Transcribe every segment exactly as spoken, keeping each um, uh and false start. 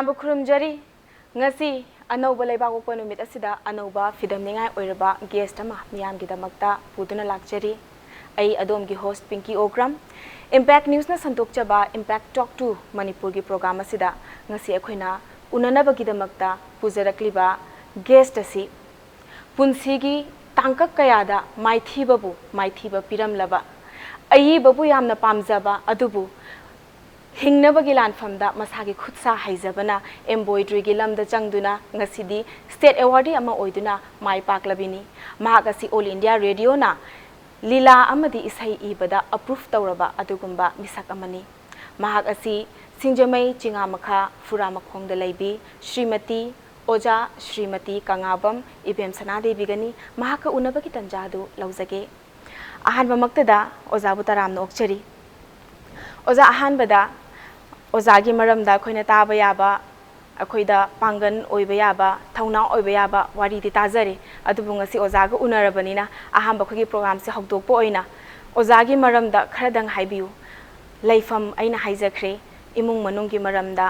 ꯇꯥꯕ ꯈꯨꯔꯨꯝꯖꯔꯤ꯫ ꯉꯁꯤ ꯑꯅꯧꯕ ꯂꯩꯕꯥꯛꯄꯣꯛꯄ ꯅꯨꯃꯤꯠ ꯑꯁꯤꯗ ꯑꯅꯧꯕ ꯐꯤꯗꯝꯅꯤꯡꯉꯥꯏ ꯑꯣꯏꯔꯕ guest ꯑꯃ ꯃꯤꯌꯥꯝꯒꯤꯗꯃꯛꯇ ꯄꯨꯗꯨꯅ ꯂꯥꯛꯆꯔꯤ꯫ ꯑꯩ ꯑꯗꯣꯝꯒꯤ host ꯄꯤꯡꯀꯤ ꯑꯣꯒ꯭ꯔꯝ꯫ Impact Newsꯅ ꯁꯟꯗꯣꯛꯆꯕ Impact Talk to ꯃꯅꯤꯄꯨꯔꯒꯤ program ꯑꯁꯤꯗ ꯉꯁꯤ ꯑꯩꯈꯣꯏꯅ ꯎꯅꯅꯕꯒꯤꯗꯃꯛꯇ ꯄꯨꯖꯔꯛꯂꯤꯕ guest ꯑꯁꯤ ꯄꯨꯟꯁꯤꯒꯤ ꯇꯥꯡꯀꯛ ꯀꯌꯥꯗ ꯃꯥꯏꯊꯤꯕꯕꯨ ꯃꯥꯏꯊꯤꯕ ꯄꯤꯔꯝꯂꯕ, ꯑꯏꯕꯕꯨ ꯌꯥꯝꯅ ꯄꯥꯝꯖꯕ ꯑꯗꯨꯕꯨ ꯍꯤꯡꯅꯕꯒꯤ ꯂꯥꯟꯐꯝꯗ ꯃꯁꯥꯒꯤ ꯈꯨꯠꯁꯥ ꯍꯩꯖꯕꯅ embroideryꯒꯤ ꯂꯝꯗ ꯆꯪꯗꯨꯅ ꯉꯁꯤꯗꯤ state awardee ꯑꯃ ꯑꯣꯏꯗꯨꯅ ꯃꯥꯏ ꯄꯥꯛꯂꯕꯤꯅꯤ꯫ ꯃꯍꯥꯛ ꯑꯁꯤ All India Radioꯅ ꯂꯤꯂꯥ ꯑꯃꯗꯤ ꯏꯁꯩ ꯏꯕꯗ approve ꯇꯧꯔꯕ ꯑꯗꯨꯒꯨꯝꯕ ꯃꯤꯁꯛ ꯑꯃꯅꯤ꯫ ꯃꯍꯥꯛ ꯑꯁꯤ ꯁꯤꯡꯖꯃꯩ ꯆꯤꯉꯥꯃꯈꯥ ꯐꯨꯔꯥ ꯃꯈꯣꯡꯗ ꯂꯩꯕꯤ ꯁ꯭ꯔꯤꯃꯇꯤ ꯑꯣꯖꯥ ꯁ꯭ꯔꯤꯃꯇꯤ ꯀꯪꯉꯥꯕꯝ ꯏꯕꯦꯝ ꯁꯅꯥꯗꯦꯕꯤꯒꯅꯤ꯫ ꯃꯍꯥꯛꯀ ꯎꯅꯕꯒꯤ ꯇꯟꯖꯥ ꯑꯗꯨ ꯂꯧꯖꯒꯦ꯫ ꯑꯍꯥꯟꯕꯃꯛꯇꯗ ꯑꯣꯖꯥꯕꯨ ꯇꯔꯥꯝꯅ ꯑꯣꯛꯆꯔꯤ꯫ ꯑꯣꯖꯥ, ꯑꯍꯥꯟꯕꯗ ꯑꯣꯖꯥꯒꯤ ꯃꯔꯝꯗ ꯑꯩꯈꯣꯏꯅ ꯇꯥꯕ ꯌꯥꯕ, ꯑꯩꯈꯣꯏꯗ ꯄꯥꯡꯒꯜ ꯑꯣꯏꯕ ꯌꯥꯕ, ꯊꯧꯅꯥ ꯑꯣꯏꯕ ꯌꯥꯕ ꯋꯥꯔꯤꯗꯤ ꯇꯥꯖꯔꯦ꯫ ꯑꯗꯨꯕꯨ ꯉꯁꯤ ꯑꯣꯖꯥꯒ ꯎꯅꯔꯕꯅꯤꯅ ꯑꯍꯥꯟꯕ ꯑꯩꯈꯣꯏꯒꯤ programꯁꯦ ꯍꯧꯗꯣꯛꯄ ꯑꯣꯏꯅ ꯑꯣꯖꯥꯒꯤ ꯃꯔꯝꯗ ꯈꯔꯗꯪ ꯍꯥꯏꯕꯤꯌꯨ꯫ ꯂꯩꯐꯝ ꯑꯩꯅ ꯍꯥꯏꯖꯈ꯭ꯔꯦ, ꯏꯃꯨꯡ ꯃꯅꯨꯡꯒꯤ ꯃꯔꯝꯗ,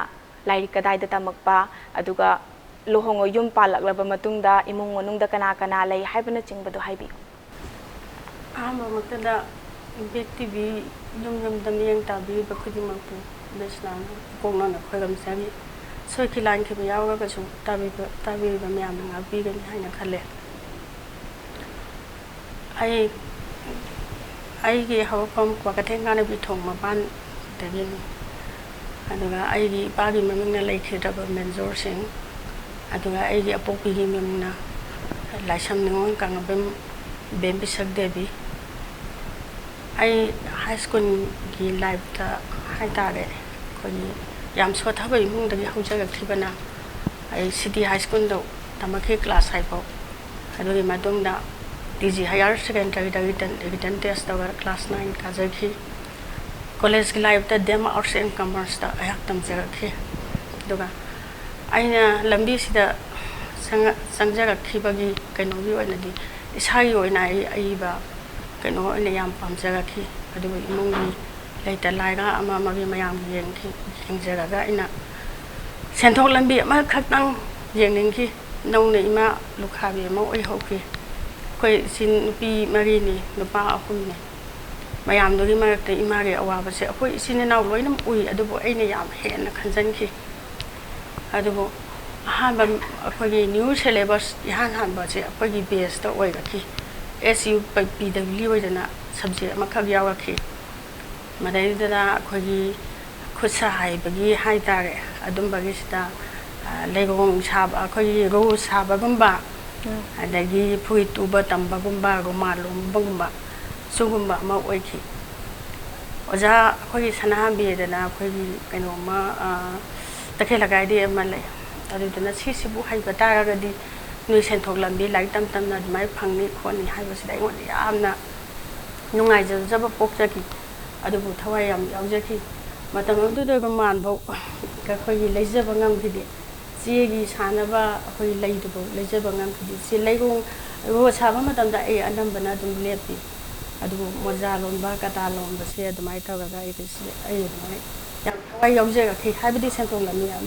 ꯂꯥꯏꯔꯤꯛ ꯀꯗꯥꯏꯗ ꯇꯝꯃꯛꯄ, ꯑꯗꯨꯒ ꯂꯨꯍꯣꯡꯉ ꯌꯨꯝ ꯄꯥꯜꯂꯛꯂꯕ ꯃꯇꯨꯡꯗ ꯏꯃꯨꯡ ꯃꯅꯨꯡꯗ ꯀꯅꯥ ꯀꯅꯥ ꯂꯩ ꯍꯥꯏꯕꯅꯆꯤꯡꯕꯗꯨ ꯍꯥꯏꯕꯤꯌꯨ꯫ ꯑꯍꯥꯟꯕꯃꯛꯇꯗ Impact TV ꯌꯨꯝ ꯌꯨꯝꯗ ꯃꯤꯠꯌꯦꯡ ꯇꯥꯕꯤꯔꯤꯕ ꯈꯨꯗꯤꯡꯃꯛꯄꯨ ꯕꯦꯁꯂꯥꯝ ꯏꯀꯣꯛꯅꯅ ꯈꯣꯏꯔꯝꯖꯔꯤ꯫ ꯁꯣꯏꯈꯤ ꯂꯥꯟꯈꯤꯕ ꯌꯥꯎꯔꯒꯁꯨ ꯇꯥꯕꯤꯕ-, ꯇꯥꯕꯤꯔꯤꯕ ꯃꯌꯥꯝꯅ ꯉꯥꯛꯄꯤꯒꯅꯤ ꯍꯥꯏꯅ ꯈꯜꯂꯦ꯫ ꯑꯩ, ꯑꯩꯒꯤ ꯍꯧꯔꯛꯐꯝ ꯀ꯭ꯋꯥꯀꯩꯊꯦꯜ ꯉꯥꯅꯕꯤ ꯊꯣꯡ ꯃꯄꯥꯟꯗꯒꯤꯅꯤ꯫ ꯑꯗꯨꯒ ꯑꯩꯒꯤ ꯏꯄꯥꯒꯤ ꯃꯃꯤꯡꯅ ꯂꯩꯈꯤꯗ꯭ꯔꯕ ꯃꯦꯟꯖꯣꯔ ꯁꯤꯡ, ꯑꯗꯨꯒ ꯑꯩꯒꯤ ꯑꯄꯣꯛꯄꯤꯒꯤ ꯃꯃꯤꯡꯅ ꯂꯥꯏꯁ꯭ꯔꯝ ꯅꯤꯉꯣꯜ ꯀꯪꯉꯥꯕꯝ ꯕꯦꯝꯕꯤꯁꯛ ꯗꯦꯕꯤ꯫ ꯑꯩ high schoolꯒꯤ lifeꯇ ꯍꯥꯏꯇꯥꯔꯦ, ꯑꯩꯈꯣꯏꯒꯤ ꯌꯥꯝ ꯁꯣꯠꯊꯕ ꯏꯃꯨꯡꯗꯒꯤ ꯍꯧꯖꯔꯛꯈꯤꯕꯅ ꯑꯩ ꯁꯤꯇꯤ high schoolꯗ ꯇꯝꯃꯛꯈꯤ class five ꯐꯥꯎ꯫ ꯑꯗꯨꯒꯤ ꯃꯇꯨꯡꯗ T G higher secondaryꯗ written, written test ꯇꯧꯔꯒ class nine ꯀꯥꯖꯈꯤ꯫ Collegeꯀꯤ lifeꯇ D M Arts and Commerceꯇ ꯑꯩꯍꯥꯛ ꯇꯝꯖꯔꯛꯈꯤ꯫ ꯑꯗꯨꯒ ꯑꯩꯅ ꯂꯝꯕꯤꯁꯤꯗ ꯆꯪꯉ-, ꯆꯪꯖꯔꯛꯈꯤꯕꯒꯤ ꯀꯩꯅꯣꯒꯤ ꯑꯣꯏꯅꯗꯤ ꯏꯁꯥꯒꯤ ꯑꯣꯏꯅ ꯑꯩ ꯑꯏꯕ ꯀꯩꯅꯣ ꯑꯣꯏꯅ ꯌꯥꯝ ꯄꯥꯝꯖꯔꯛꯈꯤ꯫ ꯑꯗꯨꯒ ꯏꯃꯨꯡꯒꯤ ꯂꯩꯇ ꯂꯥꯏꯔ ꯑꯃ ꯑꯃꯒꯤ ꯃꯌꯥꯝꯒꯤ ꯌꯦꯡꯈꯤ-, ꯌꯦꯡꯖꯔꯒ ꯑꯩꯅ ꯁꯦꯟꯊꯣꯛ ꯂꯝꯕꯤ ꯑꯃꯈꯛꯇꯪ ꯌꯦꯡꯅꯤꯡꯈꯤ꯫ ꯅꯧꯅ ꯏꯃꯥ ꯂꯨꯈꯥꯕꯤ ꯑꯃ ꯑꯣꯏꯍꯧꯈꯤ꯫ ꯑꯩꯈꯣꯏ ꯏꯆꯤꯟ ꯅꯨꯄꯤ ꯃꯔꯤꯅꯤ, ꯅꯨꯄꯥ ꯑꯍꯨꯝꯅꯤ꯫ ꯃꯌꯥꯝꯗꯨꯒꯤ ꯃꯔꯛꯇ ꯏꯃꯥꯒꯤ ꯑꯋꯥꯕꯁꯦ ꯑꯩꯈꯣꯏ ꯏꯆꯤꯟ ꯏꯅꯥꯎ ꯂꯣꯏꯅꯃꯛ ꯎꯏ, ꯑꯗꯨꯕꯨ ꯑꯩꯅ ꯌꯥꯝ ꯍꯦꯟꯅ ꯈꯟꯖꯟꯈꯤ꯫ ꯑꯗꯨꯕꯨ ꯑꯍꯥꯟꯕ ꯑꯩꯈꯣꯏꯒꯤ new syllabus ꯏꯍꯥꯟ ꯍꯥꯟꯕꯁꯦ ꯑꯩꯈꯣꯏꯒꯤ batchꯇ ꯑꯣꯏꯔꯛꯈꯤ꯫ S U P W ꯑꯣꯏꯗꯅ subject ꯑꯃꯈꯛ ꯌꯥꯎꯔꯛꯈꯤ꯫ ꯃꯗꯩꯗꯨꯗ ꯑꯩꯈꯣꯏꯒꯤ ꯈꯨꯠ ꯁꯥ ꯍꯩꯕꯒꯤ ꯍꯥꯏ ꯇꯥꯔꯦ, ꯑꯗꯨꯝꯕꯒꯤꯁꯤꯗ, ꯑ, ꯂꯩꯔꯣꯡ ꯁꯥꯕ, ꯑꯩꯈꯣꯏꯒꯤ ꯔꯣ ꯁꯥꯕꯒꯨꯝꯕ, ꯎꯝ꯫ ꯑꯗꯒꯤ ꯐꯨꯔꯤꯠ ꯇꯨꯕ ꯇꯝꯕꯒꯨꯝꯕ, ꯔꯨꯃꯥꯜ ꯂꯣꯟꯕꯒꯨꯝꯕ, ꯁꯤꯒꯨꯝꯕ ꯑꯃ ꯑꯣꯏꯈꯤ꯫ ꯑꯣꯖꯥ ꯑꯩꯈꯣꯏꯒꯤ ꯁꯅꯥꯍꯟꯕꯤꯗꯅ ꯑꯩꯈꯣꯏꯒꯤ ꯀꯩꯅꯣꯝꯃ, ꯑ, ꯇꯈꯦꯜ ꯂꯩꯀꯥꯏꯗꯒꯤ ꯑꯃ ꯂꯩ꯫ ꯑꯗꯨꯗꯨꯅ ꯁꯤꯁꯤꯕꯨ ꯍꯩꯕ ꯇꯥꯔꯒꯗꯤ ꯅꯣꯏ ꯁꯦꯟꯊꯣꯛ ꯂꯝꯕꯤ ꯂꯥꯏꯔꯤꯛ ꯇꯝ ꯇꯝꯅ ꯑꯗꯨꯃꯥꯏꯅ ꯐꯪꯅꯤ ꯈꯣꯠꯅꯤ ꯍꯥꯏꯕꯁꯤꯗ ꯑꯩꯉꯣꯟꯗ ꯌꯥꯝꯅ ꯅꯨꯡꯉꯥꯏꯖꯖꯕ ꯄꯣꯛꯆꯈꯤ꯫ ꯑꯗꯨꯕꯨ ꯊꯋꯥꯏ ꯌꯥꯝ ꯌꯥꯎꯖꯈꯤ꯫ ꯃꯇꯝ ꯑꯗꯨꯗ ꯔꯨꯃꯥꯟꯐꯧ ꯑꯩꯈꯣꯏꯒꯤ ꯂꯩꯖꯕ ꯉꯝꯈꯤꯗꯦ꯫ ꯆꯦꯒꯤ ꯁꯥꯅꯕ ꯑꯩꯈꯣꯏ ꯂꯩꯗꯨꯐꯥꯎ ꯂꯩꯖꯕ ꯉꯝꯈꯤꯗꯦ꯫ ꯆꯦ ꯂꯩꯔꯣꯡ, ꯔꯣ ꯁꯥꯕ ꯃꯇꯝꯗ ꯑꯩ ꯑꯅꯝꯕꯅ ꯑꯗꯨꯝ ꯂꯦꯞꯄꯤ꯫ ꯑꯗꯨꯕꯨ ꯃꯣꯖꯥ ꯂꯣꯟꯕ, ꯀꯇꯥ ꯂꯣꯟꯕꯁꯦ ꯑꯗꯨꯃꯥꯏꯅ ꯇꯧꯔꯒ ꯑꯩ, ꯑꯩ ꯑꯗꯨꯃꯥꯏꯅ ꯌꯥꯝ ꯊꯋꯥꯏ ꯌꯥꯎꯖꯔꯛꯈꯤ꯫ ꯍꯥꯏꯕꯗꯤ ꯁꯦꯟꯊꯣꯛ ꯂꯝꯕꯤ ꯌꯥꯝ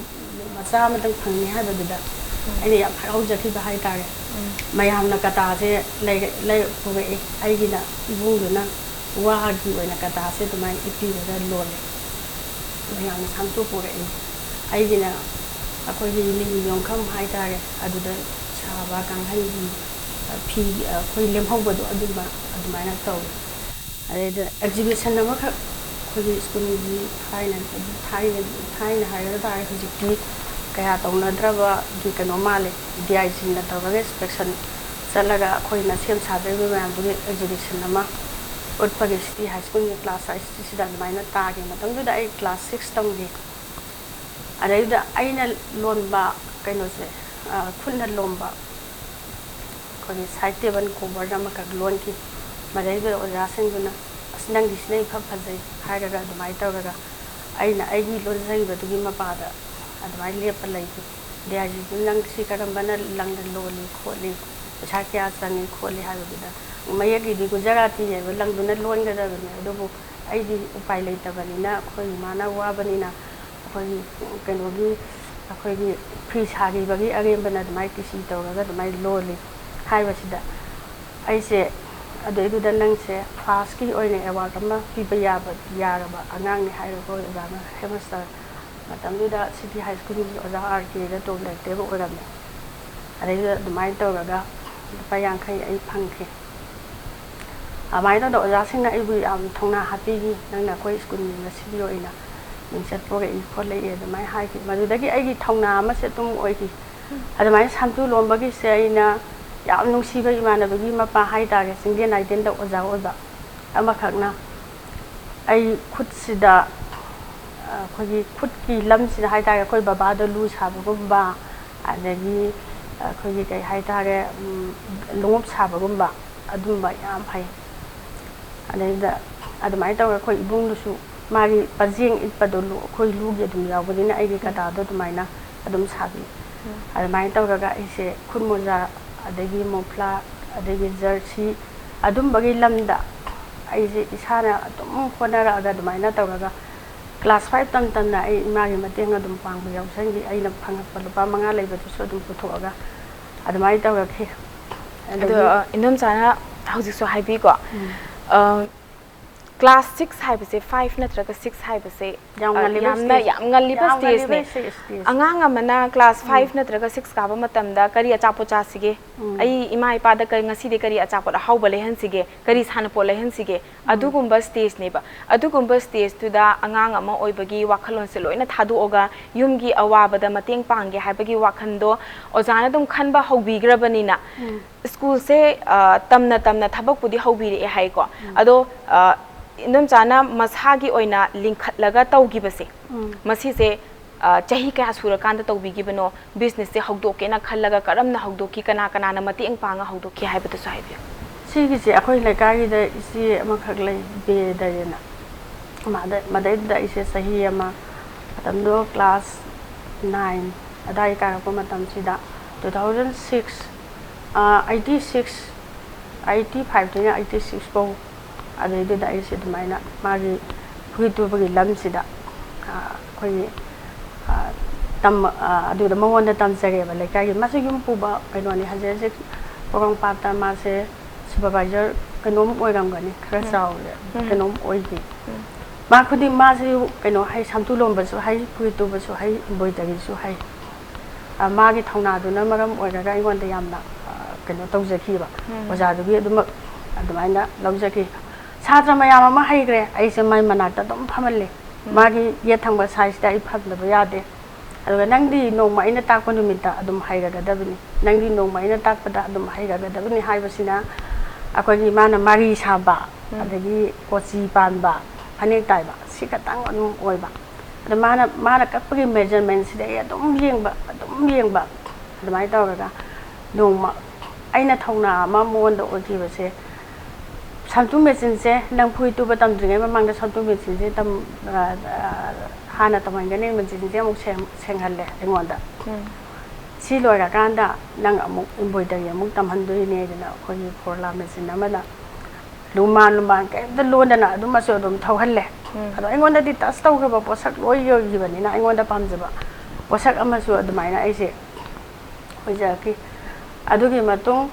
ꯃꯆꯥ ꯑꯃꯇꯪ ꯐꯪꯅꯤ ꯍꯥꯏꯕꯗꯨꯗ ꯎꯝ꯫ ꯑꯩꯅ ꯌꯥꯝ ꯍꯔꯥꯎꯖꯈꯤꯕ ꯍꯥꯏꯇꯥꯔꯦ꯫ ꯎꯝ꯫ ꯃꯌꯥꯝꯅ ꯀꯇꯥꯁꯦ ꯂꯩꯔ-, ꯂꯩ-, ꯄꯨꯔꯛꯏ꯫ ꯑꯩꯒꯤꯅ ꯏꯕꯨꯡꯗꯨꯅ ꯋꯥꯒꯤ ꯑꯣꯏꯅ ꯀꯇꯥꯁꯦ ꯑꯗꯨꯃꯥꯏꯅ ꯏꯠꯄꯤꯔꯒ ꯂꯣꯜꯂꯦ꯫ ꯃꯌꯥꯝꯅ ꯁꯥꯡꯇꯣꯛ ꯄꯨꯔꯛꯏ꯫ ꯑꯩꯒꯤꯅ ꯑꯩꯈꯣꯏꯒꯤ ꯂꯤꯒꯤ ꯌꯣꯡꯐꯝ ꯍꯥꯏꯇꯥꯔꯦ, ꯑꯗꯨꯗ ꯁꯥꯕ ꯀꯥꯡꯈꯟꯒꯤ, ꯑ, ꯐꯤ, ꯑ, ꯑꯩꯈꯣꯏ ꯂꯦꯝꯍꯧꯕꯗꯣ ꯑꯗꯨꯝꯕ ꯑꯗꯨꯃꯥꯏꯅ ꯇꯧꯋꯤ꯫ ꯑꯗꯩꯗ exhibition ꯑꯃꯈꯛ ꯑꯩꯈꯣꯏꯒꯤ ꯁ꯭ꯀꯨꯜꯒꯤ ꯊꯥꯏꯅ, ꯊꯥꯏꯅ, ꯊꯥꯏꯅ ꯍꯥꯏꯔꯒ ꯇꯥꯔꯦ, ꯍꯧꯖꯤꯛꯇꯤ ꯀꯌꯥ ꯇꯧꯅꯗ꯭ꯔꯕꯒꯤ ꯀꯩꯅꯣ ꯃꯥꯜꯂꯦ, D I Gꯅ ꯇꯧꯔꯒ inspection ꯆꯠꯂꯒ ꯑꯩꯈꯣꯏꯅ ꯁꯦꯝ ꯁꯥꯖꯔꯤꯕ ꯃꯌꯥꯝꯗꯨꯒꯤ exhibition ꯑꯃ ꯎꯠꯄꯒꯤ City High Schoolꯒꯤ class sixꯁꯤꯗ ꯑꯗꯨꯃꯥꯏꯅ ꯇꯥꯈꯤ꯫ ꯃꯇꯝꯗꯨꯗ ꯑꯩ class six ꯇꯝꯈꯤ꯫ ꯑꯗꯩꯗꯨꯗ ꯑꯩꯅ ꯂꯣꯟꯕ ꯀꯩꯅꯣꯁꯦ, ꯑ, ꯈꯨꯠꯅ ꯂꯣꯟꯕ ꯑꯩꯈꯣꯏꯒꯤ side table cover ꯑꯃꯈꯛ ꯂꯣꯟꯈꯤ꯫ ꯃꯗꯩꯗꯨꯗ ꯑꯣꯖꯥꯁꯤꯡꯗꯨꯅ, "ꯑꯁ, ꯅꯪꯒꯤꯁꯤꯅ ꯏꯐ ꯐꯖꯩ" ꯍꯥꯏꯔꯒ ꯑꯗꯨꯃꯥꯏꯅ ꯇꯧꯔꯒ ꯑꯩꯅ ꯑꯩꯒꯤ ꯂꯣꯟꯖꯔꯤꯕꯗꯨꯒꯤ ꯃꯄꯥꯗ ꯑꯗꯨꯃꯥꯏꯅ ꯂꯦꯞꯄ ꯂꯩꯈꯤ꯫ D I Gꯗꯨ, "ꯅꯪ ꯁꯤ ꯀꯔꯝꯕꯅ ꯂꯪꯗ ꯂꯣꯜꯂꯤ ꯈꯣꯠꯂꯤ, ꯄꯩꯁꯥ ꯀꯌꯥ ꯆꯪꯉꯤ ꯈꯣꯠꯂꯤ?" ꯍꯥꯏꯕꯗꯨꯗ, "ꯃꯌꯦꯛꯀꯤꯗꯤ ꯒꯨꯖꯔꯥꯇꯤ ꯍꯥꯏꯕ ꯂꯪꯗꯨꯅ ꯂꯣꯟꯒꯗꯕꯅꯤ, ꯑꯗꯨꯕꯨ ꯑꯩꯗꯤ ꯎꯄꯥꯏ ꯂꯩꯇꯕꯅꯤꯅ ꯑꯩꯈꯣꯏ ꯏꯃꯥꯅ ꯋꯥꯕꯅꯤꯅ ꯑꯩꯈꯣꯏꯒꯤ ꯀꯩꯅꯣꯒꯤ ꯑꯩꯈꯣꯏꯒꯤ ꯐꯤ ꯁꯥꯈꯤꯕꯒꯤ ꯑꯔꯦꯝꯕꯅ ꯑꯗꯨꯃꯥꯏꯅ ꯀꯤꯁꯤ ꯇꯧꯔꯒ ꯑꯗꯨꯃꯥꯏꯅ ꯂꯣꯜꯂꯤ ꯍꯥꯏꯕꯁꯤꯗ ꯑꯩꯁꯦ ꯑꯗꯨꯏꯗꯨꯗ ꯅꯪꯁꯦ ꯐꯥꯔꯁꯀꯤ ꯑꯣꯏꯅ ꯑꯦꯋꯥꯔꯗ ꯑꯃ ꯄꯤꯕ ꯌꯥꯕ ꯌꯥꯔꯕ ꯑꯉꯥꯡꯅꯤ ꯍꯥꯏꯔꯒ ꯑꯩꯈꯣꯏ ꯑꯣꯖꯥꯅ ꯍꯦꯗꯃꯥꯁꯇꯔ ꯃꯇꯝꯗꯨꯗ ꯁꯤꯇꯤ ꯍꯥꯏ ꯁ꯭ꯀꯨꯜꯒꯤ ꯑꯣꯖꯥ ꯑꯥꯔ ꯀꯦꯗ ꯇꯣꯞ ꯂꯦꯛꯇꯦꯕ ꯑꯣꯏꯔꯝꯃꯦ꯫ ꯑꯗꯩꯗꯨꯗ ꯑꯗꯨꯃꯥꯏꯅ ꯇꯧꯔꯒ ꯂꯨꯄꯥ ꯌꯥꯡꯈꯩ ꯑꯩ ꯐꯪꯈꯤ꯫ ꯑꯗꯨꯃꯥꯏꯅ ꯇꯧꯗꯅ ꯑꯣꯖꯥꯁꯤꯡꯅ ꯑꯩꯕꯨ ꯌꯥꯝ ꯊꯧꯅꯥ ꯍꯥꯞꯄꯤꯈꯤ꯫ "ꯅꯪꯅ ꯑꯩꯈꯣꯏ ꯁ꯭ꯀꯨꯜꯒꯤ ꯉꯁꯤꯒꯤ ꯑꯣꯏꯅ ꯃꯤꯡꯆꯠ ꯄꯨꯔꯛꯏ ꯈꯣꯠꯂꯛꯏ" ꯑꯗꯨꯃꯥꯏꯅ ꯍꯥꯏꯈꯤ꯫ ꯃꯗꯨꯗꯒꯤ ꯑꯩꯒꯤ ꯊꯧꯅꯥ ꯑꯃꯁꯦ ꯑꯗꯨꯝ ꯑꯣꯏꯈꯤ꯫ ꯑꯗꯨꯃꯥꯏꯅ ꯁꯥꯟꯇꯨ ꯂꯣꯝꯕꯒꯤꯁꯦ ꯑꯩꯅ ꯌꯥꯝ ꯅꯨꯡꯁꯤꯕ ꯏꯃꯥꯟꯅꯕꯒꯤ ꯃꯄꯥ ꯍꯥꯏꯇꯥꯔꯦ, ꯆꯤꯡꯗꯦꯟ ꯅꯥꯏꯗꯦꯟꯗ ꯑꯣꯖꯥ ꯑꯣꯏꯕ ꯑꯃꯈꯛꯅ ꯑꯩ ꯈꯨꯠꯁꯤꯗ, ꯑꯩꯈꯣꯏꯒꯤ ꯈꯨꯠꯀꯤ ꯂꯝꯁꯤꯗ ꯍꯥꯏꯇꯥꯔꯦ, ꯑꯩꯈꯣꯏ ꯕꯕꯥꯗꯣ ꯂꯨ ꯁꯥꯕꯒꯨꯝꯕ, ꯑꯗꯒꯤ ꯑꯩꯈꯣꯏꯒꯤ ꯀꯩ ꯍꯥꯏꯇꯥꯔꯦ, ꯎꯝ, ꯂꯣꯡꯎꯞ ꯁꯥꯕꯒꯨꯝꯕ ꯑꯗꯨꯝꯕ ꯌꯥꯝ ꯍꯩ꯫ ꯑꯗꯩꯗ ꯑꯗꯨꯃꯥꯏꯅ ꯇꯧꯔꯒ ꯑꯩꯈꯣꯏ ꯏꯕꯨꯡꯗꯨꯁꯨ ꯃꯥꯒꯤ ꯄꯖꯦꯡ ꯏꯠꯄꯗꯣ ꯂꯨ-, ꯑꯩꯈꯣꯏ ꯂꯨꯒꯤ ꯑꯗꯨꯝ ꯌꯥꯎꯕꯅꯤꯅ ꯑꯩꯒꯤ ꯀꯇꯥꯗꯣ ꯑꯗꯨꯃꯥꯏꯅ ꯑꯗꯨꯝ ꯁꯥꯕꯤ꯫ ꯑꯗꯨꯃꯥꯏꯅ ꯇꯧꯔꯒ ꯑꯩꯁꯦ ꯈꯨꯠ ꯃꯣꯖꯥ, ꯑꯗꯒꯤ ꯃꯣꯐ꯭ꯂꯥ, ꯑꯗꯒꯤ ꯖꯔꯁꯤ, ꯑꯗꯨꯝꯕꯒꯤ ꯂꯝꯗ ꯑꯩꯁꯦ ꯏꯁꯥꯅ ꯑꯗꯨꯝ ꯍꯣꯠꯅꯔꯛꯑꯒ ꯑꯗꯨꯃꯥꯏꯅ ꯇꯧꯔꯒ ꯀ꯭ꯂꯥꯁ ꯐꯥꯏꯚ ꯇꯝ ꯇꯝꯅ ꯑꯩ ꯏꯃꯥꯒꯤ ꯃꯇꯦꯡ ꯑꯗꯨꯝ ꯄꯥꯡꯕ ꯌꯥꯎꯁꯟꯈꯤ꯫ ꯑꯩꯅ ꯐꯪꯉꯛꯄ ꯂꯨꯄꯥ ꯃꯉꯥ ꯂꯩꯕꯗꯨꯁꯨ ꯑꯗꯨꯝ ꯄꯨꯊꯣꯛꯑꯒ ꯑꯗꯨꯃꯥꯏꯅ ꯇꯧꯔꯛꯈꯤ꯫ ꯑꯗꯣ, ꯑꯗꯒꯤ ꯑ, ꯏꯅꯝꯆꯥꯅ ꯍꯧꯖꯤꯛꯁꯨ ꯍꯥꯏꯕꯤꯀꯣ, ꯎꯝ꯫ ꯑ, ꯀ꯭ꯂꯥꯁ ꯁꯤꯛꯁ ꯍꯥꯏꯕꯁꯦ, ꯐꯥꯏꯚ ꯅꯠꯇ꯭ꯔꯒ ꯁꯤꯛꯁ ꯍꯥꯏꯕꯁꯦ, ꯌꯥꯝ ꯑ, ꯉꯜꯂꯤꯕ ꯌꯥꯝꯅ, stage꯫ ꯌꯥꯝ ꯉꯜꯂꯤꯕ ꯌꯥꯝ ꯉꯜꯂꯤꯕ stageꯅꯦ꯫ Stage꯫ ꯑꯉꯥꯡ ꯑꯃꯅ ꯀ꯭ꯂꯥꯁ ꯎꯝ꯫ ꯐꯥꯏꯚ ꯅꯠꯇ꯭ꯔꯒ ꯁꯤꯛꯁ ꯀꯥꯕ ꯃꯇꯝꯗ ꯀꯔꯤ ꯑꯆꯥꯄꯣꯠ ꯆꯥꯁꯤꯒꯦ? ꯎꯝ꯫ ꯑꯩ ꯏꯃꯥ ꯏꯄꯥꯗ ꯀꯔꯤ, ꯉꯁꯤꯗꯤ ꯀꯔꯤ ꯑꯆꯥꯄꯣꯠ ꯑꯍꯥꯎꯕ ꯂꯩꯍꯟꯁꯤꯒꯦ? ꯀꯔꯤ ꯁꯥꯟꯅꯄꯣꯠ ꯂꯩꯍꯟꯁꯤꯒꯦ? ꯎꯝ꯫ ꯑꯗꯨꯒꯨꯝꯕ stageꯅꯦꯕ꯫ ꯑꯗꯨꯒꯨꯝꯕ stageꯇꯨꯗ ꯑꯉꯥꯡ ꯑꯃ ꯑꯣꯏꯕꯒꯤ ꯋꯥꯈꯜꯂꯣꯟꯁꯦ ꯂꯣꯏꯅ ꯊꯥꯗꯣꯛꯑꯒ ꯌꯨꯝꯒꯤ ꯑꯋꯥꯕꯗ ꯃꯇꯦꯡ ꯄꯥꯡꯒꯦ ꯍꯥꯏꯕꯒꯤ ꯋꯥꯈꯜꯗꯣ ꯑꯣꯖꯥꯅ ꯑꯗꯨꯝ ꯈꯟꯕ ꯍꯧꯕꯤꯈ꯭ꯔꯕꯅꯤꯅ, ꯎꯝ꯫ ꯁ꯭ꯀꯨꯜꯁꯦ, ꯑ, ꯇꯝꯅ ꯇꯝꯅ ꯊꯕꯛꯄꯨꯗꯤ ꯍꯧꯕꯤꯔꯛꯑꯦ ꯍꯥꯏꯀꯣ꯫ ꯎꯝ꯫ ꯑꯗꯣ, ꯑ, ꯏꯅꯝꯆꯥꯅ ꯃꯁꯥꯒꯤ ꯑꯣꯏꯅ ꯂꯤꯡꯈꯠꯂꯒ ꯇꯧꯈꯤꯕꯁꯦ, ꯎꯝ꯫ ꯃꯁꯤꯁꯦ, ꯑ, ꯆꯍꯤ ꯀꯌꯥ ꯁꯨꯔꯀꯥꯟꯗ ꯇꯧꯕꯤꯈꯤꯕꯅꯣ? Businessꯁꯦ ꯍꯧꯗꯣꯛꯀꯦꯅ ꯈꯜꯂꯒ ꯀꯔꯝꯅ ꯍꯧꯗꯣꯛꯈꯤ? ꯀꯅꯥ ꯀꯅꯥꯅ ꯃꯇꯦꯡ ꯄꯥꯡꯉ ꯍꯧꯗꯣꯛꯈꯤ ꯍꯥꯏꯕꯗꯨꯁꯨ ꯍꯥꯏꯕꯤꯌꯨ꯫ ꯁꯤꯒꯤꯁꯦ ꯑꯩꯈꯣꯏ ꯂꯩꯀꯥꯏꯒꯤꯗ ꯏꯆꯦ ꯑꯃꯈꯛ ꯂꯩ, ꯕꯦꯗꯥꯏꯅ꯫ ꯃꯥꯗ-, ꯃꯗꯩꯗꯨꯗ ꯑꯩꯁꯦ ꯆꯍꯤ ꯑꯃ, ꯃꯇꯝꯗꯣ ꯀ꯭ꯂꯥꯁ ꯅꯥꯏꯟ ꯑꯗꯥꯏ ꯀꯥꯔꯛꯄ ꯃꯇꯝꯁꯤꯗ, two thousand six, ꯑ, eighty six, eighty fiveꯇꯩꯅ eighty six ꯐꯥꯎ, ꯑꯗꯩꯗꯨꯗ ꯑꯩꯁꯦ ꯑꯗꯨꯃꯥꯏꯅ ꯃꯥꯒꯤ ꯐꯨꯔꯤꯠ ꯇꯨꯕꯒꯤ ꯂꯝꯁꯤꯗ, ꯑ, ꯑꯩꯈꯣꯏꯒꯤ, ꯑ, ꯇꯝ ꯑ, ꯑꯗꯨꯗ ꯃꯉꯣꯟꯗ ꯇꯝꯖꯔꯦꯕ ꯂꯩꯀꯥꯏꯒꯤ꯫ ꯃꯥꯁꯦ ꯌꯨꯝ ꯄꯨꯕ ꯀꯩꯅꯣꯅꯤ, ꯍꯧꯖꯤꯛ ꯍꯧꯖꯤꯛ ꯄꯣꯔꯣꯝꯄꯥꯠꯇ ꯃꯥꯁꯦ ꯁꯨꯄꯔꯚꯥꯏꯖꯔ ꯀꯩꯅꯣꯝ ꯑꯣꯏꯔꯝꯒꯅꯤ, ꯈꯔ ꯆꯥꯎꯔꯦ, ꯀꯩꯅꯣꯝ ꯑꯣꯏꯈꯤ꯫ ꯃꯥ ꯈꯨꯗꯤꯡ ꯃꯥꯁꯦ ꯀꯩꯅꯣ ꯍꯩ, ꯁꯝꯇꯨ ꯂꯣꯟꯕꯁꯨ ꯍꯩ, ꯐꯨꯔꯤꯠ ꯇꯨꯕꯁꯨ ꯍꯩ, ꯏꯝꯕ꯭ꯔꯣꯏꯗꯔꯤꯁꯨ ꯍꯩ꯫ ꯑ, ꯃꯥꯒꯤ ꯊꯧꯅꯥꯗꯨꯅ ꯃꯔꯝ ꯑꯣꯏꯔꯒ ꯑꯩꯉꯣꯟꯗ ꯌꯥꯝꯅ, ꯑ, ꯀꯩꯅꯣ ꯇꯧꯖꯈꯤꯕ꯫ ꯑꯣꯖꯥꯗꯨꯒꯤ ꯑꯗꯨꯃꯛ ꯑꯗꯨꯃꯥꯏꯅ ꯂꯧꯖꯈꯤ꯫ ꯁꯥꯇ꯭ꯔ ꯃꯌꯥꯝ ꯑꯃ ꯍꯩꯈ꯭ꯔꯦ, ꯑꯩꯁꯦ ꯃꯥꯏ ꯃꯅꯥꯛꯇ ꯑꯗꯨꯝ ꯐꯝꯍꯜꯂꯤ꯫ ꯃꯥꯒꯤ ꯌꯦꯠ ꯊꯪꯕ ꯁꯥꯏꯁꯇ ꯑꯩ ꯐꯝꯗꯕ ꯌꯥꯗꯦ꯫ ꯑꯗꯨꯒ "ꯅꯪꯗꯤ ꯅꯣꯡꯃ ꯑꯩꯅ ꯇꯥꯛꯄ ꯅꯨꯃꯤꯠꯇ ꯑꯗꯨꯝ ꯍꯩꯔꯒꯗꯕꯅꯤ, ꯅꯪꯗꯤ ꯅꯣꯡꯃ ꯑꯩꯅ ꯇꯥꯛꯄꯗ ꯑꯗꯨꯝ ꯍꯩꯔꯒꯗꯕꯅꯤ" ꯍꯥꯏꯕꯁꯤꯅ ꯑꯩꯈꯣꯏꯒꯤ ꯃꯥꯅ ꯃꯔꯤ ꯁꯥꯕ, ꯑꯗꯒꯤ ꯀꯣꯆꯤ ꯄꯥꯟꯕ, ꯐꯅꯦꯛ ꯇꯥꯏꯕ, ꯁꯤ ꯈꯛꯇꯪ ꯑꯗꯨꯝ ꯑꯣꯏꯕ꯫ ꯑꯗ ꯃꯥꯅ, ꯃꯥꯅ ꯀꯛꯄꯒꯤ ꯃꯦꯖꯔꯃꯦꯟꯁꯤꯗ ꯑꯩ ꯑꯗꯨꯝ ꯌꯦꯡꯕ, ꯑꯗꯨꯝ ꯌꯦꯡꯕ꯫ ꯑꯗꯨꯃꯥꯏꯅ ꯇꯧꯔꯒ ꯅꯣꯡꯃ ꯑꯩꯅ ꯊꯧꯅꯥ ꯑꯃ ꯃꯉꯣꯟꯗ ꯑꯣꯏꯈꯤꯕꯁꯦ, ꯁꯝꯇꯨ ꯃꯦꯆꯤꯟꯁꯦ ꯅꯪ ꯐꯨꯔꯤꯠ ꯇꯨꯕ ꯇꯝꯗ꯭ꯔꯤꯉꯩ ꯃꯃꯥꯡꯗ ꯁꯝꯇꯨ ꯃꯦꯆꯤꯟꯁꯦ ꯇꯝ-, ꯑ, ꯑ, ꯍꯥꯟꯅ ꯇꯝꯍꯟꯒꯅꯤ, ꯃꯦꯆꯤꯟꯁꯦ ꯑꯃꯨꯛ ꯁꯦꯡ-, ꯁꯦꯡꯍꯜꯂꯦ ꯑꯩꯉꯣꯟꯗ꯫ ꯁꯤ ꯂꯣꯏꯔꯀꯥꯟꯗ ꯅꯪ ꯑꯃꯨꯛ ꯏꯝꯕ꯭ꯔꯣꯏꯗꯔꯤ ꯑꯃꯨꯛ ꯇꯝꯍꯟꯗꯣꯏꯅꯦ ꯍꯥꯏꯗꯅ ꯑꯩꯈꯣꯏꯒꯤ ꯐꯣꯔꯂꯥ ꯃꯦꯆꯤꯟ ꯑꯃꯗ ꯂꯨꯃꯥꯟ ꯂꯨꯃꯥꯟ ꯀꯩꯝꯇ ꯂꯣꯟꯗꯅ ꯑꯗꯨꯃꯁꯨ ꯑꯗꯨꯝ ꯊꯧꯍꯜꯂꯦ꯫ ꯑꯗꯣ ꯑꯩꯉꯣꯟꯗꯗꯤ ꯇꯆ ꯇꯧꯈ꯭ꯔꯕ ꯄꯣꯠꯁꯛ ꯂꯣꯏ ꯑꯣꯏꯈꯤꯕꯅꯤꯅ ꯑꯩꯉꯣꯟꯗ ꯄꯥꯝꯖꯕ ꯄꯣꯠꯁꯛ ꯑꯃꯁꯨ ꯑꯗꯨꯃꯥꯏꯅ ꯑꯩꯁꯦ ꯑꯣꯏꯖꯔꯛꯈꯤ꯫ ꯑꯗꯨꯒꯤ ꯃꯇꯨꯡ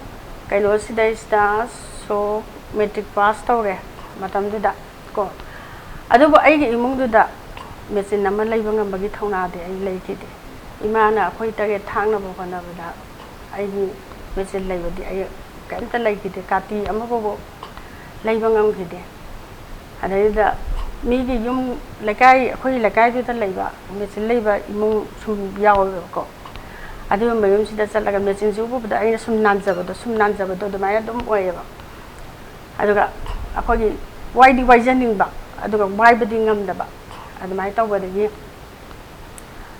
ꯀꯩꯅꯣꯁꯤꯗꯩꯁꯤꯗ ꯁꯣ ꯃꯦꯇ꯭ꯔꯤꯛ ꯄꯥꯁ ꯇꯧꯔꯦ ꯃꯇꯝꯗꯨꯗ ꯀꯣ꯫ ꯑꯗꯨꯕꯨ ꯑꯩꯒꯤ ꯏꯃꯨꯡꯗꯨꯗ ꯃꯦꯆꯤꯟ ꯑꯃ ꯂꯩꯕ ꯉꯝꯕꯒꯤ ꯊꯧꯅꯥꯗꯤ ꯑꯩ ꯂꯩꯈꯤꯗꯦ꯫ ꯏꯃꯥꯅ ꯑꯩꯈꯣꯏ ꯇꯔꯦꯠ ꯊꯥꯛꯅꯕ ꯍꯣꯠꯅꯕꯗ ꯑꯩꯒꯤ ꯃꯦꯆꯤꯟ ꯂꯩꯕꯗꯤ ꯑꯩ ꯀꯔꯤꯝꯇ ꯂꯩꯈꯤꯗꯦ, ꯀꯥꯇꯤ ꯑꯃꯐꯥꯎꯕ ꯂꯩꯕ ꯉꯝꯈꯤꯗꯦ꯫ ꯑꯗꯩꯗꯨꯗ ꯃꯤꯒꯤ ꯌꯨꯝ, ꯂꯩꯀꯥꯏ, ꯑꯩꯈꯣꯏꯒꯤ ꯂꯩꯀꯥꯏꯗꯨꯗ ꯂꯩꯕ ꯃꯦꯆꯤꯟ ꯂꯩꯕ ꯏꯃꯨꯡ ꯁꯨꯝ ꯌꯥꯎꯋꯦꯕꯀꯣ꯫ ꯑꯗꯨꯒꯤ ꯃꯌꯨꯝꯁꯤꯗ ꯆꯠꯂꯒ ꯃꯦꯆꯤꯟꯁꯤ ꯎꯕꯗ ꯑꯩꯅ ꯁꯨꯝ ꯅꯥꯟꯖꯕꯗꯣ, ꯁꯨꯝ ꯅꯥꯟꯖꯕꯗꯣ ꯑꯗꯨꯃꯥꯏꯅ ꯑꯗꯨꯝ ꯑꯣꯏꯌꯦꯕ꯫ ꯑꯗꯨꯒ ꯑꯩꯈꯣꯏꯒꯤ ꯋꯥꯏꯗꯤ ꯋꯥꯏꯖꯅꯤꯡꯕ, ꯑꯗꯨꯒ ꯋꯥꯏꯕꯗꯤ ꯉꯝꯗꯕ, ꯑꯗꯨꯃꯥꯏꯅ ꯇꯧꯕꯗꯒꯤ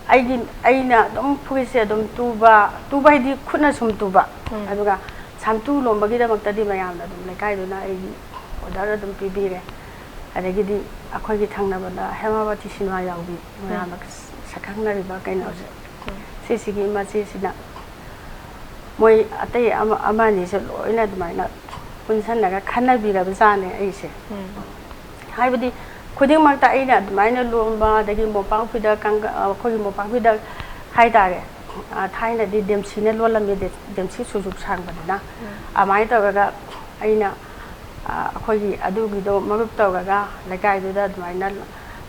ꯑꯩꯒꯤ, ꯑꯩꯅ ꯑꯗꯨꯝ ꯐꯨꯔꯤꯠꯁꯦ ꯑꯗꯨꯝ ꯇꯨꯕ, ꯇꯨꯕ ꯍꯥꯏꯗꯤ ꯈꯨꯠꯅ ꯁꯨꯝ ꯇꯨꯕ꯫ ꯎꯝ꯫ ꯑꯗꯨꯒ ꯁꯝꯇꯨ ꯂꯣꯟꯕꯒꯤꯗꯃꯛꯇꯗꯤ ꯃꯌꯥꯝꯅ ꯑꯗꯨꯝ, ꯂꯩꯀꯥꯏꯗꯨꯅ ꯑꯩꯒꯤ ꯑꯣꯔꯗꯔ ꯑꯗꯨꯝ ꯄꯤꯕꯤꯔꯦ꯫ ꯑꯗꯒꯤꯗꯤ ꯑꯩꯈꯣꯏꯒꯤ ꯊꯪꯅꯕꯗ ꯍꯦꯃꯥꯋꯇꯤ ꯁꯤꯅꯦꯃꯥ ꯌꯥꯎꯕꯤ, ꯎꯝ꯫ ꯃꯌꯥꯝꯅ ꯁꯛꯈꯪꯅꯔꯤꯕ ꯀꯩꯅꯣꯁꯦ, ꯎꯝ꯫ ꯁꯤꯁꯤꯒꯤ ꯃꯆꯦꯁꯤꯅ ꯃꯣꯏ ꯑꯇꯩ ꯑꯃ, ꯑꯃ ꯑꯅꯤꯁꯨ ꯂꯣꯏꯅ ꯑꯗꯨꯃꯥꯏꯅ ꯄꯨꯟꯁꯟꯅꯔꯒ ꯈꯟꯅꯕꯤꯔꯕꯖꯥꯠꯅꯦ ꯑꯩꯁꯦ꯫ ꯎꯝ꯫ ꯍꯥꯏꯕꯗꯤ ꯈꯨꯗꯤꯡꯃꯛꯇ ꯑꯩꯅ ꯑꯗꯨꯃꯥꯏꯅ ꯂꯣꯟꯕ, ꯑꯗꯒꯤ ꯃꯣꯝꯄꯥꯛ ꯐꯤꯗꯛ ꯀꯪꯒ-, ꯑ, ꯑꯩꯈꯣꯏꯒꯤ ꯃꯣꯝꯄꯥꯛ ꯐꯤꯗꯛ ꯍꯥꯏꯇꯥꯔꯦ, ꯑ, ꯊꯥꯏꯅꯗꯤ ꯗꯦꯝꯁꯤꯅ ꯂꯣꯜꯂꯝꯃꯤ, ꯗꯦ-, ꯗꯦꯝꯁꯤ ꯁꯨꯖꯨꯛ ꯁꯥꯡꯕꯗꯨꯅ꯫ ꯑꯗꯨꯃꯥꯏꯅ ꯇꯧꯔꯒ ꯑꯩꯅ, ꯑ, ꯑꯩꯈꯣꯏꯒꯤ ꯑꯗꯨꯒꯤꯗꯣ ꯃꯔꯨꯞ ꯇꯧꯔꯒ ꯂꯩꯀꯥꯏꯗꯨꯗ ꯑꯗꯨꯃꯥꯏꯅ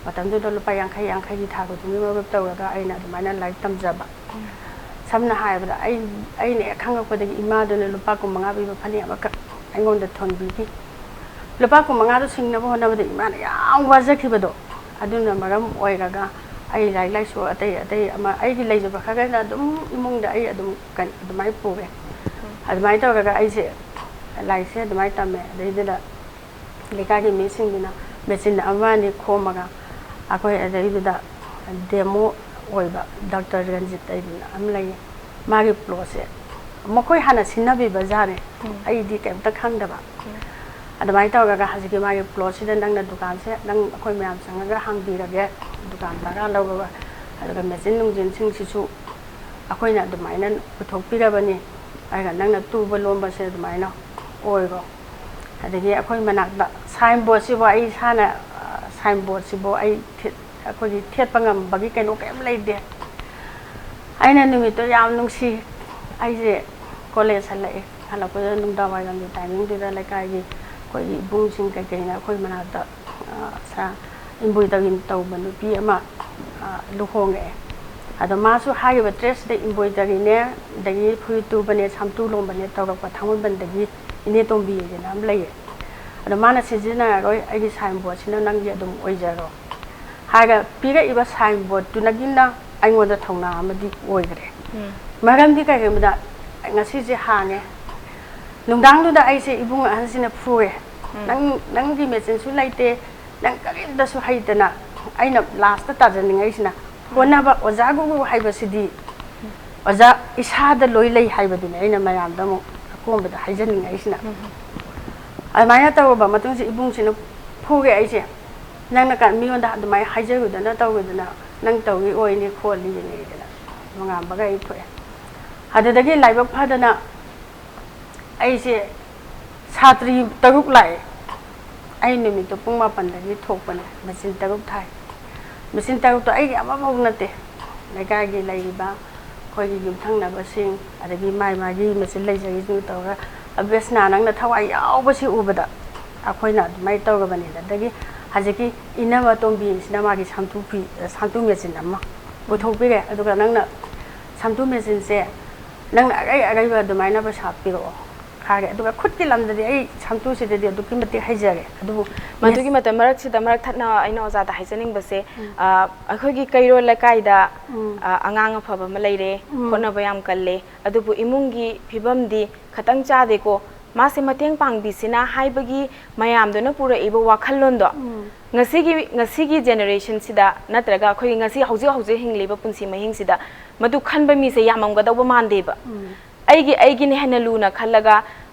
ꯃꯇꯝꯗꯨꯗ ꯂꯨꯄꯥ ꯌꯥꯡꯈꯩ, ꯌꯥꯡꯈꯩꯒꯤ ꯊꯥ ꯈꯨꯗꯤꯡꯒꯤ ꯃꯔꯨꯞ ꯇꯧꯔꯒ ꯑꯩꯅ ꯑꯗꯨꯃꯥꯏꯅ ꯂꯥꯏꯔꯤꯛ ꯇꯝꯖꯕ꯫ ꯁꯝꯅ ꯍꯥꯏꯔꯕꯗ ꯑꯩ, ꯑꯩꯅ ꯍꯦꯛ ꯈꯪꯉꯛꯄꯗꯒꯤ ꯏꯃꯥꯗꯨꯅ ꯂꯨꯄꯥ ꯀꯨꯟꯃꯉꯥ ꯄꯤꯕ ꯐꯅꯦꯛ ꯑꯃꯈꯛ ꯑꯩꯉꯣꯟꯗ ꯊꯣꯟꯕꯤꯈꯤ꯫ ꯂꯨꯄꯥ ꯀꯨꯟꯃꯉꯥꯗꯣ ꯁꯤꯡꯅꯕ ꯍꯣꯠꯅꯕꯗ ꯏꯃꯥꯅ ꯌꯥꯝ ꯋꯥꯖꯈꯤꯕꯗꯣ, ꯑꯗꯨꯅ ꯃꯔꯝ ꯑꯣꯏꯔꯒ ꯑꯩ ꯂꯥꯏꯔꯤꯛ ꯂꯥꯏꯁꯨ ꯑꯇꯩ ꯑꯇꯩ ꯑꯃ ꯑꯩꯒꯤ ꯂꯩꯖꯕ ꯈꯔꯒꯩꯅ ꯑꯗꯨꯝ ꯏꯃꯨꯡꯗ ꯑꯩ ꯑꯗꯨꯝ ꯀꯩ-, ꯑꯗꯨꯃꯥꯏꯅ ꯄꯨꯔꯦ꯫ ꯑꯗꯨꯃꯥꯏꯅ ꯇꯧꯔꯒ ꯑꯩꯁꯦ ꯂꯥꯏꯔꯤꯛꯁꯦ ꯑꯗꯨꯃꯥꯏꯅ ꯇꯝꯃꯦ꯫ ꯑꯗꯩꯗꯨꯗ ꯂꯩꯀꯥꯏꯒꯤ ꯃꯤꯁꯤꯡꯗꯨꯅ ꯃꯦꯆꯤꯟ ꯑꯃ ꯑꯅꯤ ꯈꯣꯝꯃꯒ ꯑꯩꯈꯣꯏ ꯑꯗꯩꯗꯨꯗ ꯗꯦꯃꯣ ꯑꯣꯏꯕ ꯗꯥꯛꯇꯔ ꯔꯟꯖꯤꯠ ꯍꯥꯏꯗꯅ ꯑꯃ ꯂꯩꯌꯦ꯫ ꯃꯥꯒꯤ ꯄ꯭ꯂꯣꯠꯁꯦ ꯃꯈꯣꯏ ꯍꯥꯟꯅ ꯁꯤꯟꯅꯕꯤꯕ ꯖꯥꯠꯅꯦ꯫ ꯎꯝ꯫ ꯑꯩꯗꯤ ꯀꯩꯝꯇ ꯈꯪꯗꯕ꯫ ꯎꯝ꯫ ꯑꯗꯨꯃꯥꯏꯅ ꯇꯧꯔꯒ ꯍꯧꯖꯤꯛꯀꯤ ꯃꯥꯒꯤ ꯄ꯭ꯂꯣꯠꯁꯤꯗ ꯅꯪꯅ ꯗꯨꯀꯥꯟꯁꯦ, ꯅꯪ ꯑꯩꯈꯣꯏ ꯃꯌꯥꯝ ꯆꯪꯉꯒ ꯍꯥꯡꯕꯤꯔꯒꯦ, ꯗꯨꯀꯥꯟ ꯚꯔꯥ ꯂꯧꯔꯒ, ꯑꯗꯨꯒ ꯃꯦꯆꯤꯟ ꯅꯨꯡꯆꯤꯟꯁꯤꯡꯁꯤꯁꯨ ꯑꯩꯈꯣꯏꯅ ꯑꯗꯨꯃꯥꯏꯅ ꯄꯨꯊꯣꯛꯄꯤꯔꯕꯅꯤ, ꯑꯗꯨꯒ ꯅꯪꯅ ꯇꯨꯕ ꯂꯣꯟꯕꯁꯦ ꯑꯗꯨꯃꯥꯏꯅ ꯑꯣꯏꯔꯣ꯫ ꯑꯗꯒꯤ ꯑꯩꯈꯣꯏ ꯃꯅꯥꯛꯇ ꯁꯥꯏꯟ ꯕꯣꯔꯗꯁꯤꯕꯨ ꯑꯩ ꯏꯁꯥꯅ, ꯑ, ꯁꯥꯏꯟ ꯕꯣꯔꯗꯁꯤꯕꯨ ꯑꯩ ꯊꯦꯠ-, ꯑꯩꯈꯣꯏꯒꯤ ꯊꯦꯠꯄ ꯉꯝꯕꯒꯤ ꯀꯩꯅꯣ ꯀꯔꯤꯝ ꯂꯩꯇꯦ꯫ ꯑꯩꯅ ꯅꯨꯃꯤꯠꯇꯣ ꯌꯥꯝ ꯅꯨꯡꯁꯤ꯫ ꯑꯩꯁꯦ ꯀꯣꯂꯦꯖ ꯍꯜꯂꯛꯑꯦ꯫ ꯍꯜꯂꯛꯄꯗ ꯅꯨꯡꯗꯥꯡ ꯋꯥꯏꯔꯝꯒꯤ ꯇꯥꯏꯃꯤꯡꯗꯨꯗ ꯂꯩꯀꯥꯏꯒꯤ ꯑꯩꯈꯣꯏꯒꯤ ꯏꯕꯨꯡꯁꯤꯡ ꯀꯩꯀꯩꯅ ꯑꯩꯈꯣꯏ ꯃꯅꯥꯛꯇ, ꯑ, ꯁꯥ-, ꯏꯝꯕꯣꯏꯗꯔꯤ ꯇꯧꯕ ꯅꯨꯄꯤ ꯑꯃ, ꯑ, ꯂꯨꯍꯣꯡꯉꯛꯑꯦ꯫ ꯑꯗꯣ ꯃꯥꯁꯨ ꯍꯥꯏꯔꯤꯕ ꯗ꯭ꯔꯦꯁꯁꯤꯗ ꯏꯝꯕꯣꯏꯗꯔꯤꯅꯦ, ꯑꯗꯒꯤ ꯐꯨꯔꯤꯠ ꯇꯨꯕꯅꯦ, ꯁꯝꯇꯨ ꯂꯣꯟꯕꯅꯦ ꯇꯧꯔꯛꯄ ꯊꯥꯡꯃꯩꯕꯟꯗꯒꯤ ꯏꯅꯦ ꯇꯣꯝꯕꯤ ꯍꯥꯏꯗꯅ ꯑꯃ ꯂꯩꯌꯦ꯫ ꯑꯗꯣ ꯃꯥꯅ ꯁꯤꯖꯤꯟꯅꯔꯔꯣꯏ, ꯑꯩꯒꯤ ꯁꯥꯏꯟ ꯕꯣꯔꯗꯁꯤꯅ ꯅꯪꯒꯤ ꯑꯗꯨꯝ ꯑꯣꯏꯖꯔꯣ ꯍꯥꯏꯔꯒ ꯄꯤꯔꯛꯏꯕ ꯁꯥꯏꯟ ꯕꯣꯔꯗꯇꯨꯅꯒꯤꯅ ꯑꯩꯉꯣꯟꯗ ꯊꯧꯅꯥ ꯑꯃꯗꯤ ꯑꯣꯏꯈ꯭ꯔꯦ꯫ ꯎꯝ꯫ ꯃꯔꯝꯗꯤ ꯀꯩꯒꯤꯅꯣꯗ ꯉꯁꯤꯁꯦ ꯍꯥꯡꯉꯦ꯫ ꯅꯨꯡꯗꯥꯡꯗꯨꯗ ꯑꯩꯁꯦ ꯏꯕꯨꯡ ꯑꯍꯟꯁꯤꯅ ꯐꯨꯔꯦ꯫ ꯎꯝ꯫ "ꯅꯪ, ꯅꯪꯒꯤ ꯃꯦꯆꯤꯟꯁꯨ ꯂꯩꯇꯦ, ꯅꯪ ꯀꯔꯤꯝꯇꯁꯨ ꯍꯩꯇꯅ", ꯑꯩꯅ ꯂꯥꯁꯇ ꯇꯥꯖꯅꯤꯡꯉꯛꯏꯁꯤꯅ, ꯎꯝ꯫ ꯍꯣꯠꯅꯕ, ꯑꯣꯖꯥ ꯒꯨꯔꯨ ꯍꯥꯏꯕꯁꯤꯗꯤ ꯑꯣꯖꯥ ꯏꯁꯥꯗ ꯂꯣꯏ ꯂꯩ ꯍꯥꯏꯕꯗꯨꯅꯦ ꯑꯩꯅ ꯃꯌꯥꯝꯗ ꯑꯃꯨꯛ ꯑꯀꯣꯟꯕꯗ ꯍꯥꯏꯖꯅꯤꯡꯉꯛꯏꯁꯤꯅ꯫ ꯎꯝ꯫ ꯑꯗꯨꯃꯥꯏꯅ ꯇꯧꯔꯕ ꯃꯇꯨꯡꯁꯤ ꯏꯕꯨꯡꯁꯤꯅ ꯐꯨꯔꯦ ꯑꯩꯁꯦ꯫ "ꯅꯪꯅ ꯀ-, ꯃꯤꯉꯣꯟꯗ ꯑꯗꯨꯃꯥꯏꯅ ꯍꯥꯏꯖꯔꯨꯗꯅ ꯇꯧꯔꯨꯗꯅ ꯅꯪ ꯇꯧꯔꯤ ꯑꯣꯏꯅꯤ ꯈꯣꯠꯂꯤꯅꯦꯗꯅ" ꯅꯣꯡꯉꯥꯟꯕꯒ ꯑꯩ ꯊꯣꯛꯑꯦ꯫ ꯑꯗꯨꯗꯒꯤ ꯂꯥꯏꯕꯛ ꯐꯗꯅ ꯑꯩꯁꯦ ꯁꯥꯇ꯭ꯔꯤ ꯇꯔꯨꯛ ꯂꯥꯛꯑꯦ꯫ ꯑꯩ ꯅꯨꯃꯤꯠꯇꯨ ꯄꯨꯡ ꯃꯥꯄꯟꯗꯒꯤ ꯊꯣꯛꯄꯅꯦ꯫ ꯃꯦꯆꯤꯟ ꯇꯔꯨꯛ ꯊꯥꯏ꯫ ꯃꯦꯆꯤꯟ ꯇꯔꯨꯛꯇꯣ ꯑꯩꯒꯤ ꯑꯃꯐꯥꯎ ꯅꯠꯇꯦ, ꯂꯩꯀꯥꯏꯒꯤ ꯂꯩꯔꯤꯕ ꯑꯩꯈꯣꯏꯒꯤ ꯌꯨꯝꯊꯪꯅꯕꯁꯤꯡ, ꯑꯗꯒꯤ ꯃꯥꯏ ꯃꯥꯒꯤ ꯃꯦꯆꯤꯟ ꯂꯩꯖꯔꯤꯁꯤꯡꯗꯨ ꯇꯧꯔꯒ, "ꯑꯕꯦꯁꯅꯥ, ꯅꯪꯅ ꯊꯋꯥꯏ ꯌꯥꯎꯕꯁꯤ ꯎꯕꯗ ꯑꯩꯈꯣꯏꯅ ꯑꯗꯨꯃꯥꯏꯅ ꯇꯧꯔꯕꯅꯤꯅ"꯫ ꯑꯗꯒꯤ ꯍꯧꯖꯤꯛꯀꯤ ꯏꯅꯝꯃ ꯇꯣꯝꯕꯤꯁꯤꯅ ꯃꯥꯒꯤ ꯁꯝꯇꯨ ꯐꯤ, ꯁꯝꯇꯨ ꯃꯦꯆꯤꯟ ꯑꯃ ꯄꯨꯊꯣꯛꯄꯤꯔꯦ꯫ ꯑꯗꯨꯒ ꯅꯪꯅ ꯁꯝꯇꯨ ꯃꯦꯆꯤꯟꯁꯦ ꯅꯪꯅ ꯑꯔꯩ ꯑꯔꯩꯕ ꯑꯗꯨꯃꯥꯏꯅ ꯄꯩꯁꯥ ꯄꯤꯔꯛꯑꯣ ꯍꯥꯏꯔꯦ꯫ ꯑꯗꯨꯒ ꯈꯨꯠꯀꯤ ꯂꯝꯗꯗꯤ ꯑꯩ ꯁꯝꯇꯨꯁꯤꯗꯗꯤ ꯑꯗꯨꯛꯀꯤ ꯃꯇꯤꯛ ꯍꯩꯖꯔꯦ꯫ ꯑꯗꯨꯕꯨ ꯃꯗꯨꯒꯤ ꯃꯇꯝ ꯃꯔꯛꯁꯤꯗ ꯃꯔꯛ ꯊꯠꯅ ꯑꯩꯅ ꯑꯣꯖꯥꯗ ꯍꯥꯏꯖꯅꯤꯡꯕꯁꯦ, ꯎꯝ꯫ ꯑ, ꯑꯩꯈꯣꯏꯒꯤ ꯀꯩꯔꯣꯜ ꯂꯩꯀꯥꯏꯗ, ꯎꯝ꯫ ꯑ, ꯑꯉꯥꯡ ꯑꯐꯕ ꯑꯃ ꯂꯩꯔꯦ, ꯎꯝ꯫ ꯍꯣꯠꯅꯕ ꯌꯥꯝ ꯀꯜꯂꯦ, ꯑꯗꯨꯕꯨ ꯏꯃꯨꯡꯒꯤ ꯐꯤꯕꯝꯗꯤ ꯈꯇꯪ ꯆꯥꯗꯦꯀꯣ, ꯃꯥꯁꯦ ꯃꯇꯦꯡ ꯄꯥꯡꯕꯤꯁꯤꯅ ꯍꯥꯏꯕꯒꯤ ꯃꯌꯥꯝꯗꯨꯅ ꯄꯨꯔꯛꯏꯕ ꯋꯥꯈꯜꯂꯣꯟꯗꯣ, ꯎꯝ꯫ ꯉꯁꯤꯒꯤ, ꯉꯁꯤꯒꯤ ꯖꯦꯅꯦꯔꯦꯁꯟꯁꯤꯗ ꯅꯠꯇ꯭ꯔꯒ ꯑꯩꯈꯣꯏꯒꯤ ꯉꯁꯤ ꯍꯧꯖꯤꯛ ꯍꯧꯖꯤꯛ ꯍꯤꯡꯂꯤꯕ ꯄꯨꯟꯁꯤ ꯃꯍꯤꯡꯁꯤꯗ ꯃꯗꯨ ꯈꯟꯕ ꯃꯤꯁꯦ ꯌꯥꯝꯃꯝꯒꯗꯧꯕ ꯃꯥꯟꯗꯦꯕ꯫ ꯎꯝ꯫ ꯑꯩꯒꯤ, ꯑꯩꯒꯤꯅ ꯍꯦꯟꯅ ꯂꯨꯅ ꯈꯜꯂꯒ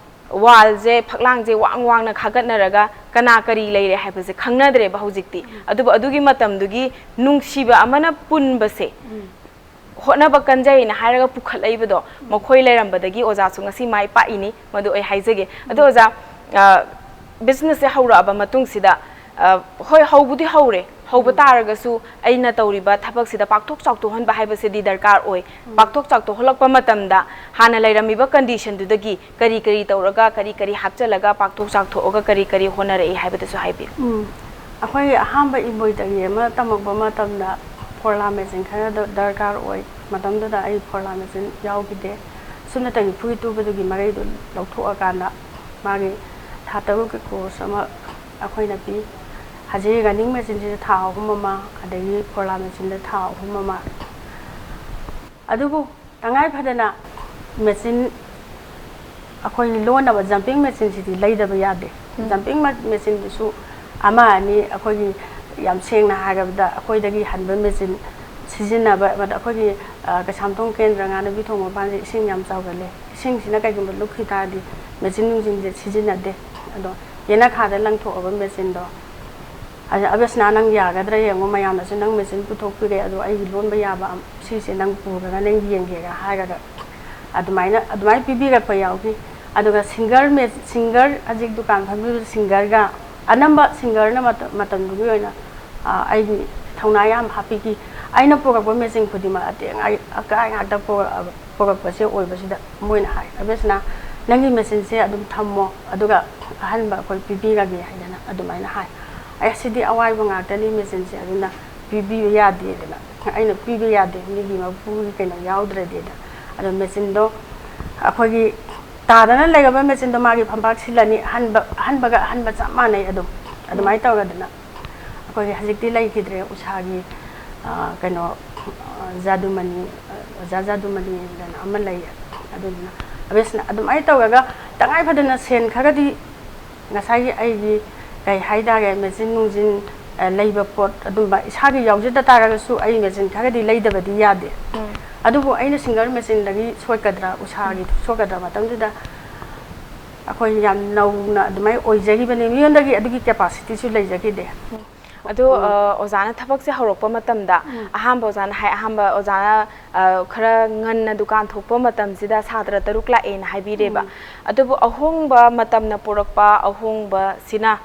ꯋꯥꯜꯁꯦ, ꯐꯛꯂꯥꯡꯁꯦ ꯋꯥꯡ ꯋꯥꯡꯅ ꯈꯥꯒꯠꯅꯔꯒ ꯀꯅꯥ ꯀꯔꯤ ꯂꯩꯔꯦ ꯍꯥꯏꯕꯁꯦ ꯈꯪꯅꯗ꯭ꯔꯦꯕ ꯍꯧꯖꯤꯛꯇꯤ꯫ ꯎꯝ꯫ ꯑꯗꯨꯕꯨ ꯑꯗꯨꯒꯤ ꯃꯇꯝꯗꯨꯒꯤ ꯅꯨꯡꯁꯤꯕ ꯑꯃꯅ ꯄꯨꯟꯕꯁꯦ, ꯎꯝ꯫ ꯍꯣꯠꯅꯕ ꯀꯟꯖꯩꯅ ꯍꯥꯏꯔꯒ ꯄꯨꯈꯠꯂꯛꯏꯕꯗꯣ, ꯎꯝ꯫ ꯃꯈꯣꯏ ꯂꯩꯔꯝꯕꯗꯒꯤ ꯑꯣꯖꯥꯁꯨ ꯉꯁꯤ ꯃꯥꯏ ꯄꯥꯛꯏꯅꯤ, ꯃꯗꯨ ꯑꯩ ꯍꯥꯏꯖꯒꯦ꯫ ꯑꯗꯣ ꯎꯝ꯫ ꯑꯣꯖꯥ, ꯑ, ꯕꯤꯖꯤꯅꯦꯁꯁꯦ ꯍꯧꯔꯛꯑꯕ ꯃꯇꯨꯡꯁꯤꯗ, ꯑ, ꯍꯣꯏ, ꯍꯧꯕꯨꯗꯤ ꯍꯧꯔꯦ, ꯍꯧꯕ ꯎꯝ꯫ ꯇꯥꯔꯒꯁꯨ ꯑꯩꯅ ꯇꯧꯔꯤꯕ ꯊꯕꯛꯁꯤꯗ ꯄꯥꯛꯊꯣꯛ ꯆꯥꯎꯊꯣꯛꯍꯟꯕ ꯍꯥꯏꯕꯁꯤꯗꯤ ꯗꯔꯀꯥꯔ ꯑꯣꯏ꯫ ꯎꯝ꯫ ꯄꯥꯛꯊꯣꯛ ꯆꯥꯎꯊꯣꯛꯍꯜꯂꯛꯄ ꯃꯇꯝꯗ ꯍꯥꯟꯅ ꯂꯩꯔꯝꯃꯤꯕ ꯀꯟꯗꯤꯁꯟꯗꯨꯗꯒꯤ ꯀꯔꯤ ꯀꯔꯤ ꯇꯧꯔꯒ, ꯀꯔꯤ ꯀꯔꯤ ꯍꯥꯞꯆꯜꯂꯒ ꯄꯥꯛꯊꯣꯛ ꯆꯥꯎꯊꯣꯛꯑꯒ ꯀꯔꯤ ꯀꯔꯤ ꯍꯣꯠꯅꯔꯛꯏ ꯍꯥꯏꯕꯗꯨꯁꯨ ꯍꯥꯏꯕꯤꯌꯨ꯫ ꯎꯝ꯫ ꯑꯩꯈꯣꯏꯒꯤ ꯑꯍꯥꯟꯕ ꯏꯝꯕ꯭ꯔꯣꯏꯗꯔꯤ ꯑꯃ ꯇꯝꯃꯛꯄ ꯃꯇꯝꯗ ꯐꯣꯔꯂꯥ ꯃꯦꯆꯤꯟ ꯈꯔ ꯗ-, ꯗꯔꯀꯥꯔ ꯑꯣꯏ꯫ ꯃꯇꯝꯗꯨꯗ ꯑꯩ ꯐꯣꯔꯂꯥ ꯃꯦꯆꯤꯟ ꯌꯥꯎꯈꯤꯗꯦ꯫ ꯁꯨꯞꯅꯇꯒꯤ ꯐꯨꯔꯤꯠ ꯇꯨꯕꯗꯨꯒꯤ ꯃꯔꯩꯗꯨ ꯂꯧꯊꯣꯛꯑꯀꯥꯟꯗ ꯃꯥꯒꯤ ꯊꯥ ꯇꯔꯨꯛꯀꯤ ꯀꯣꯔꯁ ꯑꯃ ꯑꯩꯈꯣꯏꯅ ꯄꯤ꯫ ꯍꯧꯖꯤꯛ ꯔꯟꯅꯤꯡ ꯃꯦꯆꯤꯟꯁꯤꯗ ꯊꯥ ꯑꯍꯨꯝ ꯑꯃ, ꯑꯗꯒꯤ ꯐꯣꯔꯂꯥ ꯃꯦꯆꯤꯟꯗ ꯊꯥ ꯑꯍꯨꯝ ꯑꯃ꯫ ꯑꯗꯨꯕꯨ ꯇꯉꯥꯏ ꯐꯗꯅ ꯃꯦꯆꯤꯟ ꯑꯩꯈꯣꯏꯒꯤ ꯂꯣꯟꯅꯕ ꯖꯝꯄꯤꯡ ꯃꯦꯆꯤꯟꯁꯤꯗꯤ ꯂꯩꯗꯕ ꯌꯥꯗꯦ꯫ ꯎꯝ꯫ ꯖꯝꯄꯤꯡ ꯃ-, ꯃꯦꯆꯤꯟꯗꯨꯁꯨ ꯑꯃ ꯑꯅꯤ ꯑꯩꯈꯣꯏꯒꯤ, ꯌꯥꯝ ꯁꯦꯡꯅ ꯍꯥꯏꯔꯕꯗ, ꯑꯩꯈꯣꯏꯗꯒꯤ ꯍꯟꯕ ꯃꯦꯆꯤꯟ ꯁꯤꯖꯤꯟꯅꯕ, ꯑꯩꯈꯣꯏꯒꯤ, ꯑ, ꯀꯩꯁꯥꯝꯊꯣꯡ ꯀꯦꯟꯗ꯭ꯔ ꯉꯥꯅꯨꯕꯤ ꯊꯣꯡ ꯃꯄꯥꯟꯁꯦ ꯏꯁꯤꯡ ꯌꯥꯝ ꯆꯥꯎꯒꯜꯂꯦ꯫ ꯏꯁꯤꯡꯁꯤꯅ ꯀꯩꯒꯨꯝꯕ ꯂꯨꯞꯈꯤ ꯇꯥꯔꯗꯤ ꯃꯦꯆꯤꯟ ꯅꯨꯡꯆꯤꯟꯁꯦ ꯁꯤꯖꯤꯟꯅꯗꯦ꯫ ꯑꯗꯣ ꯌꯦꯅꯈꯥꯗ ꯂꯪꯊꯣꯛꯑꯕ ꯃꯦꯆꯤꯟꯗꯣ, ꯑꯗ, "ꯑꯕꯦꯁꯅꯥ, ꯅꯪ ꯌꯥꯒꯗ꯭ꯔꯥ ꯌꯦꯡꯉꯣ, ꯃꯌꯥꯝꯅꯁꯨ ꯅꯪ ꯃꯦꯆꯤꯟ ꯄꯨꯊꯣꯛꯄꯤꯔꯦ, ꯑꯗꯣ ꯑꯩꯒꯤ ꯂꯣꯟꯕ ꯌꯥꯕ ꯑꯝ-, ꯁꯤꯁꯦ ꯅꯪ ꯄꯨꯔꯒ ꯅꯪ ꯌꯦꯡꯒꯦꯒ" ꯍꯥꯏꯔꯒ ꯑꯗꯨꯃꯥꯏꯅ, ꯑꯗꯨꯃꯥꯏꯅ ꯄꯤꯕꯤꯔꯛꯄ ꯌꯥꯎꯈꯤ꯫ ꯑꯗꯨꯒ ꯁꯤꯡꯒꯔ ꯃꯦ-, ꯁꯤꯡꯒꯔ, ꯍꯧꯖꯤꯛ ꯗꯨꯀꯥꯟ ꯐꯝꯃꯤꯕ ꯁꯤꯡꯒꯔꯒ ꯑꯅꯝꯕ ꯁꯤꯡꯒꯔꯅ ꯃꯇꯝꯗꯨꯒꯤ ꯑꯣꯏꯅ ꯑꯩꯒꯤ ꯊꯧꯅꯥ ꯌꯥꯝ ꯍꯥꯞꯄꯤꯈꯤ꯫ ꯑꯩꯅ ꯄꯨꯔꯛꯄ ꯃꯦꯆꯤꯟ ꯈꯨꯗꯤꯡꯃꯛ ꯑꯇꯦꯛ ꯑꯀꯥꯏ ꯉꯥꯛꯇ ꯄꯨꯔꯛꯄꯁꯦ ꯑꯣꯏꯕꯁꯤꯗ ꯃꯣꯏꯅ ꯍꯥꯏ, "ꯑꯕꯦꯁꯅꯥ, ꯅꯪꯒꯤ ꯃꯦꯆꯤꯟꯁꯦ ꯑꯗꯨꯝ ꯊꯝꯃꯣ, ꯑꯗꯨꯒ ꯑꯍꯟꯕ ꯑꯩꯈꯣꯏ ꯄꯤꯕꯤꯔꯒꯦ" ꯍꯥꯏꯗꯅ ꯑꯗꯨꯃꯥꯏꯅ ꯍꯥꯏ꯫ "ꯑꯩ ꯁꯤꯗꯤ ꯑꯋꯥꯏꯕ ꯉꯥꯛꯇꯅꯤ ꯃꯦꯆꯤꯟꯁꯦ, ꯑꯗꯨꯅ ꯄꯤꯕꯤꯕ ꯌꯥꯗꯦꯗꯅ, ꯑꯩꯅ ꯄꯤꯕ ꯌꯥꯗꯦ, ꯃꯤꯒꯤ ꯃꯄꯨꯒꯤ ꯀꯩꯅꯣ ꯌꯥꯎꯗ꯭ꯔꯗꯤꯅ"꯫ ꯑꯗꯣ ꯃꯦꯆꯤꯟꯗꯣ ꯑꯩꯈꯣꯏꯒꯤ ꯇꯥꯗꯅ ꯂꯩꯔꯕ ꯃꯦꯆꯤꯟꯗꯣ ꯃꯥꯒꯤ ꯐꯝꯄꯥꯛ ꯁꯤꯜꯂꯅꯤ, ꯑꯍꯟꯕ, ꯑꯍꯟꯕꯒ ꯑꯍꯟꯕ ꯆꯞ ꯃꯥꯟꯅꯩ꯫ ꯑꯗꯨꯝ ꯑꯗꯨꯃꯥꯏꯅ ꯇꯧꯔꯗꯅ ꯑꯩꯈꯣꯏꯒꯤ ꯍꯧꯖꯤꯛꯇꯤ ꯂꯩꯈꯤꯗ꯭ꯔꯦ ꯎꯁꯥꯒꯤ, ꯑ, ꯀꯩꯅꯣ, ꯑ, ꯖꯥꯗꯨꯃꯅꯤ, ꯑ, ꯑꯣꯖꯥ ꯖꯥꯗꯨꯃꯅꯤ ꯍꯥꯏꯗꯅ ꯑꯃ ꯂꯩꯌꯦ꯫ ꯑꯗꯨꯗꯨꯅ ꯑꯕꯦꯁꯅ ꯑꯗꯨꯃꯥꯏꯅ ꯇꯧꯔꯒ ꯇꯉꯥꯏ ꯐꯗꯅ ꯁꯦꯟ ꯈꯔꯒꯗꯤ ꯉꯁꯥꯏꯒꯤ ꯑꯩꯒꯤ ꯀꯩ ꯍꯥꯏꯇꯥꯔꯦ, ꯃꯦꯆꯤꯟ ꯅꯨꯡꯖꯤꯟ, ꯑ, ꯂꯩꯕ ꯄꯣꯠ ꯑꯗꯨꯝꯕ ꯏꯁꯥꯒꯤ ꯌꯥꯎꯖꯗ ꯇꯥꯔꯒꯁꯨ ꯑꯩ ꯃꯦꯆꯤꯟ ꯈꯔꯒꯗꯤ ꯂꯩꯗꯕꯗꯤ ꯌꯥꯗꯦ꯫ ꯎꯝ꯫ ꯑꯗꯨꯕꯨ ꯑꯩꯅ ꯁꯤꯡꯒꯔ ꯃꯦꯆꯤꯟꯗꯒꯤ ꯁꯣꯏꯒꯗ꯭ꯔꯥ, ꯎꯁꯥꯒꯤ ꯁꯣꯏꯒꯗ꯭ꯔꯥ ꯃꯇꯝꯗꯨꯗ ꯑꯩꯈꯣꯏ ꯌꯥꯝ ꯅꯧꯅ ꯑꯗꯨꯃꯥꯏꯅ ꯑꯣꯏꯖꯈꯤꯕꯅꯤ, ꯃꯤꯉꯣꯟꯗꯒꯤ ꯑꯗꯨꯒꯤ ꯀꯦꯄꯥꯁꯤꯇꯤꯁꯨ ꯂꯩꯖꯈꯤꯗꯦ꯫ ꯑꯗꯣ, ꯎꯝ꯫ ꯑ, ꯑꯣꯖꯥꯅ ꯊꯕꯛꯁꯦ ꯍꯧꯔꯛꯄ ꯃꯇꯝꯗ, ꯎꯝ꯫ ꯑꯍꯥꯟꯕ ꯑꯣꯖꯥꯅ ꯍꯥꯏ, ꯑꯍꯥꯟꯕ ꯑꯣꯖꯥꯅ, ꯑ, ꯈꯔ ꯉꯟꯅ ꯗꯨꯀꯥꯟ ꯊꯣꯛꯄ ꯃꯇꯝꯁꯤꯗ ꯁꯥꯇ꯭ꯔ ꯇꯔꯨꯛ ꯂꯥꯛꯑꯦꯅ ꯍꯥꯏꯕꯤꯔꯦꯕ꯫ ꯎꯝ꯫ ꯑꯗꯨꯕꯨ ꯑꯍꯣꯡꯕ ꯃꯇꯝꯅ ꯄꯨꯔꯛꯄ ꯑꯍꯣꯡꯕꯁꯤꯅ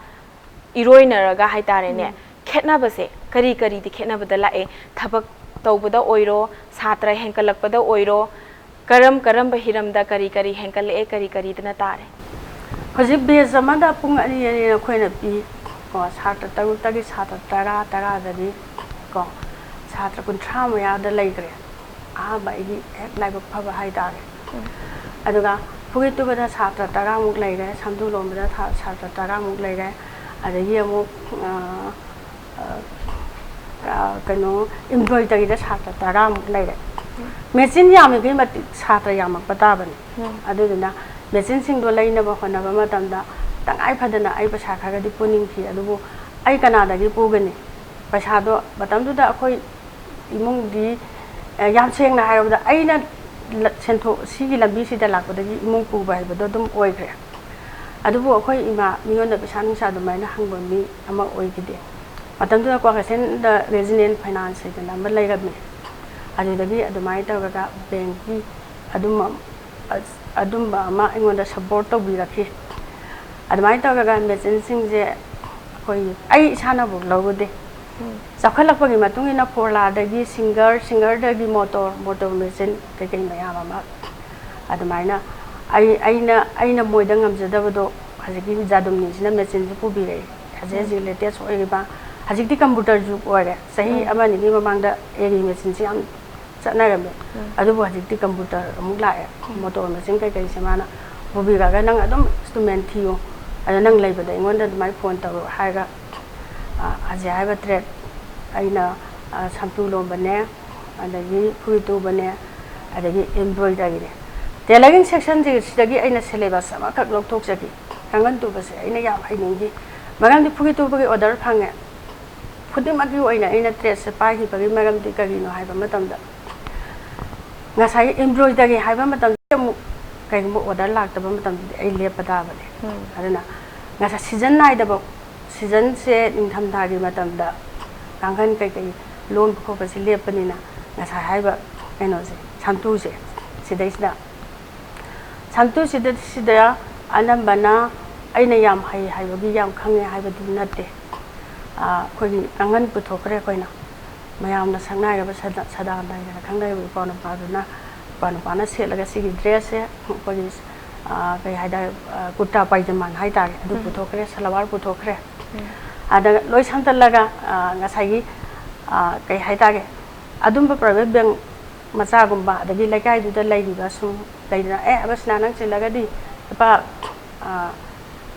ꯏꯔꯣꯏꯅꯔꯒ ꯍꯥꯏꯇꯥꯔꯦꯅꯦ, ꯎꯝ꯫ ꯈꯦꯠꯅꯕꯁꯦ ꯀꯔꯤ ꯀꯔꯤꯗꯤ ꯈꯦꯠꯅꯕꯗ ꯂꯥꯛꯑꯦ? ꯊꯕꯛ ꯇꯧꯕꯗ ꯑꯣꯏꯔꯣ, ꯁꯥꯇ꯭ꯔ ꯍꯦꯟꯒꯠꯂꯛꯄꯗ ꯑꯣꯏꯔꯣ, ꯀꯔꯝ ꯀꯔꯝꯕ ꯍꯤꯔꯝꯗ ꯀꯔꯤ ꯀꯔꯤ ꯍꯦꯟꯒꯠꯂꯛꯑꯦ, ꯀꯔꯤ ꯀꯔꯤꯗꯅ ꯇꯥꯔꯦ? ꯍꯧꯖꯤꯛ ꯕꯦꯆ ꯑꯃꯗ ꯄꯨꯡ ꯑꯅꯤ ꯑꯅꯤ ꯑꯩꯈꯣꯏꯅ ꯄꯤ꯫ ꯀꯣ, ꯁꯥꯇ꯭ꯔ ꯇꯔꯨꯛꯇꯒꯤ ꯁꯥꯇ꯭ꯔ ꯇꯔꯥ, ꯇꯔꯥꯗꯒꯤ ꯀꯣ, ꯁꯥꯇ꯭ꯔ ꯀꯨꯟꯊ꯭ꯔꯥ ꯃꯌꯥꯗ ꯂꯩꯈ꯭ꯔꯦ꯫ ꯑꯍꯥꯟꯕ ꯑꯩꯒꯤ ꯍꯦꯛ ꯂꯥꯏꯕꯛ ꯐꯕ ꯍꯥꯏꯇꯥꯔꯦ꯫ ꯎꯝ꯫ ꯑꯗꯨꯒ ꯐꯨꯔꯤꯠ ꯇꯨꯕꯗ ꯁꯥꯇ꯭ꯔ ꯇꯔꯥꯃꯨꯛ ꯂꯩꯔꯦ, ꯁꯝꯗꯨ ꯂꯣꯟꯕꯗ ꯊꯥ-, ꯁꯥꯇ꯭ꯔ ꯇꯔꯥꯃꯨꯛ ꯂꯩꯔꯦ, ꯑꯗꯒꯤ ꯑꯃꯨꯛ, ꯑ, ꯑ, ꯑ, ꯀꯩꯅꯣ, embroidery ꯗ ꯁꯥꯇ꯭ꯔ ꯇꯔꯥꯃꯨꯛ ꯂꯩꯔꯦ꯫ ꯎꯝ꯫ ꯃꯦꯆꯤꯟ ꯌꯥꯝꯃꯤꯈꯩ ꯃꯇꯤꯛ ꯁꯥꯇ꯭ꯔ ꯌꯥꯝꯃꯛꯄ ꯇꯥꯕꯅꯤ꯫ ꯎꯝ꯫ ꯑꯗꯨꯗꯨꯅ ꯃꯦꯆꯤꯟꯁꯤꯡꯗꯣ ꯂꯩꯅꯕ ꯍꯣꯠꯅꯕ ꯃꯇꯝꯗ ꯇꯉꯥꯏ ꯐꯗꯅ ꯑꯩ ꯄꯩꯁꯥ ꯈꯔꯒꯗꯤ ꯄꯨꯅꯤꯡꯈꯤ, ꯑꯗꯨꯕꯨ ꯑꯩ ꯀꯅꯥꯗꯒꯤ ꯄꯨꯒꯅꯤ? ꯄꯩꯁꯥꯗꯣ ꯃꯇꯝꯗꯨꯗ ꯑꯩꯈꯣꯏ ꯏꯃꯨꯡꯗꯤ, ꯑ, ꯌꯥꯝ ꯁꯦꯡꯅ ꯍꯥꯏꯔꯕꯗ, ꯑꯩꯅ ꯂ-, ꯁꯦꯟꯊꯣꯛ, ꯁꯤꯒꯤ ꯂꯝꯕꯤꯁꯤꯗ ꯂꯥꯛꯄꯗꯒꯤ ꯏꯃꯨꯡ ꯄꯨꯕ ꯍꯥꯏꯕꯗꯣ ꯑꯗꯨꯝ ꯑꯣꯏꯈ꯭ꯔꯦ꯫ ꯑꯗꯨꯕꯨ ꯑꯩꯈꯣꯏ ꯏꯃꯥ ꯃꯤꯉꯣꯟꯗ ꯄꯩꯁꯥ ꯅꯨꯡꯁꯥ ꯑꯗꯨꯃꯥꯏꯅ ꯍꯪꯕ ꯃꯤ ꯑꯃ ꯑꯣꯏꯈꯤꯗꯦ꯫ ꯃꯇꯝꯗꯨꯗ ꯀ꯭ꯋꯥꯀꯩꯊꯦꯜꯗ ꯔꯦꯖꯤꯅꯦꯟ ꯐꯥꯏꯅꯥꯟꯁ ꯍꯥꯏꯗꯅ ꯑꯃ ꯂꯩꯔꯝꯃꯤ꯫ ꯑꯗꯨꯗꯒꯤ ꯑꯗꯨꯃꯥꯏꯅ ꯇꯧꯔꯒ ꯕꯦꯡꯀꯤ ꯑꯗꯨꯝꯕ, ꯑꯗꯨꯝꯕ ꯑꯃ ꯑꯩꯉꯣꯟꯗ ꯁꯄꯣꯔꯠ ꯇꯧꯕꯤꯔꯛꯈꯤ꯫ ꯑꯗꯨꯃꯥꯏꯅ ꯇꯧꯔꯒ ꯃꯦꯆꯤꯟꯁꯤꯡꯁꯦ ꯑꯩꯈꯣꯏ ꯑꯩ ꯏꯁꯥꯅꯕꯨ ꯂꯧꯔꯨꯗꯦ꯫ ꯆꯥꯎꯈꯠꯂꯛꯄꯒꯤ ꯃꯇꯨꯡ ꯏꯟꯅ ꯐꯣꯔꯂꯥꯗꯒꯤ ꯁꯤꯡꯒꯔ, ꯁꯤꯡꯒꯔꯗꯒꯤ ꯃꯣꯇꯣꯔ, ꯃꯣꯇꯣꯔ ꯃꯦꯆꯤꯟ ꯀꯩꯀꯩ ꯃꯌꯥꯝ ꯑꯃ ꯑꯗꯨꯃꯥꯏꯅ ꯑꯩ ꯑꯩꯅ ꯑꯩꯅ ꯃꯣꯏꯗ ꯉꯝꯖꯗꯕꯗꯣ ꯍꯧꯖꯤꯛꯀꯤ ꯖꯥꯗꯨꯝꯅꯤꯁꯤꯅ ꯃꯦꯆꯤꯟꯁꯦ ꯄꯨꯕꯤꯔꯛꯏ꯫ ꯍꯧꯖꯤꯛ ꯍꯧꯖꯤꯛ ꯂꯦꯇꯦꯁ ꯑꯣꯏꯔꯤꯕ ꯍꯧꯖꯤꯛꯇꯤ ꯀꯝꯄ꯭ꯌꯨꯇꯔ ꯖꯨꯛ ꯑꯣꯏꯔꯦ꯫ ꯆꯍꯤ ꯑꯃ ꯑꯅꯤꯒꯤ ꯃꯃꯥꯡꯗ ꯑꯦꯔꯤ ꯃꯦꯆꯤꯟꯁꯦ ꯌꯥꯝ ꯆꯠꯅꯔꯝꯃꯦ꯫ ꯑꯗꯨꯕꯨ ꯍꯧꯖꯤꯛꯇꯤ ꯀꯝꯄ꯭ꯌꯨꯇꯔ ꯑꯃꯨꯛ ꯂꯥꯛꯑꯦ꯫ ꯃꯣꯇꯣꯔ ꯃꯦꯆꯤꯟ ꯀꯩꯀꯩꯁꯦ ꯃꯥꯅ ꯄꯨꯕꯤꯔꯒ ꯅꯪ ꯑꯗꯨꯝ ꯏꯟꯁꯇ꯭ꯔꯨꯃꯦꯟ ꯊꯤꯌꯨ, ꯑꯗ ꯅꯪ ꯂꯩꯕꯗ ꯑꯩꯉꯣꯟꯗ ꯑꯗꯨꯃꯥꯏꯅ ꯐꯣꯟ ꯇꯧꯔꯣ ꯍꯥꯏꯔꯒ ꯑ, ꯍꯧꯖꯤꯛ ꯍꯥꯏꯔꯤꯕ ꯇ꯭ꯔꯦꯠ ꯑꯩꯅ ꯑ, ꯁꯝꯇꯨ ꯂꯣꯟꯕꯅꯦ, ꯑꯗꯒꯤ ꯐꯨꯔꯤꯠ ꯇꯨꯕꯅꯦ, ꯑꯗꯒꯤ ꯏꯝꯕ꯭ꯔꯣꯏꯗꯔꯤꯅꯦ꯫ ꯇꯦꯂꯔꯤꯡ ꯁꯦꯛꯁꯟꯁꯤ ꯁꯤꯗꯒꯤ ꯑꯩꯅ ꯁꯦꯂꯦꯕꯁ ꯑꯃꯈꯛ ꯂꯧꯊꯣꯛꯆꯈꯤ꯫ ꯀꯥꯡꯈꯟ ꯇꯨꯕꯁꯦ ꯑꯩꯅ ꯌꯥꯝ ꯍꯩꯅꯤꯡꯈꯤ, ꯃꯔꯝꯗꯤ ꯐꯨꯔꯤꯠ ꯇꯨꯕꯒꯤ ꯑꯣꯔꯗꯔ ꯐꯪꯉꯦ꯫ ꯈꯨꯗꯤꯡꯃꯛꯀꯤ ꯑꯣꯏꯅ ꯑꯩꯅ ꯇ꯭ꯔꯦꯠꯁꯦ ꯄꯥꯏꯈꯤꯕꯒꯤ ꯃꯔꯝꯗꯤ ꯀꯔꯤꯅꯣ ꯍꯥꯏꯕ ꯃꯇꯝꯗ ꯉꯁꯥꯏꯒꯤ ꯏꯝꯕ꯭ꯔꯣꯏꯗꯔꯤ ꯍꯥꯏꯕ ꯃꯇꯝꯗ ꯑꯃꯨꯛ ꯀꯩꯒꯨꯝꯕ ꯑꯣꯔꯗꯔ ꯂꯥꯛꯇꯕ ꯃꯇꯝꯗꯗꯤ ꯑꯩ ꯂꯦꯞꯄ ꯇꯥꯕꯅꯦ꯫ ꯑꯗꯨꯅ ꯉꯁꯥꯏ ꯁꯤꯖꯟ ꯅꯥꯏꯗꯕ ꯁꯤꯖꯟꯁꯦ ꯅꯤꯡꯊꯝꯊꯥꯒꯤ ꯃꯇꯝꯗ ꯀꯥꯡꯈꯟ ꯀꯩꯀꯩ ꯂꯣꯟꯕ ꯈꯣꯠꯄꯁꯦ ꯂꯦꯞꯄꯅꯤꯅ ꯉꯁꯥꯏ ꯍꯥꯏꯔꯤꯕ ꯀꯩꯅꯣꯁꯦ, ꯁꯝꯇꯨꯁꯦ, ꯁꯤꯗꯩꯁꯤꯗ ꯁꯝꯇꯨꯁꯤꯗ ꯁꯤꯗ ꯑꯅꯝꯕꯅ ꯑꯩꯅ ꯌꯥꯝ ꯍꯩ ꯍꯥꯏꯕꯒꯤ ꯌꯥꯝ ꯈꯪꯉꯦ ꯍꯥꯏꯕꯗꯤ ꯅꯠꯇꯦ꯫ ꯑꯩꯈꯣꯏꯒꯤ ꯀꯥꯡꯈꯟ ꯄꯨꯊꯣꯛꯈ꯭ꯔꯦ ꯑꯩꯈꯣꯏꯅ꯫ ꯃꯌꯥꯝꯅ ꯁꯛꯅꯥꯏꯔꯕ ꯁꯗꯥ ꯁꯗꯥꯅꯟꯗ ꯍꯥꯏꯅ ꯈꯪꯅꯔꯤꯕ ꯏꯄ꯭ꯋꯥ ꯅꯨꯄꯥꯗꯨꯅ, ꯏꯄ꯭ꯋꯥ ꯅꯨꯄꯥꯅ ꯁꯦꯠꯂꯒ ꯁꯤꯒꯤ ꯗ꯭ꯔꯦꯁꯁꯦ ꯑꯩꯈꯣꯏꯒꯤ ꯀꯩ ꯍꯥꯏꯇꯥꯔꯦ, ꯀꯨꯔꯇꯥ ꯄꯥꯏꯖꯃꯥꯟ ꯍꯥꯏꯇꯥꯔꯦ, ꯑꯗꯨ ꯄꯨꯊꯣꯛꯈ꯭ꯔꯦ, ꯁꯜꯋꯥꯔ ꯄꯨꯊꯣꯛꯈ꯭ꯔꯦ꯫ ꯑꯗ ꯂꯣꯏ ꯁꯝꯇꯠꯂꯒ ꯉꯁꯥꯏꯒꯤ ꯀꯩ ꯍꯥꯏꯇꯥꯔꯦ, ꯑꯗꯨꯝꯕ ꯄ꯭ꯔꯥꯏꯚꯦꯠ ꯕꯦꯡ ꯃꯆꯥꯒꯨꯝꯕ, ꯑꯗꯒꯤ ꯂꯩꯀꯥꯏꯗꯨꯗ ꯂꯩꯔꯤꯕ ꯁꯨꯝ ꯂꯩꯗꯅ, "ꯑꯦ, ꯑꯕꯁꯅꯥ, ꯅꯪ ꯆꯤꯜꯂꯒꯗꯤ ꯂꯨꯄꯥ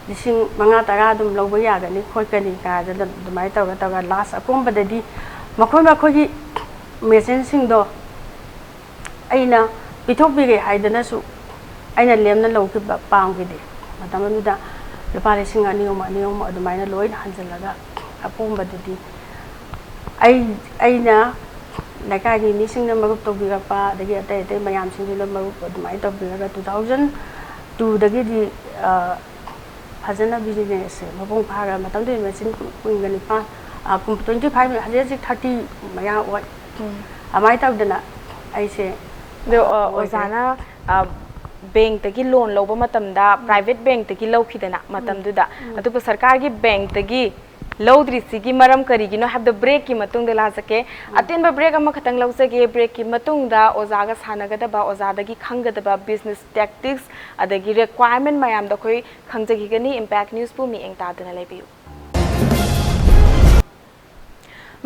ꯂꯤꯁꯤꯡ ꯃꯉꯥ ꯇꯔꯥ ꯑꯗꯨꯝ ꯂꯧꯕ ꯌꯥꯒꯅꯤ ꯈꯣꯠꯀꯅꯤ" ꯀꯥꯏꯗꯅ ꯑꯗꯨꯃꯥꯏꯅ ꯇꯧꯔ ꯇꯧꯔꯒ ꯂꯥꯁ ꯑꯀꯣꯝꯕꯗꯗꯤ ꯃꯈꯣꯏ ꯃꯈꯣꯏꯒꯤ ꯃꯦꯆꯤꯟꯁꯤꯡꯗꯣ ꯑꯩꯅ ꯄꯤꯊꯣꯛꯄꯤꯔꯦ ꯍꯥꯏꯗꯅꯁꯨ ꯑꯩꯅ ꯂꯦꯝꯅ ꯂꯧꯈꯤꯕ ꯄꯥꯝꯈꯤꯗꯦ꯫ ꯃꯇꯝ ꯑꯗꯨꯗ ꯂꯨꯄꯥ ꯂꯤꯁꯤꯡ ꯑꯅꯤ ꯑꯍꯨꯝ, ꯑꯅꯤ ꯑꯍꯨꯝ ꯑꯗꯨꯃꯥꯏꯅ ꯂꯣꯏꯅ ꯍꯟꯖꯤꯜꯂꯒ ꯑꯀꯣꯝꯕꯗꯨꯗꯤ ꯑꯩ, ꯑꯩꯅ ꯂꯩꯀꯥꯏꯒꯤ ꯃꯤꯁꯤꯡꯅ ꯃꯔꯨꯞ ꯇꯧꯕꯤꯔꯛꯄ, ꯑꯗꯒꯤ ꯑꯇꯩ ꯑꯇꯩ ꯃꯌꯥꯝꯁꯤꯡꯗꯨꯅ ꯃꯔꯨꯞ ꯑꯗꯨꯃꯥꯏꯅ ꯇꯧꯕꯤꯔꯒ two thousand two ꯗꯒꯤꯗꯤ ꯐꯖꯅ ꯕꯤꯖꯤꯅꯦꯁꯁꯦ ꯃꯄꯨꯡ ꯐꯥꯔꯒ ꯃꯇꯝꯗꯨꯒꯤ ꯃꯦꯆꯤꯟ ꯀꯨꯟꯒ ꯅꯤꯄꯥꯟ, ꯀꯨꯟ, twenty five, ꯍꯧꯖꯤꯛ ꯍꯧꯖꯤꯛ thirty ꯃꯌꯥ ꯑꯣꯏ꯫ ꯑꯗꯨꯃꯥꯏꯅ ꯇꯧꯗꯅ ꯑꯩꯁꯦ ꯑꯗꯣ, ꯑ, ꯑꯣꯏꯈ꯭ꯔꯦ꯫ ꯑꯣꯖꯥꯅ, ꯑ, ꯕꯦꯡꯛꯇꯒꯤ ꯂꯣꯟ ꯂꯧꯕ ꯃꯇꯝꯗ ꯄ꯭ꯔꯥꯏꯚꯦꯠ ꯕꯦꯡꯛꯇꯒꯤ ꯂꯧꯈꯤꯗꯅ ꯃꯇꯝꯗꯨꯗ, ꯑꯗꯨꯕꯨ ꯁꯔꯀꯥꯔꯒꯤ ꯕꯦꯡꯛꯇꯒꯤ ꯂꯧꯗ꯭ꯔꯤꯁꯤꯒꯤ ꯃꯔꯝ ꯀꯔꯤꯒꯤꯅꯣ ꯍꯥꯏꯕꯗꯣ ꯕ꯭ꯔꯦꯛꯀꯤ ꯃꯇꯨꯡꯗ ꯂꯥꯛꯆꯒꯦ꯫ ꯑꯇꯦꯟꯕ ꯕ꯭ꯔꯦꯛ ꯑꯃꯈꯛꯇꯪ ꯂꯧꯖꯒꯦ꯫ ꯕ꯭ꯔꯦꯛꯀꯤ ꯃꯇꯨꯡꯗ ꯑꯣꯖꯥꯒ ꯁꯥꯟꯅꯒꯗꯕ, ꯑꯣꯖꯥꯗꯒꯤ ꯈꯪꯒꯗꯕ ꯕꯤꯖꯤꯅꯦꯁ ꯇꯦꯛꯇꯤꯛꯁ ꯑꯗꯒꯤ ꯔꯤꯀ꯭ꯋꯥꯏꯔꯃꯦꯟ ꯃꯌꯥꯝꯗꯣ ꯑꯩꯈꯣꯏ ꯈꯪꯖꯈꯤꯒꯅꯤ꯫ ꯏꯝꯄꯦꯛ ꯅ꯭ꯌꯨꯁꯄꯨ ꯃꯤꯠꯌꯦꯡ ꯇꯥꯗꯨꯅ ꯂꯩꯕꯤꯌꯨ꯫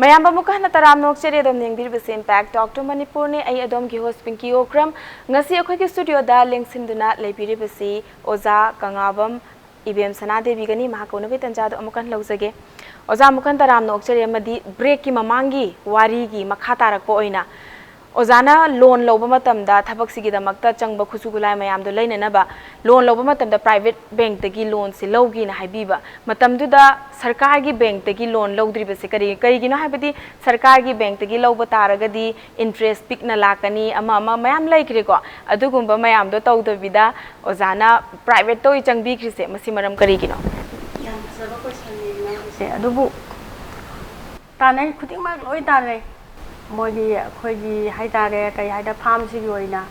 ꯃꯌꯥꯝꯕꯨ ꯑꯃꯨꯛꯀ ꯍꯟꯅ ꯇꯔꯥꯝꯅ ꯑꯣꯛꯆꯔꯤ꯫ ꯑꯗꯣꯝꯅ ꯌꯦꯡꯕꯤꯔꯤꯕꯁꯤ ꯏꯝꯄꯦꯛ ꯇꯣꯛ ꯇꯨ ꯃꯅꯤꯄꯨꯔꯅꯤ꯫ ꯑꯩ ꯑꯗꯣꯝꯒꯤ ꯍꯣꯁ ꯄꯤꯡꯀꯤ ꯑꯣꯀ꯭ꯔꯝ꯫ ꯉꯁꯤ ꯑꯩꯈꯣꯏꯒꯤ ꯁ꯭ꯇꯨꯗꯤꯑꯣꯗ ꯂꯦꯡꯁꯤꯟꯗꯨꯅ ꯂꯩꯕꯤꯔꯤꯕꯁꯤ ꯑꯣꯖꯥ ꯀꯪꯂꯥꯕꯝ ꯏꯕꯦꯝ ꯁꯅꯥꯗꯦꯕꯤꯒꯅꯤ꯫ ꯃꯍꯥꯛ ꯀꯧꯅꯕꯒꯤ ꯇꯟꯖꯥꯗꯣ ꯑꯃꯨꯛꯀ ꯍꯟꯅ ꯂꯧꯖꯒꯦ꯫ ꯑꯣꯖꯥ, ꯑꯃꯨꯛꯀ ꯍꯟꯅ ꯇꯔꯥꯝꯅ ꯑꯣꯛꯆꯔꯤ꯫ ꯑꯃꯗꯤ ꯕ꯭ꯔꯦꯛꯀꯤ ꯃꯃꯥꯡꯒꯤ ꯋꯥꯔꯤꯒꯤ ꯃꯈꯥ ꯇꯥꯔꯛꯄ ꯑꯣꯏꯅ, ꯑꯣꯖꯥꯅ ꯂꯣꯟ ꯂꯧꯕ ꯃꯇꯝꯗ ꯊꯕꯛꯁꯤꯒꯤꯗꯃꯛꯇ ꯆꯪꯕ ꯈꯨꯠꯁꯨ ꯈꯨꯠꯂꯥꯏ ꯃꯌꯥꯝꯗꯣ ꯂꯩꯅꯅꯕ ꯂꯣꯟ ꯂꯧꯕ ꯃꯇꯝꯗ ꯄ꯭ꯔꯥꯏꯚꯦꯠ ꯕꯦꯡꯛꯇꯒꯤ ꯂꯣꯟꯁꯦ ꯂꯧꯒꯦꯅ ꯍꯥꯏꯕꯤꯕ ꯃꯇꯝꯗꯨꯗ, ꯁꯔꯀꯥꯔꯒꯤ ꯕꯦꯡꯛꯇꯒꯤ ꯂꯣꯟ ꯂꯧꯗ꯭ꯔꯤꯕꯁꯦ ꯀꯔꯤ, ꯀꯔꯤꯒꯤꯅꯣ ꯍꯥꯏꯕꯗꯤ ꯁꯔꯀꯥꯔꯒꯤ ꯕꯦꯡꯛꯇꯒꯤ ꯂꯧꯕ ꯇꯥꯔꯒꯗꯤ ꯏꯟꯇꯔꯦꯁ ꯄꯤꯛꯅ ꯂꯥꯛꯀꯅꯤ, ꯑꯃ ꯑꯃ ꯃꯌꯥꯝ ꯂꯩꯈ꯭ꯔꯦꯀꯣ꯫ ꯑꯗꯨꯒꯨꯝꯕ ꯃꯌꯥꯝꯗꯣ ꯇꯧꯗꯕꯤꯗ ꯑꯣꯖꯥꯅ ꯄ꯭ꯔꯥꯏꯚꯦꯠꯇ ꯑꯣꯏ ꯆꯪꯕꯤꯈ꯭ꯔꯤꯁꯦ, ꯃꯁꯤ ꯃꯔꯝ ꯀꯔꯤꯒꯤꯅꯣ? ꯌꯥꯝ ꯐꯖꯕ ꯀꯣꯏꯁꯟꯅꯤ ꯅꯪꯒꯤꯁꯦ꯫ ꯑꯗꯨꯕꯨ ꯇꯥꯟꯅꯩ, ꯈꯨꯗꯤꯡꯃꯛ ꯂꯣꯏ ꯇꯥꯟꯅꯩ꯫ ꯃꯣꯏꯒꯤ, ꯑꯩꯈꯣꯏꯒꯤ ꯍꯥꯏꯇꯥꯔꯦ, ꯀꯩ ꯍꯥꯏꯗ, ꯐꯥꯝꯁꯤꯒꯤ ꯑꯣꯏꯅ,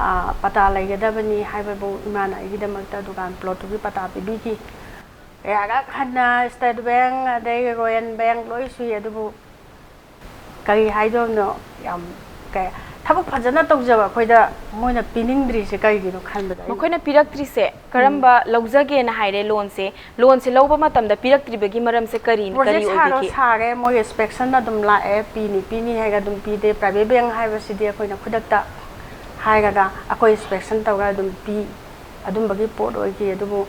ꯑ, ꯄꯇꯥ ꯂꯩꯒꯗꯕꯅꯤ ꯍꯥꯏꯕꯕꯨ ꯏꯃꯥꯅ ꯑꯩꯒꯤꯗꯃꯛꯇ ꯗꯨꯀꯥꯟ ꯄ꯭ꯂꯣꯠꯇꯨꯒꯤ ꯄꯇꯥ ꯄꯤꯕꯤꯈꯤ꯫ ꯀꯌꯥꯔꯛ ꯍꯟꯅ ꯁ꯭ꯇꯦꯠ ꯕꯦꯡꯛ, ꯑꯗꯩ ꯔꯣꯌꯦꯜ ꯕꯦꯡꯛ ꯂꯣꯏ ꯁꯨꯏ, ꯑꯗꯨꯕꯨ ꯀꯔꯤ ꯍꯥꯏꯗꯣꯏꯅꯣ, ꯌꯥꯝ ꯀꯩ, ꯊꯕꯛ ꯐꯖꯅ ꯇꯧꯖꯕ ꯑꯩꯈꯣꯏꯗ ꯃꯣꯏꯅ ꯄꯤꯅꯤꯡꯗ꯭ꯔꯤꯁꯦ ꯀꯔꯤꯒꯤꯅꯣ ꯈꯟꯕꯗ ꯑꯩ ꯃꯈꯣꯏꯅ ꯄꯤꯔꯛꯇ꯭ꯔꯤꯁꯦ ꯀꯔꯝꯕ ꯂꯧꯖꯒꯦꯅ ꯍꯥꯏꯔꯦ ꯂꯣꯟꯁꯦ, ꯂꯣꯟꯁꯦ ꯂꯧꯕ ꯃꯇꯝꯗ ꯄꯤꯔꯛꯇ꯭ꯔꯤꯕꯒꯤ ꯃꯔꯝꯁꯦ ꯀꯔꯤꯅ, ꯀꯔꯤ ꯄ꯭ꯔꯣꯖꯦꯛ ꯁꯥꯔꯣ ꯑꯣꯏꯕꯤꯒꯦ? ꯁꯥꯔꯦ, ꯃꯣꯏ ꯏꯟꯁꯄꯦꯛꯁꯟ ꯑꯗꯨꯝ ꯂꯥꯛꯑꯦ, ꯄꯤꯅꯤ ꯄꯤꯅꯤ ꯍꯥꯏꯔꯒ ꯑꯗꯨꯝ ꯄꯤꯗꯦ꯫ ꯄ꯭ꯔꯥꯏꯚꯦꯠ ꯕꯦꯡꯛ ꯍꯥꯏꯕꯁꯤꯗꯤ ꯑꯩꯈꯣꯏꯅ ꯈꯨꯗꯛꯇ ꯍꯥꯏꯔꯒ ꯑꯩꯈꯣꯏ ꯏꯟꯁꯄꯦꯛꯁꯟ ꯇꯧꯔꯒ ꯑꯗꯨꯝ ꯄꯤ, ꯑꯗꯨꯝꯕꯒꯤ ꯄꯣꯠ ꯑꯣꯏꯈꯤ꯫ ꯑꯗꯨꯕꯨ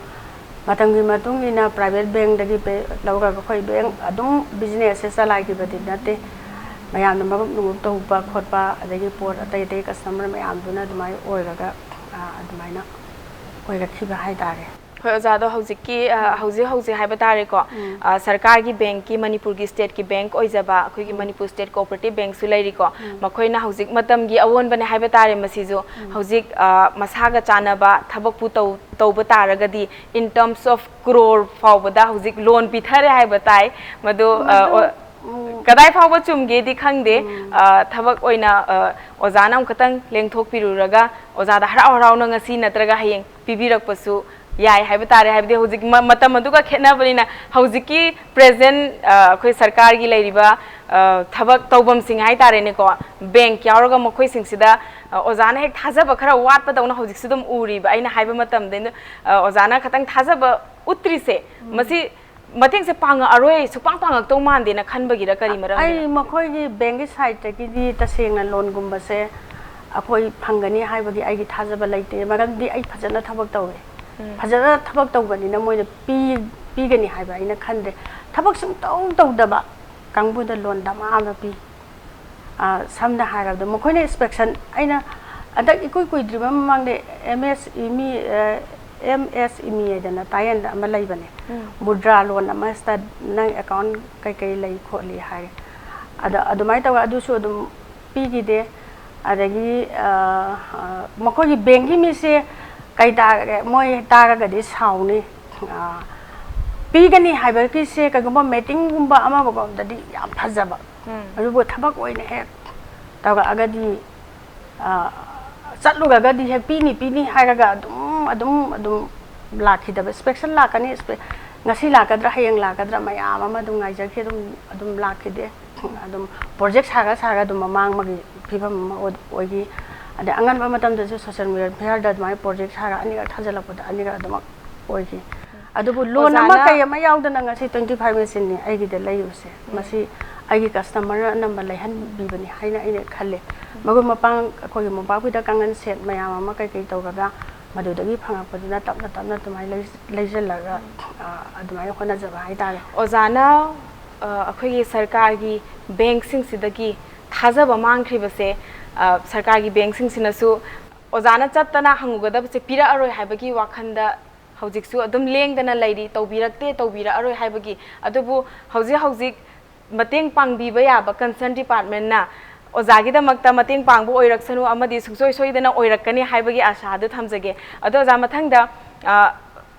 ꯃꯇꯝꯒꯤ ꯃꯇꯨꯡ ꯏꯟꯅ ꯄ꯭ꯔꯥꯏꯚꯦꯠ ꯕꯦꯡꯛꯗꯒꯤ ꯄꯦ-, ꯂꯧꯔꯒ ꯑꯩꯈꯣꯏ ꯕꯦꯡꯛ ꯑꯗꯨꯝ ꯕꯤꯖꯤꯅꯦꯁꯁꯦ ꯆꯂꯥꯏꯈꯤꯕꯗꯤ ꯅꯠꯇꯦ꯫ ꯃꯌꯥꯝꯅ ꯃꯔꯨꯞ ꯅꯨꯡꯔꯨꯞ ꯇꯧꯕ ꯈꯣꯠꯄ, ꯑꯗꯒꯤ ꯄꯣꯠ ꯑꯇꯩ ꯑꯇꯩ ꯀꯁꯇꯃꯔ ꯃꯌꯥꯝꯗꯨꯅ ꯑꯗꯨꯃꯥꯏꯅ ꯑꯣꯏꯔꯒ, ꯑ, ꯑꯗꯨꯃꯥꯏꯅ ꯑꯣꯏꯔꯛꯈꯤꯕ ꯍꯥꯏꯇꯥꯔꯦ꯫ ꯍꯣꯏ, ꯑꯣꯖꯥꯗꯣ ꯍꯧꯖꯤꯛꯀꯤ, ꯑ, ꯍꯧꯖꯤꯛ ꯍꯧꯖꯤꯛ ꯍꯥꯏꯕ ꯇꯥꯔꯦꯀꯣ, ꯑ, ꯁꯔꯀꯥꯔꯒꯤ ꯕꯦꯡꯛꯀꯤ, ꯃꯅꯤꯄꯨꯔꯒꯤ ꯁ꯭ꯇꯦꯠꯀꯤ ꯕꯦꯡꯛ ꯑꯣꯏꯖꯕ ꯑꯩꯈꯣꯏꯒꯤ ꯃꯅꯤꯄꯨꯔ ꯁ꯭ꯇꯦꯠ ꯀꯣꯑꯣꯄꯔꯦꯇꯤꯚ ꯕꯦꯡꯛꯁꯨ ꯂꯩꯔꯤꯀꯣ, ꯃꯈꯣꯏꯅ ꯍꯧꯖꯤꯛ ꯃꯇꯝꯒꯤ ꯑꯑꯣꯟꯕꯅꯦ ꯍꯥꯏꯕ ꯇꯥꯔꯦ ꯃꯁꯤꯁꯨ꯫ ꯍꯧꯖꯤꯛ, ꯑ, ꯃꯁꯥꯒ ꯆꯥꯟꯅꯕ ꯊꯕꯛꯄꯨ ꯇꯧ-, ꯇꯧꯕ ꯇꯥꯔꯒꯗꯤ, in terms of crore ꯐꯥꯎꯕꯗ ꯍꯧꯖꯤꯛ ꯂꯣꯟ ꯄꯤꯊꯔꯦ ꯍꯥꯏꯕ ꯇꯥꯏ꯫ ꯃꯗꯨ, ꯑ, ꯃꯗꯨ ꯑꯣ-, ꯀꯗꯥꯏ ꯐꯥꯎꯕ ꯆꯨꯝꯒꯦꯗꯤ ꯈꯪꯗꯦ꯫ ꯑ, ꯊꯕꯛ ꯑꯣꯏꯅ, ꯑ, ꯑꯣꯖꯥꯅ ꯑꯃꯨꯛꯈꯛꯇꯪ ꯂꯦꯡꯊꯣꯛꯄꯤꯔꯨꯔꯒ ꯑꯣꯖꯥꯗ ꯍꯔꯥꯎ ꯍꯔꯥꯎꯅ ꯉꯁꯤ ꯅꯠꯇ꯭ꯔꯒ ꯍꯌꯦꯡ ꯄꯤꯕꯤꯔꯛꯄꯁꯨ ꯌꯥꯏ ꯍꯥꯏꯕ ꯇꯥꯔꯦ꯫ ꯍꯥꯏꯕꯗꯤ ꯍꯧꯖꯤꯛ ꯃ-, ꯃꯇꯝ ꯑꯗꯨꯒ ꯈꯦꯠꯅꯕꯅꯤꯅ ꯍꯧꯖꯤꯛꯀꯤ present, ꯑ, ꯑꯩꯈꯣꯏ ꯁꯔꯀꯥꯔꯒꯤ ꯂꯩꯔꯤꯕ, ꯑ, ꯊꯕꯛ ꯇꯧꯐꯝꯁꯤꯡ ꯍꯥꯏ ꯇꯥꯔꯦꯅꯦꯀꯣ, bank ꯌꯥꯎꯔꯒ ꯃꯈꯣꯏꯁꯤꯡꯁꯤꯗ, ꯑ, ꯑꯣꯖꯥꯅ ꯍꯦꯛ ꯊꯥꯖꯕ ꯈꯔ ꯋꯥꯠꯄꯗꯧꯅ ꯍꯧꯖꯤꯛꯁꯨ ꯑꯗꯨꯝ ꯎꯔꯤꯕ꯫ ꯑꯩꯅ ꯍꯥꯏꯕ ꯃꯇꯝꯗ, ꯑ, ꯑꯣꯖꯥꯅ ꯈꯤꯇꯪ ꯊꯥꯖꯕ ꯎꯠꯇ꯭ꯔꯤꯁꯦ, ꯃꯁꯤ ꯃꯇꯦꯡꯁꯦ ꯄꯥꯡꯉꯛꯑꯔꯣꯏ, ꯁꯨꯛꯄꯥꯡ ꯄꯥꯡꯉꯛꯇꯧ ꯃꯥꯟꯗꯦꯅ ꯈꯟꯕꯒꯤꯔ ꯀꯔꯤ ꯃꯔꯝꯒꯤꯅꯣ? ꯑꯩ ꯃꯈꯣꯏꯒꯤ bankꯀꯤ sideꯇꯒꯤꯗꯤ ꯇꯁꯦꯡꯅ loanꯒꯨꯝꯕꯁꯦ ꯑꯩꯈꯣꯏ ꯐꯪꯒꯅꯤ ꯍꯥꯏꯕꯒꯤ ꯑꯩꯒꯤ ꯊꯥꯖꯕ ꯂꯩꯇꯦ, ꯃꯔꯝꯗꯤ ꯑꯩ ꯐꯖꯅ ꯊꯕꯛ ꯇꯧꯋꯦ꯫ ꯎꯝ꯫ ꯐꯖꯅ ꯊꯕꯛ ꯇꯧꯕꯅꯤꯅ ꯃꯣꯏꯅ ꯄꯤ-, ꯄꯤꯒꯅꯤ ꯍꯥꯏꯕ ꯑꯩꯅ ꯈꯟꯗꯦ꯫ ꯊꯕꯛ ꯁꯨꯡꯇꯧ ꯇꯧꯗꯕ ꯀꯥꯡꯕꯨꯗ loan ꯗꯃꯥ ꯑꯃ ꯄꯤ꯫ ꯑ, ꯁꯝꯅ ꯍꯥꯏꯔꯕꯗ ꯃꯈꯣꯏꯅ inspection, ꯑꯩꯅ ꯍꯟꯗꯛ ꯏꯀꯨꯏ ꯀꯨꯏꯗ꯭ꯔꯤꯕ ꯃꯃꯥꯡꯗ ꯑꯦꯝ ꯑꯦꯁ ꯏ ꯃꯤ, ꯑ, ꯑꯦꯝ ꯑꯦꯁ ꯏ ꯃꯤ ꯍꯥꯏꯗꯅ ꯇꯥꯏꯌꯦꯟꯗ ꯑꯃ ꯂꯩꯕꯅꯦ꯫ ꯎꯝ꯫ ꯃꯨꯗ꯭ꯔꯥ loan ꯑꯃꯁꯤꯗ ꯅꯪ account ꯀꯩꯀꯩ ꯂꯩ ꯈꯣꯠꯂꯤ ꯍꯥꯏꯔꯦ꯫ ꯑꯗ ꯑꯗꯨꯃꯥꯏꯅ ꯇꯧꯔꯒ ꯑꯗꯨꯁꯨ ꯑꯗꯨꯝ ꯄꯤꯈꯤꯗꯦ꯫ ꯑꯗꯒꯤ, ꯑ, ꯑ, ꯃꯈꯣꯏꯒꯤ bankꯀꯤ ꯃꯤꯁꯦ ꯀꯩ ꯇꯥꯔꯒꯦ, ꯃꯣꯏ ꯇꯥꯔꯒꯗꯤ ꯁꯥꯎꯅꯤ꯫ ꯑ, ꯄꯤꯒꯅꯤ ꯍꯥꯏꯕꯒꯤꯁꯦ ꯀꯩꯒꯨꯝꯕ meetingꯒꯨꯝꯕ ꯑꯃꯒꯨꯝꯕꯗꯗꯤ ꯌꯥꯝ ꯐꯖꯕ꯫ ꯎꯝ꯫ ꯑꯗꯨꯕꯨ ꯊꯕꯛ ꯑꯣꯏꯅ ꯍꯦꯛ ꯇꯧꯔꯛꯑꯒꯗꯤ, ꯑ, ꯆꯠꯂꯨꯔꯒꯗꯤ ꯍꯦꯛ ꯄꯤꯅꯤ, ꯄꯤꯅꯤ ꯍꯥꯏꯔꯒ ꯑꯗꯨꯝ, ꯑꯗꯨꯝ, ꯑꯗꯨꯝ ꯂꯥꯛꯈꯤꯗꯕ꯫ Inspection ꯂꯥꯛꯀꯅꯤ, inspe-, ꯉꯁꯤ ꯂꯥꯛꯀꯗ꯭ꯔꯥ, ꯍꯌꯦꯡ ꯂꯥꯛꯀꯗ꯭ꯔꯥ, ꯃꯌꯥꯝ ꯑꯃ ꯑꯗꯨꯝ ꯉꯥꯏꯖꯈꯤ, ꯑꯗꯨꯝ, ꯑꯗꯨꯝ ꯂꯥꯛꯈꯤꯗꯦ꯫ ꯑꯗꯨꯝ project ꯁꯥꯔ ꯁꯥꯔ ꯑꯗꯨꯝ ꯃꯃꯥꯡ ꯑꯃꯒꯤ ꯐꯤꯕꯝ ꯑꯃ ꯑꯣꯏ-, ꯑꯣꯏꯈꯤ꯫ ꯑꯗꯩ ꯑꯉꯟꯕ ꯃꯇꯝꯗꯁꯨ social welfareꯗ ꯑꯗꯨꯃꯥꯏꯅ project ꯁꯥꯔ ꯑꯅꯤꯔꯛ ꯊꯥꯖꯤꯜꯂꯛꯄꯗ ꯑꯅꯤꯔꯛ ꯑꯗꯨꯃꯛ ꯑꯣꯏꯈꯤ꯫ ꯑꯗꯨꯕꯨ loan ꯑꯃ ꯑꯣꯖꯥꯅ ꯀꯩ ꯑꯃ ꯌꯥꯎꯗꯅ ꯉꯁꯤ twenty five machineꯅꯤ ꯑꯩꯒꯤꯗ ꯂꯩꯔꯤꯕꯁꯦ꯫ ꯎꯝ꯫ ꯃꯁꯤ ꯑꯩꯒꯤ customerꯅ ꯑꯅꯝꯕ ꯂꯩꯍꯟꯕꯤꯕꯅꯤ ꯍꯥꯏꯅ ꯑꯩꯅ ꯈꯜꯂꯦ꯫ ꯃꯔꯨꯞ ꯃꯄꯥꯡ ꯑꯩꯈꯣꯏꯒꯤ ꯃꯣꯝꯄꯥꯛ ꯐꯤꯗꯛ ꯀꯥꯡꯈꯟ set ꯃꯌꯥꯝ ꯑꯃ ꯀꯩꯀꯩ ꯇꯧꯔꯒ ꯃꯗꯨꯗꯒꯤ ꯐꯪꯉꯛꯄꯗꯨꯅ ꯇꯞꯅ ꯇꯞꯅ ꯑꯗꯨꯃꯥꯏꯅ ꯂꯩ-, ꯂꯩꯁꯤꯜꯂꯒ, ꯑ, ꯑꯗꯨꯃꯥꯏꯅ ꯍꯣꯠꯅꯖꯕ ꯍꯥꯏꯇꯥꯔꯦ꯫ ꯑꯣꯖꯥꯅ, ꯑ, ꯑꯩꯈꯣꯏꯒꯤ ꯁꯔꯀꯥꯔꯒꯤ bankꯁꯤꯡꯁꯤꯗꯒꯤ ꯊꯥꯖꯕ ꯃꯥꯡꯈ꯭ꯔꯤꯕꯁꯦ, ꯑ, ꯁꯔꯀꯥꯔꯒꯤ bankꯁꯤꯡꯁꯤꯅꯁꯨ ꯑꯣꯖꯥꯅ ꯆꯠꯇꯅ ꯍꯪꯉꯨꯒꯗꯕꯁꯦ ꯄꯤꯔꯛꯑꯔꯣꯏ ꯍꯥꯏꯕꯒꯤ ꯋꯥꯈꯜꯗ ꯍꯧꯖꯤꯛꯁꯨ ꯑꯗꯨꯝ ꯂꯦꯡꯗꯅ ꯂꯩꯔꯤ, ꯇꯧꯕꯤꯔꯛꯇꯦ, ꯇꯧꯕꯤꯔꯛꯑꯔꯣꯏ ꯍꯥꯏꯕꯒꯤ꯫ ꯑꯗꯨꯕꯨ ꯍꯧꯖꯤꯛ ꯍꯧꯖꯤꯛ ꯃꯇꯦꯡ ꯄꯥꯡꯕꯤꯕ ꯌꯥꯕ concern departmentꯅ ꯑꯣꯖꯥꯒꯤꯗꯃꯛꯇ ꯃꯇꯦꯡ ꯄꯥꯡꯕ ꯑꯣꯏꯔꯛꯁꯅꯨ ꯑꯃꯗꯤ ꯁꯨꯡꯁꯣꯏ ꯁꯣꯏꯗꯅ ꯑꯣꯏꯔꯛꯀꯅꯤ ꯍꯥꯏꯕꯒꯤ ꯑꯥꯁꯥꯗꯨ ꯊꯝꯖꯒꯦ꯫ ꯑꯗꯣ ꯑꯣꯖꯥ, ꯃꯊꯪꯗ, ꯑ,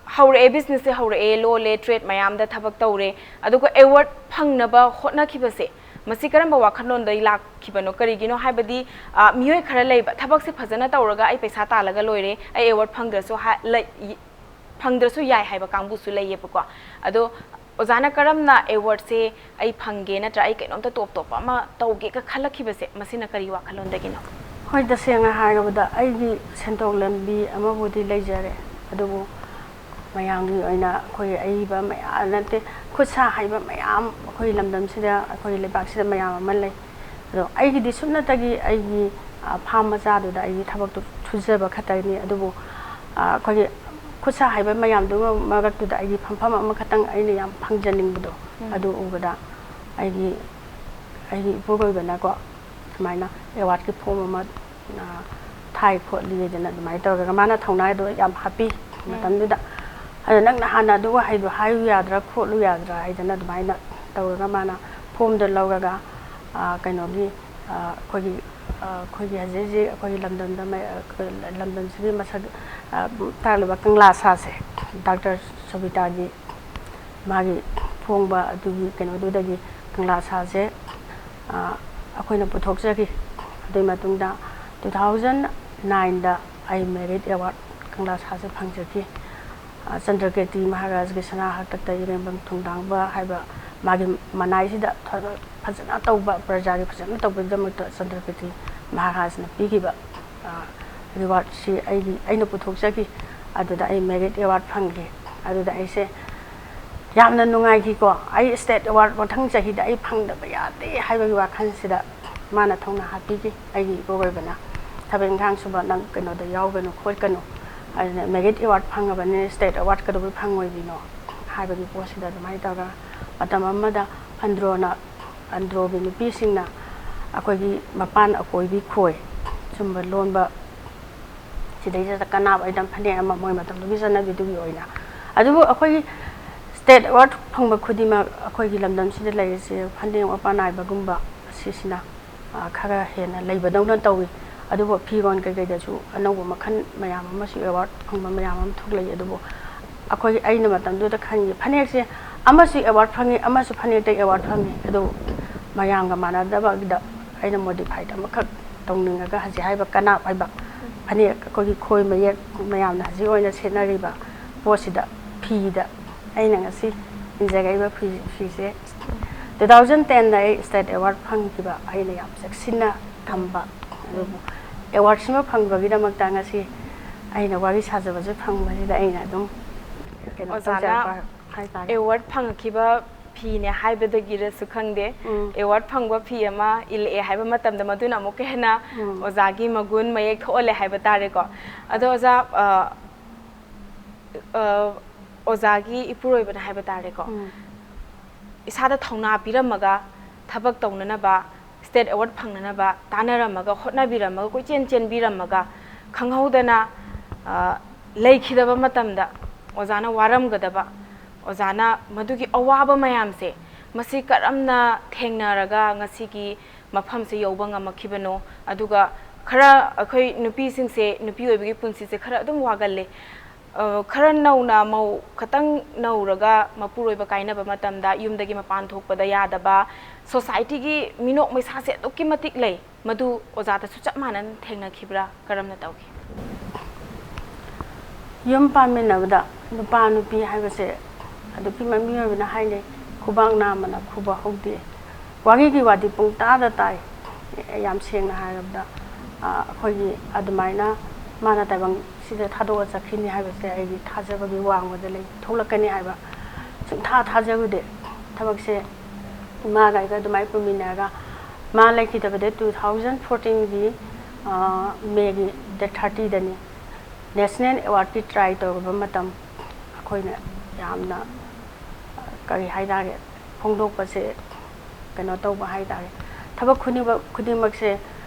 ꯍꯧꯔꯛꯑꯦ, ꯕꯤꯖꯤꯅꯦꯁꯁꯦ ꯍꯧꯔꯛꯑꯦ, ꯂꯣꯜꯂꯦ, ꯇ꯭ꯔꯦꯗ ꯃꯌꯥꯝꯗ ꯊꯕꯛ ꯇꯧꯔꯦ, ꯑꯗꯨꯒ ꯑꯦꯋꯥꯔꯗ ꯐꯪꯅꯕ ꯍꯣꯠꯅꯈꯤꯕꯁꯦ, ꯃꯁꯤ ꯀꯔꯝꯕ ꯋꯥꯈꯜꯂꯣꯟꯗꯒꯤ ꯂꯥꯛꯈꯤꯕꯅꯣ? ꯀꯔꯤꯒꯤꯅꯣ ꯍꯥꯏꯕꯗꯤ, ꯑ, ꯃꯤꯑꯣꯏ ꯈꯔ ꯂꯩꯕ, "ꯊꯕꯛꯁꯦ ꯐꯖꯅ ꯇꯧꯔꯒ ꯑꯩ ꯄꯩꯁꯥ ꯇꯥꯜꯂꯒ ꯂꯣꯏꯔꯦ, ꯑꯩ ꯑꯦꯋꯥꯔꯗ ꯐꯪꯗ꯭ꯔꯁꯨ ꯍꯥ-, ꯂꯩ-, ꯐꯪꯗ꯭ꯔꯁꯨ ꯌꯥꯏ" ꯍꯥꯏꯕ ꯀꯥꯡꯕꯨꯁꯨ ꯂꯩꯌꯦꯕꯀꯣ꯫ ꯑꯗꯣ ꯑꯣꯖꯥꯅ ꯀꯔꯝꯅ ꯑꯦꯋꯥꯔꯗꯁꯦ ꯑꯩ ꯐꯪꯒꯦ, ꯅꯠꯇ꯭ꯔ ꯑꯩ ꯀꯩꯅꯣꯝꯇ ꯇꯣꯞ ꯇꯣꯞꯄ ꯑꯃ ꯇꯧꯒꯦꯒ ꯈꯜꯂꯛꯈꯤꯕꯁꯦ, ꯃꯁꯤꯅ ꯀꯔꯤ ꯋꯥꯈꯜꯂꯣꯟꯗꯒꯤꯅꯣ? ꯍꯣꯏ, ꯇꯁꯦꯡꯅ ꯍꯥꯏꯔꯕꯗ ꯑꯩꯒꯤ ꯁꯦꯟꯊꯣꯛ ꯂꯝꯕꯤ ꯑꯃꯕꯨꯗꯤ ꯂꯩꯖꯔꯦ, ꯑꯗꯨꯕꯨ ꯃꯌꯥꯝꯒꯤ ꯑꯣꯏꯅ ꯑꯩꯈꯣꯏ ꯑꯏꯕ ꯃꯌꯥꯝ ꯅꯠꯇꯦ, ꯈꯨꯠ ꯁꯥ ꯍꯩꯕ ꯃꯌꯥꯝ ꯑꯩꯈꯣꯏ ꯂꯝꯗꯝꯁꯤꯗ, ꯑꯩꯈꯣꯏ ꯂꯩꯕꯥꯛꯁꯤꯗ ꯃꯌꯥꯝ ꯑꯃ ꯂꯩ꯫ ꯑꯗꯣ ꯑꯩꯒꯤꯗꯤ ꯁꯨꯞꯅꯇꯒꯤ ꯑꯩꯒꯤ, ꯑ, ꯐꯥꯝ ꯃꯆꯥꯗꯨꯗ ꯑꯩꯒꯤ ꯊꯕꯛꯇꯨ ꯁꯨꯖꯕ ꯈꯛꯇꯅꯤ꯫ ꯑꯗꯨꯕꯨ, ꯑ, ꯑꯩꯈꯣꯏꯒꯤ ꯈꯨꯠ ꯁꯥ ꯍꯩꯕ ꯃꯌꯥꯝꯗꯨꯒꯤ ꯃꯔꯛꯇꯨꯗ ꯑꯩꯒꯤ ꯐꯝꯐꯝ ꯑꯃꯈꯛꯇꯪ ꯑꯩꯅ ꯌꯥꯝ ꯐꯪꯖꯅꯤꯡꯕꯗꯣ, ꯎꯝ꯫ ꯑꯗꯨ ꯎꯕꯗ ꯑꯩꯒꯤ, ꯑꯩꯒꯤ ꯏꯄꯨꯔꯣꯏꯕꯅꯀꯣ ꯁꯨꯃꯥꯏꯅ ꯑꯦꯋꯥꯔꯗꯀꯤ ꯐꯣꯝ ꯑꯃ, ꯑ, ꯊꯥꯏ ꯈꯣꯠꯂꯤ ꯍꯥꯏꯗꯅ ꯑꯗꯨꯃꯥꯏꯅ ꯇꯧꯔꯒ ꯃꯥꯅ ꯊꯧꯅꯥꯗꯣ ꯌꯥꯝ ꯍꯥꯞꯄꯤ ꯎꯝ꯫ ꯃꯇꯝꯗꯨꯗ꯫ ꯑꯗ ꯅꯪꯅ ꯍꯥꯟꯅ ꯑꯗꯨ ꯋꯥꯍꯩꯗꯣ ꯍꯥꯏꯌꯨ ꯌꯥꯗ꯭ꯔꯥ ꯈꯣꯠꯂꯨ ꯌꯥꯗ꯭ꯔꯥ ꯍꯥꯏꯗꯅ ꯑꯗꯨꯃꯥꯏꯅ ꯇꯧꯔꯒ ꯃꯥꯅ ꯐꯣꯝꯗꯣ ꯂꯧꯔꯒ, ꯑ, ꯀꯩꯅꯣꯒꯤ, ꯑ, ꯑꯩꯈꯣꯏꯒꯤ, ꯑ, ꯑꯩꯈꯣꯏꯒꯤ ꯍꯧꯖꯤꯛ ꯍꯧꯖꯤꯛ ꯑꯩꯈꯣꯏꯒꯤ ꯂꯝꯗꯝꯗ ꯃ-, ꯑ, ꯂꯝꯗꯝꯁꯤꯒꯤ ꯃꯁꯛ, ꯑ, ꯇꯥꯛꯂꯤꯕ ꯀꯪꯂꯥ ꯁꯥꯁꯦ, ꯗꯥꯛꯇꯔ ꯁꯣꯕꯤꯇꯥꯒꯤ ꯃꯥꯒꯤ ꯐꯣꯡꯕ ꯑꯗꯨꯒꯤ ꯀꯩꯅꯣꯗꯨꯗꯒꯤ ꯀꯪꯂꯥ ꯁꯥꯁꯦ, ꯑ, ꯑꯩꯈꯣꯏꯅ ꯄꯨꯊꯣꯛꯆꯈꯤ꯫ ꯑꯗꯨꯒꯤ ꯃꯇꯨꯡꯗ two thousand nineꯗ ꯑꯩ ꯃꯦꯔꯤꯠ ꯑꯦꯋꯥꯔꯗ ꯀꯪꯂꯥ ꯁꯥꯁꯦ ꯐꯪꯖꯈꯤ꯫ ꯑ, ꯆꯟꯗ꯭ꯔꯀꯤꯔꯇꯤ ꯃꯍꯥꯔꯥꯖꯒꯤ ꯁꯅꯥ ꯍꯥꯛꯇꯛꯇ ꯏꯔꯦꯝꯕꯝ ꯊꯣꯡꯗꯥꯡꯕ ꯍꯥꯏꯕ ꯃꯥꯒꯤ ꯃꯅꯥꯏꯁꯤꯗ ꯐ-, ꯐꯖꯅ ꯇꯧꯕ, ꯄ꯭ꯔꯖꯥꯒꯤ ꯐꯖꯅ ꯇꯧꯕꯒꯤꯗꯃꯛꯇ ꯆꯟꯗ꯭ꯔꯀꯤꯔꯇꯤ ꯃꯍꯥꯔꯥꯖꯅ ꯄꯤꯈꯤꯕ, ꯑ, ꯔꯤꯋꯥꯔꯗꯁꯤ ꯑꯩꯒꯤ, ꯑꯩꯅ ꯄꯨꯊꯣꯛꯆꯈꯤ꯫ ꯑꯗꯨꯗ ꯑꯩ ꯃꯦꯔꯤꯠ ꯑꯦꯋꯥꯔꯗ ꯐꯪꯈꯤ꯫ ꯑꯗꯨꯗ ꯑꯩꯁꯦ ꯌꯥꯝꯅ ꯅꯨꯡꯉꯥꯏꯈꯤꯀꯣ꯫ ꯑꯩ ꯁ꯭ꯇꯦꯠ ꯑꯦꯋꯥꯔꯗ ꯃꯊꯪ ꯆꯍꯤꯗ ꯑꯩ ꯐꯪꯗꯕ ꯌꯥꯗꯦ ꯍꯥꯏꯕꯒꯤ ꯋꯥꯈꯜꯁꯤꯗ ꯃꯥꯅ ꯊꯧꯅꯥ ꯍꯥꯞꯄꯤꯈꯤ꯫ ꯑꯩꯒꯤ ꯏꯄꯨꯔꯣꯏꯕꯅ, "ꯊꯕꯛ ꯏꯪꯈꯥꯡ ꯁꯨꯕ ꯅꯪ ꯀꯩꯅꯣꯗ ꯌꯥꯎꯒꯅꯨ ꯈꯣꯠꯀꯅꯨ, ꯑꯗꯨꯅ ꯃꯦꯔꯤꯠ ꯑꯦꯋꯥꯔꯗ ꯐꯪꯉꯕꯅꯤꯅ ꯁ꯭ꯇꯦꯠ ꯑꯦꯋꯥꯔꯗ ꯀꯩꯗꯧꯕꯩ ꯐꯪꯉꯣꯏꯗꯣꯏꯅꯣ?" ꯍꯥꯏꯕꯒꯤ ꯄꯣꯠꯁꯤꯗ ꯑꯗꯨꯃꯥꯏꯅ ꯇꯧꯔꯒ ꯃꯇꯝ ꯑꯃꯗ ꯑꯟꯗ꯭ꯔꯣꯅ, ꯑꯟꯗ꯭ꯔꯣꯒꯤ ꯅꯨꯄꯤꯁꯤꯡꯅ ꯑꯩꯈꯣꯏꯒꯤ ꯃꯄꯥꯟ ꯑꯀꯣꯏꯕꯤ ꯈꯣꯏ ꯁꯨꯝꯕ ꯂꯣꯟꯕ, ꯁꯤꯗꯩꯁꯤꯗ ꯀꯅꯥꯕ ꯑꯩꯅ ꯐꯅꯦꯛ ꯑꯃ ꯃꯣꯏ ꯃꯇꯝꯗꯨꯒꯤ ꯆꯠꯅꯕꯤꯗꯨꯒꯤ ꯑꯣꯏꯅ꯫ ꯑꯗꯨꯕꯨ ꯑꯩꯈꯣꯏꯒꯤ ꯁ꯭ꯇꯦꯠ ꯑꯦꯋꯥꯔꯗ ꯐꯪꯕ ꯈꯨꯗꯤꯡꯃꯛ ꯑꯩꯈꯣꯏꯒꯤ ꯂꯝꯗꯝꯁꯤꯗ ꯂꯩꯔꯤꯁꯦ ꯐꯅꯦꯛ ꯃꯄꯥꯟ ꯅꯥꯏꯕꯒꯨꯝꯕ ꯑꯁꯤꯁꯤꯅ, ꯑ, ꯈꯔ ꯍꯦꯟꯅ ꯂꯩꯕꯗꯧꯅ ꯇꯧꯏ꯫ ꯑꯗꯨꯕꯨ ꯐꯤꯔꯣꯟ ꯀꯩꯀꯩꯗꯁꯨ ꯑꯅꯧꯕ ꯃꯈꯜ ꯃꯌꯥꯝ ꯑꯃꯁꯨ ꯑꯦꯋꯥꯔꯗ ꯐꯪꯕ ꯃꯌꯥꯝ ꯑꯃ ꯊꯣꯛꯂꯛꯏ꯫ ꯑꯗꯨꯕꯨ ꯑꯩꯈꯣꯏ, ꯑꯩꯅ ꯃꯇꯝꯗꯨꯗ ꯈꯟꯈꯤ, ꯐꯅꯦꯛꯁꯦ ꯑꯃꯁꯨ ꯑꯦꯋꯥꯔꯗ ꯐꯪꯉꯤ, ꯑꯃꯁꯨ ꯐꯅꯦꯛꯇ ꯑꯦꯋꯥꯔꯗ ꯐꯪꯉꯤ, ꯑꯗꯨ ꯃꯌꯥꯝꯒ ꯃꯥꯟꯅꯗꯕꯗ ꯑꯩꯅ ꯃꯣꯗꯤꯐꯥꯏꯠ ꯑꯃꯈꯛ ꯇꯧꯅꯤꯡꯉꯒ ꯍꯧꯖꯤꯛ ꯍꯥꯏꯕ ꯀꯅꯥꯞ ꯍꯥꯏꯕ ꯐꯅꯦꯛ, ꯑꯩꯈꯣꯏꯒꯤ ꯈꯣꯏ ꯃꯌꯦꯛ ꯃꯌꯥꯝꯅ ꯍꯧꯖꯤꯛ ꯑꯣꯏꯅ ꯁꯦꯠꯅꯔꯤꯕ ꯄꯣꯠꯁꯤꯗ, ꯐꯤꯗ ꯑꯩꯅ ꯉꯁꯤ ꯏꯟꯖꯔꯛꯏꯕ ꯐꯤ, ꯐꯤꯁꯦ ꯇꯨ ꯊꯥꯎꯖꯟ ꯇꯦꯟꯗ ꯑꯩ ꯁ꯭ꯇꯦꯠ ꯑꯦꯋꯥꯔꯗ ꯐꯪꯈꯤꯕ, ꯑꯩꯅ ꯌꯥꯝ ꯆꯦꯛꯁꯤꯟꯅ ꯊꯝꯕ꯫ ꯑꯗꯨꯕꯨ ꯑꯦꯋꯥꯔꯗꯁꯤꯃ ꯐꯪꯕꯒꯤꯗꯃꯛꯇ ꯉꯁꯤ ꯑꯩꯅ ꯋꯥꯔꯤ ꯁꯥꯖꯕꯁꯦ ꯐꯪꯕꯁꯤꯗ ꯑꯩꯅ ꯑꯗꯨꯝ ꯀꯩꯅꯣ ꯑꯣꯖꯥꯅ ꯇꯧꯖꯔꯛꯄ ꯍꯥꯏꯇꯥꯔꯦ꯫ ꯑꯦꯋꯥꯔꯗ ꯐꯪꯉꯛꯈꯤꯕ ꯐꯤꯅꯦ ꯍꯥꯏꯕꯗꯒꯤꯔꯁꯨ ꯈꯪꯗꯦ, ꯎꯝ꯫ ꯑꯦꯋꯥꯔꯗ ꯐꯪꯕ ꯐꯤ ꯑꯃ ꯏꯜꯂꯛꯑꯦ ꯍꯥꯏꯕ ꯃꯇꯝꯗ ꯃꯗꯨꯅ ꯑꯃꯨꯛꯀ ꯍꯦꯟꯅ ꯎꯝ꯫ ꯑꯣꯖꯥꯒꯤ ꯃꯒꯨꯟ ꯃꯌꯦꯛ ꯊꯣꯛꯍꯜꯂꯦ ꯍꯥꯏꯕ ꯇꯥꯔꯦꯀꯣ꯫ ꯑꯗꯣ ꯑꯣꯖꯥ, ꯑ, ꯑ, ꯑꯣꯖꯥꯒꯤ ꯏꯄꯨꯔꯣꯏꯕꯅ ꯍꯥꯏꯕ ꯇꯥꯔꯦꯀꯣ, ꯎꯝ꯫ ꯏꯁꯥꯗ ꯊꯧꯅꯥ ꯄꯤꯔꯝꯃꯒ ꯊꯕꯛ ꯇꯧꯅꯅꯕ, ꯁ꯭ꯇꯦꯠ ꯑꯦꯋꯥꯔꯗ ꯐꯪꯅꯅꯕ ꯇꯥꯟꯅꯔꯝꯃꯒ, ꯍꯣꯠꯅꯕꯤꯔꯝꯃꯒ, ꯀꯣꯏꯆꯦꯟ ꯆꯦꯟꯕꯤꯔꯝꯃꯒ, ꯈꯪꯍꯧꯗꯅ, ꯑ, ꯂꯩꯈꯤꯗꯕ ꯃꯇꯝꯗ ꯑꯣꯖꯥꯅ ꯋꯥꯔꯝꯒꯗꯕ, ꯑꯣꯖꯥꯅ ꯃꯗꯨꯒꯤ ꯑꯋꯥꯕ ꯃꯌꯥꯝꯁꯦ, ꯃꯁꯤ ꯀꯔꯝꯅ ꯊꯦꯡꯅꯔꯒ ꯉꯁꯤꯒꯤ ꯃꯐꯝꯁꯦ ꯌꯧꯕ ꯉꯝꯃꯛꯈꯤꯕꯅꯣ? ꯑꯗꯨꯒ ꯈꯔ ꯑꯩꯈꯣꯏ ꯅꯨꯄꯤꯁꯤꯡꯁꯦ, ꯅꯨꯄꯤ ꯑꯣꯏꯕꯒꯤ ꯄꯨꯟꯁꯤꯁꯦ ꯈꯔ ꯑꯗꯨꯝ ꯋꯥꯒꯜꯂꯦ꯫ ꯑ, ꯈꯔ ꯅꯧꯅ, ꯃꯧ ꯈꯇꯪ ꯅꯧꯔꯒ ꯃꯄꯨꯔꯣꯏꯕ ꯀꯥꯏꯅꯕ ꯃꯇꯝꯗ ꯌꯨꯝꯗꯒꯤ ꯃꯄꯥꯟ ꯊꯣꯛꯄꯗ ꯌꯥꯗꯕ, ꯁꯣꯁꯥꯏꯇꯤꯒꯤ ꯃꯤꯅꯣꯛ ꯃꯩꯁꯥꯁꯦ ꯑꯗꯨꯛꯀꯤ ꯃꯇꯤꯛ ꯂꯩ꯫ ꯃꯗꯨ ꯑꯣꯖꯥꯗꯁꯨ ꯆꯞ ꯃꯥꯟꯅꯅ ꯊꯦꯡꯅꯈꯤꯕ꯭ꯔꯥ? ꯀꯔꯝꯅ ꯇꯧꯈꯤ? ꯌꯨꯝ ꯄꯥꯟꯃꯤꯟꯅꯕꯗ ꯅꯨꯄꯥ ꯅꯨꯄꯤ ꯍꯥꯏꯕꯁꯦ ꯑꯗꯨꯛꯀꯤ ꯃ-, ꯃꯤꯑꯣꯏꯕꯅ ꯍꯥꯏꯅꯩ, "ꯈꯨꯕꯥꯛ ꯅꯥꯝꯃꯅ ꯈꯨꯕ ꯍꯧꯗꯦ"꯫ ꯋꯥꯔꯤꯒꯤ ꯋꯥꯗꯤ ꯄꯨꯡꯇꯥꯗ ꯇꯥꯏ꯫ ꯌꯥꯝ ꯁꯦꯡꯅ ꯍꯥꯏꯔꯕꯗ, ꯑ, ꯑꯩꯈꯣꯏꯒꯤ ꯑꯗꯨꯃꯥꯏꯅ ꯃꯥꯅ ꯇꯥꯏꯕꯪꯁꯤꯗ ꯊꯥꯗꯣꯛꯑ ꯆꯠꯈꯤꯅꯤ ꯍꯥꯏꯕꯁꯦ ꯑꯩꯒꯤ ꯊꯥꯖꯕꯒꯤ ꯋꯥꯡꯃꯗ ꯂꯩ꯫ ꯊꯣꯛꯂꯛꯀꯅꯤ ꯍꯥꯏꯕ ꯁꯨꯡꯊꯥ ꯊꯥꯖꯔꯨꯗꯦ꯫ ꯊꯕꯛꯁꯦ ꯏꯃꯥꯒ ꯑꯩꯒ ꯑꯗꯨꯃꯥꯏꯅ ꯄꯨꯃꯤꯟꯅꯔꯒ, ꯃꯥ ꯂꯩꯈꯤꯗꯕꯗ ꯇꯨ ꯊꯥꯎꯖꯟ ꯐꯣꯔꯇꯤꯟꯒꯤ, ꯑ, ꯃꯦꯒꯤ ꯗꯦꯠ ꯊꯥꯔꯇꯤꯗꯅꯤ꯫ ꯅꯦꯁꯅꯦꯜ ꯑꯦꯋꯥꯔꯗꯀꯤ ꯇ꯭ꯔꯥꯏ ꯇꯧꯔꯨꯕ ꯃꯇꯝ, ꯑꯩꯈꯣꯏꯅ ꯌꯥꯝꯅ, ꯀꯔꯤ ꯍꯥꯏ ꯇꯥꯔꯦ, ꯐꯣꯡꯗꯣꯛꯄꯁꯦ ꯀꯩꯅꯣ ꯇꯧꯕ ꯍꯥꯏ ꯇꯥꯔꯦ꯫ ꯊꯕꯛ ꯈꯨꯗꯤꯡꯃꯛ, ꯈꯨꯗꯤꯡꯃꯛꯁꯦ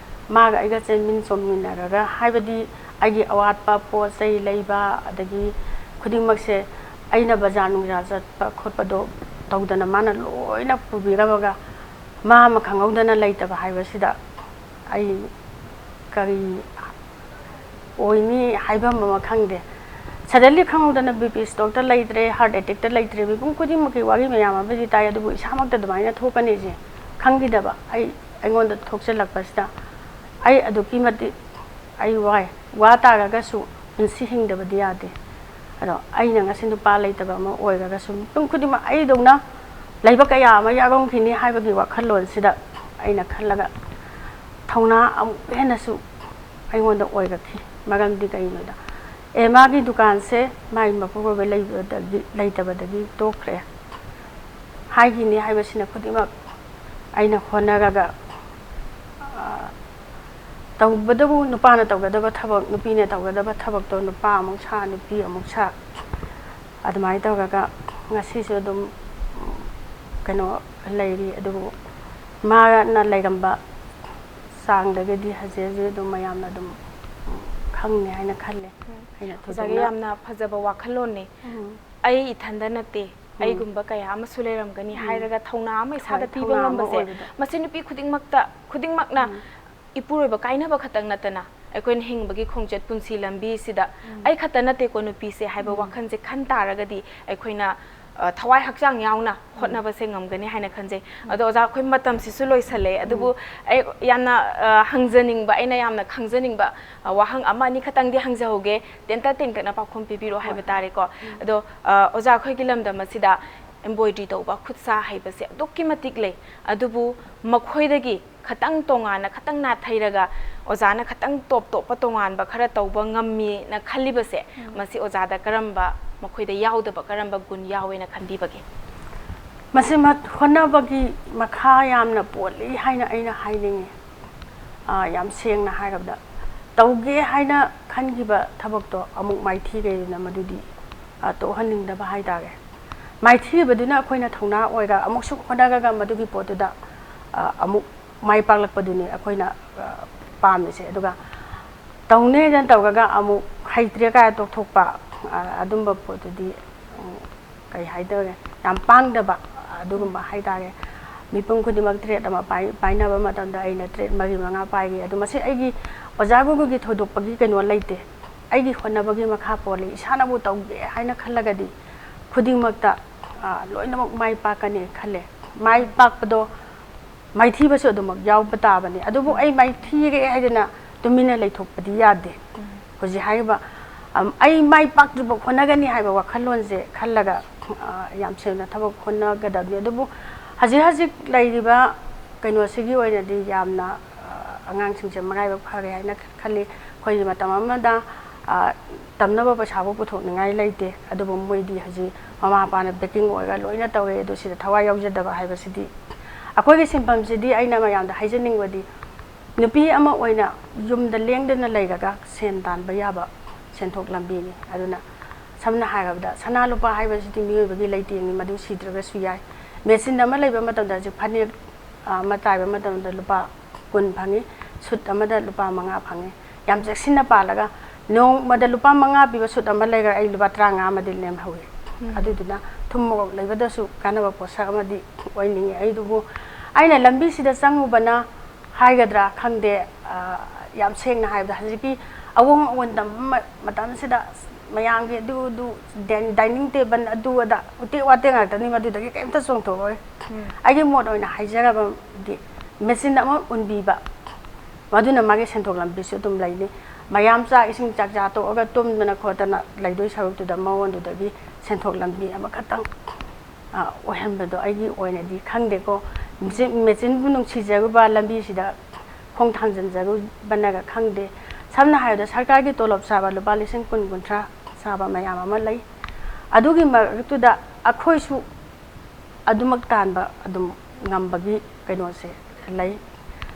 ꯃꯥꯒ ꯑꯩꯒ ꯆꯦꯟꯃꯤꯟ ꯆꯣꯡꯃꯤꯟꯅꯔꯒ, ꯍꯥꯏꯕꯗꯤ ꯑꯩꯒꯤ ꯑꯋꯥꯠꯄ ꯄꯣꯠ ꯆꯩ ꯂꯩꯕ, ꯑꯗꯒꯤ ꯈꯨꯗꯤꯡꯃꯛꯁꯦ ꯑꯩꯅ ꯕꯖꯥꯔ ꯅꯨꯡꯖꯥꯔ ꯆꯠꯄ ꯈꯣꯠꯄꯗꯣ ꯇꯧꯗꯅ ꯃꯥꯅ ꯂꯣꯏꯅ ꯄꯨꯕꯤꯔꯝꯃꯒ, ꯃꯥ ꯑꯃ ꯈꯪꯍꯧꯗꯅ ꯂꯩꯇꯕ ꯍꯥꯏꯕꯁꯤꯗ ꯑꯩ ꯀꯔꯤ ꯑꯣꯏꯅꯤ ꯍꯥꯏꯐꯝ ꯑꯃ ꯈꯪꯗꯦ꯫ ꯁꯗꯟꯂꯤ ꯈꯪꯍꯧꯗꯅ ꯕꯤ ꯄꯤ ꯁ꯭ꯇ꯭ꯔꯣꯛꯇ ꯂꯩꯇ꯭ꯔꯦ, ꯍꯥꯔꯠ ꯑꯦꯇꯦꯛꯇ ꯂꯩꯇ꯭ꯔꯦ, ꯃꯤꯄꯨꯝ ꯈꯨꯗꯤꯡꯃꯛꯀꯤ ꯋꯥꯔꯤ ꯃꯌꯥꯝ ꯑꯃꯗꯤ ꯇꯥꯏ, ꯑꯗꯨꯕꯨ ꯏꯁꯥꯃꯛꯇ ꯑꯗꯨꯃꯥꯏꯅ ꯊꯣꯛꯀꯅꯤꯁꯦ ꯈꯪꯈꯤꯗꯕ꯫ ꯑꯩ, ꯑꯩꯉꯣꯟꯗ ꯊꯣꯛꯆꯜꯂꯛꯄꯁꯤꯗ ꯑꯩ ꯑꯗꯨꯛꯀꯤ ꯃꯇꯤꯛ ꯑꯩ ꯋꯥꯏ꯫ ꯋꯥ ꯇꯥꯔꯒꯁꯨ ꯄꯨꯟꯁꯤ ꯍꯤꯡꯗꯕꯗꯤ ꯌꯥꯗꯦ꯫ ꯑꯗꯣ ꯑꯩꯅ ꯉꯁꯤ ꯅꯨꯄꯥ ꯂꯩꯇꯕ ꯑꯃ ꯑꯣꯏꯔꯒꯁꯨ, ꯃꯤꯄꯨꯝ ꯈꯨꯗꯤꯡꯃꯛ ꯑꯩꯗꯧꯅ ꯂꯩꯕ ꯀꯌꯥ ꯑꯃ ꯌꯥꯎꯔꯝꯈꯤꯅꯤ ꯍꯥꯏꯕꯒꯤ ꯋꯥꯈꯜꯂꯣꯟꯁꯤꯗ ꯑꯩꯅ ꯈꯜꯂꯒ ꯊꯧꯅꯥ ꯑꯃꯨꯛ ꯍꯦꯟꯅꯁꯨ ꯑꯩꯉꯣꯟꯗ ꯑꯣꯏꯔꯛꯈꯤ꯫ ꯃꯔꯝꯗꯤ ꯀꯩꯒꯤꯅꯣꯗ, ꯑꯦ, ꯃꯥꯒꯤ ꯗꯨꯀꯥꯟꯁꯦ ꯃꯥꯒꯤ ꯃꯄꯨꯔꯣꯏꯕ ꯂꯩꯕꯗꯒꯤ, ꯂꯩꯇꯕꯗꯒꯤ ꯇꯣꯛꯈ꯭ꯔꯦ ꯍꯥꯏꯈꯤꯅꯤ ꯍꯥꯏꯕꯁꯤꯅ ꯈꯨꯗꯤꯡꯃꯛ ꯑꯩꯅ ꯍꯣꯠꯅꯔꯒ, ꯑ, ꯇꯧꯕꯗꯕꯨ ꯅꯨꯄꯥꯅ ꯇꯧꯒꯗꯕ ꯊꯕꯛ, ꯅꯨꯄꯤꯅ ꯇꯧꯒꯗꯕ ꯊꯕꯛꯇꯣ ꯅꯨꯄꯥ ꯑꯃꯨꯛ ꯁꯥ, ꯅꯨꯄꯤ ꯑꯃꯨꯛ ꯁꯥ, ꯑꯗꯨꯃꯥꯏꯅ ꯇꯧꯔꯒ ꯉꯁꯤꯁꯨ ꯑꯗꯨꯝ, ꯎꯝ, ꯀꯩꯅꯣ ꯂꯩꯔꯤ꯫ ꯑꯗꯨꯕꯨ ꯃꯥꯅ ꯂꯩꯔꯝꯕ ꯆꯥꯡꯗꯒꯤꯗꯤ ꯍꯧꯖꯤꯛ ꯍꯧꯖꯤꯛ ꯑꯗꯨꯝ ꯃꯌꯥꯝꯅ ꯑꯗꯨꯝ, ꯎꯝ, ꯈꯪꯅꯤ ꯍꯥꯏꯅ ꯈꯜꯂꯦ꯫ ꯑꯩꯅ ꯑꯣꯖꯥꯒꯤ ꯊꯣꯏꯗꯣꯛꯅ ꯌꯥꯝꯅ ꯐꯖꯕ ꯋꯥꯈꯜꯂꯣꯟꯅꯦ꯫ ꯎꯝ꯫ "ꯑꯩ ꯏꯊꯟꯗ ꯅꯠꯇꯦ, ꯎꯝ꯫ ꯑꯩꯒꯨꯝꯕ ꯀꯌꯥ ꯑꯃꯁꯨ ꯂꯩꯔꯝꯒꯅꯤ" ꯎꯝ꯫ ꯍꯥꯏꯔꯒ ꯊꯧꯅꯥ ꯑꯃ ꯏꯁꯥꯗ ꯍꯣꯏ, ꯄꯤꯕ ꯊꯧꯅꯥ ꯑꯃ ꯉꯝꯕꯁꯦ, ꯑꯣꯏꯕꯗꯣ꯫ ꯃꯁꯤ ꯅꯨꯄꯤ ꯈꯨꯗꯤꯡꯃꯛꯇ, ꯈꯨꯗꯤꯡꯃꯛꯅ ꯎꯝ꯫ ꯏꯄꯨꯔꯣꯏꯕ ꯀꯥꯏꯅꯕ ꯈꯛꯇꯪ ꯅꯠꯇꯅ, ꯑꯩꯈꯣꯏꯅ ꯍꯤꯡꯕꯒꯤ ꯈꯣꯡꯆꯠ, ꯄꯨꯟꯁꯤ ꯂꯝꯕꯤꯁꯤꯗ ꯎꯝ꯫ "ꯑꯩ ꯈꯛꯇ ꯅꯠꯇꯦꯀꯣ ꯅꯨꯄꯤꯁꯦ" ꯍꯥꯏꯕ ꯎꯝ꯫ ꯋꯥꯈꯜꯁꯦ ꯈꯟ ꯇꯥꯔꯒꯗꯤ, ꯑꯩꯈꯣꯏꯅ, ꯑ, ꯊꯋꯥꯏ ꯍꯛꯆꯥꯡ ꯌꯥꯎꯅ ꯎꯝ꯫ ꯍꯣꯠꯅꯕꯁꯦ ꯉꯝꯒꯅꯤ ꯍꯥꯏꯅ ꯈꯟꯖꯩ꯫ ꯎꯝ꯫ ꯑꯗꯣ ꯑꯣꯖꯥ, ꯑꯩꯈꯣꯏ ꯃꯇꯝꯁꯤꯁꯨ ꯂꯣꯏꯁꯜꯂꯛꯑꯦ꯫ ꯑꯗꯨꯕꯨ ꯎꯝ꯫ ꯑꯩ ꯌꯥꯝꯅ, ꯑ, ꯍꯪꯖꯅꯤꯡꯕ, ꯑꯩꯅ ꯌꯥꯝꯅ ꯈꯪꯖꯅꯤꯡꯕ, ꯑ, ꯋꯥꯍꯪ ꯑꯃ ꯑꯅꯤ ꯈꯛꯇꯪꯗꯤ ꯍꯪꯖꯍꯧꯒꯦ꯫ ꯇꯦꯟꯇꯛ ꯇꯦꯟꯇꯛꯅ ꯄꯥꯎꯈꯨꯝ ꯄꯤꯕꯤꯔꯛꯑꯣ ꯍꯥꯏꯕ ꯍꯣꯏ꯫ ꯇꯥꯔꯦꯀꯣ꯫ ꯎꯝ꯫ ꯑꯗꯣ, ꯑ, ꯑꯣꯖꯥ, ꯑꯩꯈꯣꯏꯒꯤ ꯂꯝꯗꯝ ꯑꯁꯤꯗ embroidery ꯇꯧꯕ, ꯈꯨꯠ ꯁꯥ ꯍꯩꯕꯁꯦ ꯑꯗꯨꯛꯀꯤ ꯃꯇꯤꯛ ꯂꯩ꯫ ꯑꯗꯨꯕꯨ ꯃꯈꯣꯏꯗꯒꯤ ꯈꯇꯪ ꯇꯣꯉꯥꯟꯅ, ꯈꯇꯪ ꯅꯥꯊꯩꯔꯒ, ꯑꯣꯖꯥꯅ ꯈꯇꯪ ꯇꯣꯞ ꯇꯣꯞꯄ ꯇꯣꯉꯥꯟꯕ ꯈꯔ ꯇꯧꯕ ꯉꯝꯃꯤꯅ ꯈꯜꯂꯤꯕꯁꯦ, ꯎꯝ꯫ ꯃꯁꯤ ꯑꯣꯖꯥꯗ ꯀꯔꯝꯕ, ꯃꯈꯣꯏꯗ ꯌꯥꯎꯗꯕ ꯀꯔꯝꯕ ꯒꯨꯟ ꯌꯥꯎꯋꯦꯅ ꯈꯟꯕꯤꯕꯒꯦ? ꯃꯁꯤ ꯃ-, ꯍꯣꯠꯅꯕꯒꯤ ꯃꯈꯥ ꯌꯥꯝꯅ ꯄꯣꯜꯂꯤ ꯍꯥꯏꯅ ꯑꯩꯅ ꯍꯥꯏꯅꯤꯡꯉꯤ꯫ ꯑꯥ, ꯌꯥꯝ ꯁꯦꯡꯅ ꯍꯥꯏꯔꯕꯗ, ꯇꯧꯒꯦ ꯍꯥꯏꯅ ꯈꯟꯈꯤꯕ ꯊꯕꯛꯇꯣ ꯑꯃꯨꯛ ꯃꯥꯏꯊꯤꯔꯦꯗꯅ, ꯃꯗꯨꯗꯤ, ꯑꯥ, ꯇꯣꯛꯍꯟꯅꯤꯡꯗꯕ ꯍꯥꯏꯇꯥꯔꯦ꯫ ꯃꯥꯏꯊꯤꯔꯤꯕꯗꯨꯅ ꯑꯩꯈꯣꯏꯅ ꯊꯧꯅꯥ ꯑꯣꯏꯔ ꯑꯃꯨꯛꯁꯨ ꯍꯣꯠꯅꯔꯒ ꯃꯗꯨꯒꯤ ꯄꯣꯠꯇꯨꯗ, ꯑꯥ, ꯑꯃꯨꯛ ꯃꯥꯏ ꯄꯥꯛꯂꯛꯄꯗꯨꯅꯤ ꯑꯩꯈꯣꯏꯅ, ꯑꯥ, ꯄꯥꯝꯃꯤꯁꯦ꯫ ꯑꯗꯨꯒ ꯇꯧꯅꯦꯅ ꯇꯧꯔꯒ ꯑꯃꯨꯛ ꯍꯩꯇ꯭ꯔꯦ ꯀꯥꯏꯅ ꯇꯣꯛꯊꯣꯛꯄ, ꯑꯥ, ꯑꯗꯨꯝꯕ ꯄꯣꯠꯇꯨꯗꯤ, ꯎꯝ, ꯀꯩ ꯍꯥꯏꯗꯣꯏꯔꯦ, ꯌꯥꯝ ꯄꯥꯡꯗꯕ ꯑꯗꯨꯒꯨꯝꯕ ꯍꯥꯏꯇꯥꯔꯦ꯫ ꯃꯤꯄꯨꯝ ꯈꯨꯗꯤꯡꯃꯛ trade ꯑꯃ ꯄꯥꯏ-, ꯄꯥꯏꯅꯕ ꯃꯇꯝꯗ ꯑꯩꯅ trade ꯃꯔꯤ ꯃꯉꯥ ꯄꯥꯏꯔꯤ꯫ ꯑꯗꯨ ꯃꯁꯤ ꯑꯩꯒꯤ ꯑꯣꯖꯥ ꯒꯨꯔꯨꯒꯤ ꯊꯣꯏꯗꯣꯛꯄꯒꯤ ꯀꯩꯅꯣ ꯂꯩꯇꯦ꯫ ꯑꯩꯒꯤ ꯍꯣꯠꯅꯕꯒꯤ ꯃꯈꯥ ꯄꯣꯜꯂꯤ꯫ ꯏꯁꯥꯅꯕꯨ ꯇꯧꯒꯦ ꯍꯥꯏꯅ ꯈꯜꯂꯒꯗꯤ ꯈꯨꯗꯤꯡꯃꯛꯇ, ꯑ, ꯂꯣꯏꯅꯃꯛ ꯃꯥꯏ ꯄꯥꯛꯀꯅꯤ ꯈꯜꯂꯦ꯫ ꯃꯥꯏ ꯄꯥꯛꯄꯗꯣ ꯃꯥꯏꯊꯤꯕꯁꯨ ꯑꯗꯨꯃꯛ ꯌꯥꯎꯕ ꯇꯥꯕꯅꯤ꯫ ꯑꯗꯨꯕꯨ ꯑꯩ ꯃꯥꯏꯊꯤꯔꯦ ꯍꯥꯏꯗꯅ ꯇꯨꯃꯤꯟꯅ ꯂꯩꯊꯣꯛꯄꯗꯤ ꯌꯥꯗꯦ꯫ ꯍꯧꯖꯤꯛ ꯍꯥꯏꯔꯤꯕ, ꯑꯝ, ꯑꯩ ꯃꯥꯏ ꯄꯥꯛꯇ꯭ꯔꯤꯕ ꯍꯣꯠꯅꯒꯅꯤ ꯍꯥꯏꯕ ꯋꯥꯈꯜꯂꯣꯟꯁꯦ ꯈꯜꯂꯒ, ꯑ, ꯌꯥꯝ ꯁꯦꯡꯅ ꯊꯕꯛ ꯍꯣꯠꯅꯒꯗꯕꯅꯤ꯫ ꯑꯗꯨꯕꯨ ꯍꯧꯖꯤꯛ ꯍꯧꯖꯤꯛ ꯂꯩꯔꯤꯕ ꯀꯩꯅꯣꯁꯤꯒꯤ ꯑꯣꯏꯅꯗꯤ ꯌꯥꯝꯅ, ꯑ, ꯑꯉꯥꯡꯁꯤꯡꯁꯦ ꯃꯔꯥꯏꯕꯛ ꯐꯔꯦ ꯍꯥꯏꯅ ꯈꯜꯂꯤ꯫ ꯑꯩꯈꯣꯏꯒꯤ ꯃꯇꯝ ꯑꯃꯗ, ꯑ, ꯇꯝꯅꯕ ꯄꯩꯁꯥꯕꯨ ꯄꯨꯊꯣꯛꯅꯤꯡꯉꯥꯏ ꯂꯩꯇꯦ꯫ ꯑꯗꯨꯕꯨ ꯃꯣꯏꯗꯤ ꯍꯧꯖꯤꯛ ꯃꯃꯥ ꯃꯄꯥꯅ backing ꯑꯣꯏꯔꯒ ꯂꯣꯏꯅ ꯇꯧꯔꯦ꯫ ꯑꯗꯨ ꯁꯤꯗ ꯊꯋꯥꯏ ꯌꯥꯎꯖꯗꯕ ꯍꯥꯏꯕꯁꯤꯗꯤ, ꯑꯩꯈꯣꯏꯒꯤ ꯁꯤꯟꯐꯝꯁꯤꯗꯤ ꯑꯩꯅ ꯃꯌꯥꯝꯗ ꯍꯥꯏꯖꯅꯤꯡꯕꯗꯤ, ꯅꯨꯄꯤ ꯑꯃ ꯑꯣꯏꯅ ꯌꯨꯝꯗ ꯂꯦꯡꯗꯅ ꯂꯩꯔꯒ ꯁꯦꯟ ꯇꯥꯟꯕ ꯌꯥꯕ ꯁꯦꯟꯊꯣꯛ ꯂꯝꯕꯤꯅꯤ꯫ ꯑꯗꯨꯅ ꯁꯝꯅ ꯍꯥꯏꯔꯕꯗ ꯁꯅꯥ ꯂꯨꯄꯥ ꯍꯥꯏꯕꯁꯤꯗꯤ ꯃꯤꯑꯣꯏꯕꯒꯤ ꯂꯩꯇꯦꯡꯅꯤ, ꯃꯗꯨ ꯁꯤꯗ꯭ꯔꯒꯁꯨ ꯌꯥꯏ꯫ ꯃꯦꯆꯤꯟ ꯑꯃ ꯂꯩꯕ ꯃꯇꯝꯗ ꯍꯧꯖꯤꯛ ꯐꯅꯦꯛ, ꯑ, ꯑꯃ ꯇꯥꯏꯕ ꯃꯇꯝꯗ ꯂꯨꯄꯥ ꯀꯨꯟ ꯐꯪꯉꯤ, ꯁꯨꯠ ꯑꯃꯗ ꯂꯨꯄꯥ ꯃꯉꯥ ꯐꯪꯉꯤ꯫ ꯌꯥꯝ ꯆꯦꯛꯁꯤꯟꯅ ꯄꯥꯜꯂꯒ ꯅꯣꯡꯃꯗ ꯂꯨꯄꯥ ꯃꯉꯥ ꯄꯤꯕ ꯁꯨꯠ ꯑꯃ ꯂꯩꯈ꯭ꯔꯦ, ꯑꯩ ꯂꯨꯄꯥ ꯇꯔꯥꯃꯉꯥ ꯑꯃꯗꯤ ꯂꯦꯝꯍꯧꯏ꯫ ꯑꯗꯨꯗꯨꯅ ꯊꯨꯝ ꯃꯣꯔꯣꯛ ꯂꯩꯕꯗꯁꯨ ꯀꯥꯟꯅꯕ ꯄꯣꯠꯁꯛ ꯑꯃꯗꯤ ꯑꯣꯏꯅꯤꯡꯉꯤ꯫ ꯑꯩꯗꯨꯕꯨ ꯑꯩꯅ ꯂꯝꯕꯤꯁꯤꯗ ꯆꯪꯉꯨꯕꯅ ꯍꯥꯏꯒꯗ꯭ꯔꯥ ꯈꯪꯗꯦ, ꯑ, ꯌꯥꯝ ꯁꯦꯡꯅ ꯍꯥꯏꯕꯗ ꯍꯧꯖꯤꯛꯀꯤ ꯑꯑꯣꯟ ꯑꯑꯣꯟ ꯇꯝꯕ ꯃ-, ꯃꯇꯝꯁꯤꯗ ꯃꯌꯥꯝꯒꯤ ꯑꯗꯨ, ꯑꯗꯨ, ꯗꯥꯏ-, dining table ꯑꯗꯨ ꯑꯗꯥ ꯎꯇꯦꯛ ꯋꯥꯇꯦꯛ ꯉꯥꯛꯇꯅꯤ, ꯃꯗꯨꯗꯒꯤ ꯀꯔꯤꯝꯇ ꯆꯣꯡꯊꯣꯛꯑꯣꯏ꯫ ꯑꯩꯒꯤ ꯃꯣꯠ ꯑꯣꯏꯅ ꯍꯥꯏꯖꯔꯕꯗꯤ ꯃꯦꯆꯤꯟ ꯑꯃ ꯎꯟꯕꯤꯕ, ꯃꯗꯨꯅ ꯃꯥꯒꯤ ꯁꯦꯟꯊꯣꯛ ꯂꯝꯕꯤꯁꯨ ꯑꯗꯨꯝ ꯂꯩꯅꯤ꯫ ꯃꯌꯥꯝ ꯆꯥꯛ ꯏꯁꯤꯡ ꯆꯥꯛ ꯆꯥ ꯇꯣꯛꯑꯒ ꯇꯨꯝꯗꯅ ꯈꯣꯠꯇꯅ ꯂꯩꯗꯣꯏ ꯁꯔꯨꯛꯇꯨꯗ ꯃꯉꯣꯟꯗꯨꯗꯒꯤ ꯁꯦꯟꯊꯣꯛ ꯂꯝꯕꯤ ꯑꯃꯈꯛꯇꯪ, ꯑ, ꯑꯣꯏꯍꯟꯕꯗꯣ ꯑꯩꯒꯤ ꯑꯣꯏꯅꯗꯤ ꯈꯪꯗꯦꯀꯣ꯫ ꯃꯦꯆꯤꯟ-, ꯃꯦꯆꯤꯟꯕꯨ ꯅꯨꯡꯁꯤꯖꯔꯨꯕ, ꯂꯝꯕꯤꯁꯤꯗ ꯈꯣꯡ ꯊꯥꯡꯖꯤꯟꯖꯔꯨꯕꯅꯒ ꯈꯪꯗꯦ꯫ ꯁꯝꯅ ꯍꯥꯏꯔꯕꯗ ꯁꯔꯀꯥꯔꯒꯤ ꯇꯣꯂꯣꯞ ꯆꯥꯕ ꯂꯨꯄꯥ ꯂꯤꯁꯤꯡ ꯀꯨꯟ, ꯀꯨꯟꯊ꯭ꯔꯥ ꯆꯥꯕ ꯃꯌꯥꯝ ꯑꯃ ꯂꯩ꯫ ꯑꯗꯨꯒꯤ ꯃꯔꯛꯇꯨꯗ ꯑꯩꯈꯣꯏꯁꯨ ꯑꯗꯨꯃꯛ ꯇꯥꯟꯕ ꯑꯗꯨꯝ ꯉꯝꯕꯒꯤ ꯀꯩꯅꯣꯁꯦ ꯂꯩ꯫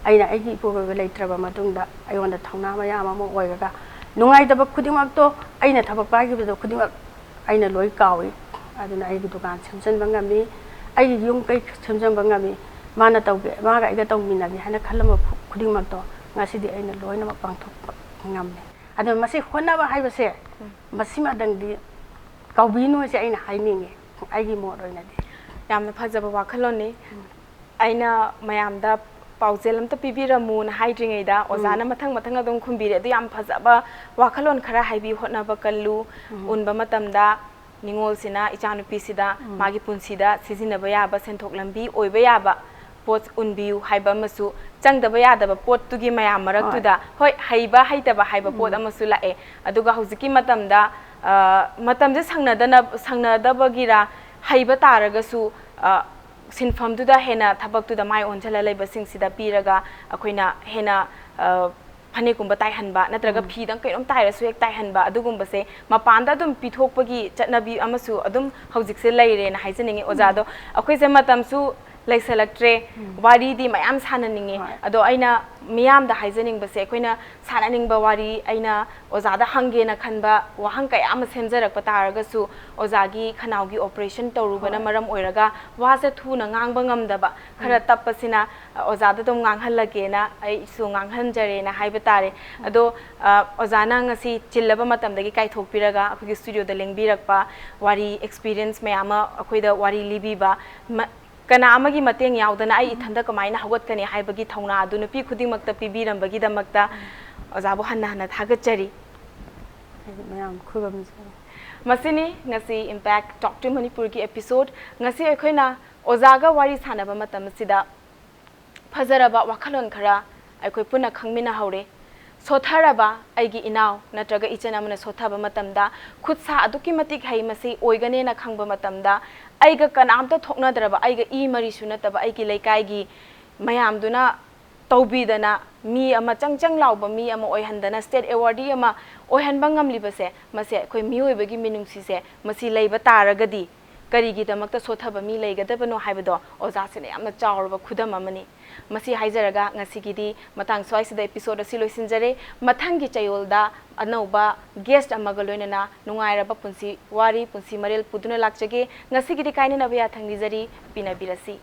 ꯑꯩꯅ ꯑꯩꯒꯤ ꯏꯄꯨꯔꯣꯏꯕ ꯂꯩꯇ꯭ꯔꯕ ꯃꯇꯨꯡꯗ ꯑꯩꯉꯣꯟꯗ ꯊꯧꯅꯥ ꯃꯌꯥꯝ ꯑꯃ ꯑꯣꯏꯔꯒ ꯅꯨꯡꯉꯥꯏꯇꯕ ꯈꯨꯗꯤꯡꯃꯛꯇꯣ, ꯑꯩꯅ ꯊꯕꯛ ꯄꯥꯏꯈꯤꯕꯗꯣ ꯈꯨꯗꯤꯡꯃꯛ ꯑꯩꯅ ꯂꯣꯏ ꯀꯥꯎꯏ꯫ ꯑꯗꯨꯅ ꯑꯩꯒꯤ ꯗꯨꯀꯥꯟ ꯁꯦꯝꯖꯤꯟꯕ ꯉꯝꯃꯤ, ꯑꯩꯒꯤ ꯌꯨꯝ ꯀꯩ ꯁꯦꯝꯖꯤꯟꯕ ꯉꯝꯃꯤ꯫ ꯃꯥꯅ ꯇꯧꯒꯦ, ꯃꯥꯒ ꯑꯩꯒ ꯇꯧꯃꯤꯟꯅꯒꯦ ꯍꯥꯏꯅ ꯈꯜꯂꯝꯕ ꯈꯨ-, ꯈꯨꯗꯤꯡꯃꯛꯇꯣ ꯉꯁꯤꯗꯤ ꯑꯩꯅ ꯂꯣꯏꯅꯃꯛ ꯄꯥꯡꯊꯣꯛꯄ ꯉꯝꯃꯤ꯫ ꯑꯗꯨꯅ ꯃꯁꯤ ꯍꯣꯠꯅꯕ ꯍꯥꯏꯕꯁꯦ, ꯎꯝ꯫ ꯃꯁꯤꯃꯗꯪꯗꯤ ꯀꯥꯎꯕꯤꯅꯨ ꯍꯥꯏꯁꯦ ꯑꯩꯅ ꯍꯥꯏꯅꯤꯡꯉꯤ, ꯑꯩꯒꯤ ꯃꯣꯠ ꯑꯣꯏꯅꯗꯤ꯫ ꯌꯥꯝꯅ ꯐꯖꯕ ꯋꯥꯈꯜꯂꯣꯟꯅꯤ꯫ ꯎꯝ꯫ ꯑꯩꯅ ꯃꯌꯥꯝꯗ ꯄꯥꯎꯖꯦꯜ ꯑꯝꯇ ꯄꯤꯕꯤꯔꯝꯃꯨꯅ ꯍꯥꯏꯗ꯭ꯔꯤꯉꯩꯗ ꯑꯣꯖꯥꯅ ꯃꯊꯪ ꯃꯊꯪ ꯑꯗꯨꯝ ꯈꯨꯝꯕꯤꯔꯦ꯫ ꯑꯗꯨ ꯌꯥꯝ ꯐꯖꯕ ꯋꯥꯈꯜꯂꯣꯟ ꯈꯔ ꯍꯥꯏꯕꯤ꯫ "ꯍꯣꯠꯅꯕ ꯀꯜꯂꯨ, ꯎꯟꯕ ꯃꯇꯝꯗ ꯅꯤꯉꯣꯜꯁꯤꯅ ꯏꯆꯥꯅꯨꯄꯤꯁꯤꯗ ꯃꯥꯒꯤ ꯄꯨꯟꯁꯤꯗ ꯁꯤꯖꯤꯟꯅꯕ ꯌꯥꯕ ꯁꯦꯟꯊꯣꯛ ꯂꯝꯕꯤ ꯑꯣꯏꯕ ꯌꯥꯕ ꯄꯣꯠ ꯎꯟꯕꯤꯌꯨ" ꯍꯥꯏꯕ ꯑꯃꯁꯨ, ꯆꯪꯗꯕ ꯌꯥꯗꯕ ꯄꯣꯠꯇꯨꯒꯤ ꯃꯌꯥꯝ ꯃꯔꯛꯇꯨꯗ, ꯍꯣꯏ, ꯍꯩꯕ ꯍꯩꯇꯕ ꯍꯥꯏꯕ ꯄꯣꯠ ꯑꯃꯁꯨ ꯂꯥꯛꯑꯦ꯫ ꯑꯗꯨꯒ ꯍꯧꯖꯤꯛꯀꯤ ꯃꯇꯝꯗ, ꯑ, ꯃꯇꯝꯁꯦ ꯁꯪꯅꯗꯅ-, ꯁꯪꯅꯗꯕꯒꯤꯔ, ꯍꯩꯕ ꯇꯥꯔꯒꯁꯨ, ꯑ, ꯁꯤꯟꯐꯝꯗꯨꯗ ꯍꯦꯟꯅ ꯊꯕꯛꯇꯨꯗ ꯃꯥꯏ ꯑꯣꯟꯁꯤꯜꯂ ꯂꯩꯕꯁꯤꯡꯁꯤꯗ ꯄꯤꯔꯒ ꯑꯩꯈꯣꯏꯅ ꯍꯦꯟꯅ, ꯑ, ꯐꯅꯦꯛꯀꯨꯝꯕ ꯇꯥꯏꯍꯟꯕ ꯅꯠꯇ꯭ꯔꯒ ꯐꯤꯗꯪ ꯀꯩꯅꯣꯝ ꯇꯥꯏꯔꯁꯨ ꯍꯦꯛ ꯇꯥꯏꯍꯟꯕ, ꯑꯗꯨꯒꯨꯝꯕꯁꯦ ꯃꯄꯥꯟꯗ ꯑꯗꯨꯝ ꯄꯤꯊꯣꯛꯄꯒꯤ ꯆꯠꯅꯕꯤ ꯑꯃꯁꯨ ꯑꯗꯨꯝ ꯍꯧꯖꯤꯛꯁꯦ ꯂꯩꯔꯦꯅ ꯍꯥꯏꯖꯅꯤꯡꯉꯤ꯫ ꯑꯣꯖꯥꯗꯣ, ꯑꯩꯈꯣꯏꯁꯦ ꯃꯇꯝꯁꯨ ꯂꯩꯁꯜꯂꯛꯇ꯭ꯔꯦ, ꯋꯥꯔꯤꯗꯤ ꯃꯌꯥꯝ ꯁꯥꯟꯅꯅꯤꯡꯉꯤ꯫ ꯍꯣꯏ꯫ ꯑꯗꯣ ꯑꯩꯅ ꯃꯤꯌꯥꯝꯗ ꯍꯥꯏꯖꯅꯤꯡꯕꯁꯦ, ꯑꯩꯈꯣꯏꯅ ꯁꯥꯟꯅꯅꯤꯡꯕ ꯋꯥꯔꯤ ꯑꯩꯅ ꯑꯣꯖꯥꯗ ꯍꯪꯒꯦꯅ ꯈꯟꯕ ꯋꯥꯍꯪ ꯀꯌꯥ ꯑꯃ ꯁꯦꯝꯖꯔꯛꯄ ꯇꯥꯔꯒꯁꯨ, ꯑꯣꯖꯥꯒꯤ ꯈꯅꯥꯎꯒꯤ operation ꯇꯧꯔꯨꯕꯅ ꯍꯣꯏ꯫ ꯃꯔꯝ ꯑꯣꯏꯔꯒ ꯋꯥꯁꯦ ꯊꯨꯅ ꯉꯥꯡꯕ ꯉꯝꯗꯕ, ꯈꯔ ꯎꯝ꯫ ꯇꯞꯄꯁꯤꯅ ꯑꯣꯖꯥꯗ ꯑꯗꯨꯝ ꯉꯥꯡꯍꯜꯂꯒꯦꯅ ꯑꯩꯁꯨ ꯉꯥꯡꯍꯟꯖꯔꯦꯅ ꯍꯥꯏꯕ ꯇꯥꯔꯦ꯫ ꯎꯝ꯫ ꯑꯗꯣ, ꯑ, ꯑꯣꯖꯥꯅ ꯉꯁꯤ ꯆꯤꯜꯂꯕ ꯃꯇꯝꯗꯒꯤ ꯀꯥꯏꯊꯣꯛꯄꯤꯔꯒ ꯑꯩꯈꯣꯏꯒꯤ studioꯗ ꯂꯦꯡꯕꯤꯔꯛꯄ ꯋꯥꯔꯤ, experience ꯃꯌꯥꯝ ꯑꯃ ꯑꯩꯈꯣꯏꯗ ꯋꯥꯔꯤ ꯂꯤꯕꯤꯕ, ꯃ-, ꯀꯅꯥ ꯑꯃꯒꯤ ꯃꯇꯦꯡ ꯌꯥꯎꯗꯅ ꯑꯩ ꯎꯝ꯫ ꯏꯊꯟꯗ ꯀꯃꯥꯏꯅ ꯍꯧꯒꯠꯀꯅꯤ ꯍꯥꯏꯕꯒꯤ ꯊꯧꯅꯥ ꯑꯗꯨ ꯅꯨꯄꯤ ꯈꯨꯗꯤꯡꯃꯛꯇ ꯄꯤꯕꯤꯔꯝꯕꯒꯤꯗꯃꯛꯇ ꯎꯝ꯫ ꯑꯣꯖꯥꯕꯨ ꯍꯟꯅ ꯍꯟꯅ ꯊꯥꯒꯠꯆꯔꯤ꯫ ꯑꯩ ꯃꯌꯥꯝ ꯈꯨꯔꯨꯝꯖꯔꯤ꯫ ꯃꯁꯤꯅꯤ ꯉꯁꯤ Impact Talk to Manipurꯒꯤ episode꯫ ꯉꯁꯤ ꯑꯩꯈꯣꯏꯅ ꯑꯣꯖꯥꯒ ꯋꯥꯔꯤ ꯁꯥꯟꯅꯕ ꯃꯇꯝ ꯑꯁꯤꯗ ꯐꯖꯔꯕ ꯋꯥꯈꯜꯂꯣꯟ ꯈꯔ ꯑꯩꯈꯣꯏ ꯄꯨꯟꯅ ꯈꯪꯃꯤꯟꯅꯍꯧꯔꯦ꯫ ꯁꯣꯠꯊꯔꯕ ꯑꯩꯒꯤ ꯏꯅꯥꯎ ꯅꯠꯇ꯭ꯔꯒ ꯏꯆꯟ ꯑꯃꯅ ꯁꯣꯠꯊꯕ ꯃꯇꯝꯗ, ꯈꯨꯠ ꯁꯥ ꯑꯗꯨꯛꯀꯤ ꯃꯇꯤꯛ ꯍꯩ, ꯃꯁꯤ ꯑꯣꯏꯒꯅꯦꯅ ꯈꯪꯕ ꯃꯇꯝꯗ, ꯑꯩꯒ ꯀꯅꯥꯝꯇ ꯊꯣꯛꯅꯗ꯭ꯔꯕ, ꯑꯩꯒ ꯏ ꯃꯔꯤꯁꯨ ꯅꯠꯇꯕ ꯑꯩꯒꯤ ꯂꯩꯀꯥꯏꯒꯤ ꯃꯌꯥꯝꯗꯨꯅ ꯇꯧꯕꯤꯗꯅ, ꯃꯤ ꯑꯃ ꯆꯪ ꯆꯪ ꯂꯥꯎꯕ ꯃꯤ ꯑꯃ ꯑꯣꯏꯍꯟꯗꯅ, state awardee ꯑꯃ ꯑꯣꯏꯍꯟꯕ ꯉꯝꯂꯤꯕꯁꯦ, ꯃꯁꯦ ꯑꯩꯈꯣꯏ ꯃꯤꯑꯣꯏꯕꯒꯤ ꯃꯤꯅꯨꯡꯁꯤꯁꯦ, ꯃꯁꯤ ꯂꯩꯕ ꯇꯥꯔꯒꯗꯤ ꯀꯔꯤꯒꯤꯗꯃꯛꯇ ꯁꯣꯠꯊꯕ ꯃꯤ ꯂꯩꯒꯗꯕꯅꯣ ꯍꯥꯏꯕꯗꯣ ꯑꯣꯖꯥꯁꯤꯅ ꯌꯥꯝꯅ ꯆꯥꯎꯔꯕ ꯈꯨꯗꯝ ꯑꯃꯅꯤ꯫ ꯃꯁꯤ ꯍꯥꯏꯖꯔꯒ ꯉꯁꯤꯒꯤꯗꯤ ꯃꯇꯥꯡ ꯁ꯭ꯋꯥꯏꯁꯤꯗ episode ꯑꯁꯤ ꯂꯣꯏꯁꯤꯟꯖꯔꯦ꯫ ꯃꯊꯪꯒꯤ ꯆꯌꯣꯜꯗ ꯑꯅꯧꯕ guest ꯑꯃꯒ ꯂꯣꯏꯅꯅ ꯅꯨꯡꯉꯥꯏꯔꯕ ꯄꯨꯟꯁꯤ ꯋꯥꯔꯤ, ꯄꯨꯟꯁꯤ ꯃꯔꯦꯜ ꯄꯨꯗꯨꯅ ꯂꯥꯛꯆꯒꯦ꯫ ꯉꯁꯤꯒꯤꯗꯤ ꯀꯥꯏꯅꯅꯕ ꯌꯥꯊꯪ ꯅꯤꯖꯔꯤ꯫ ꯄꯤꯅꯕꯤꯔꯁꯤ꯫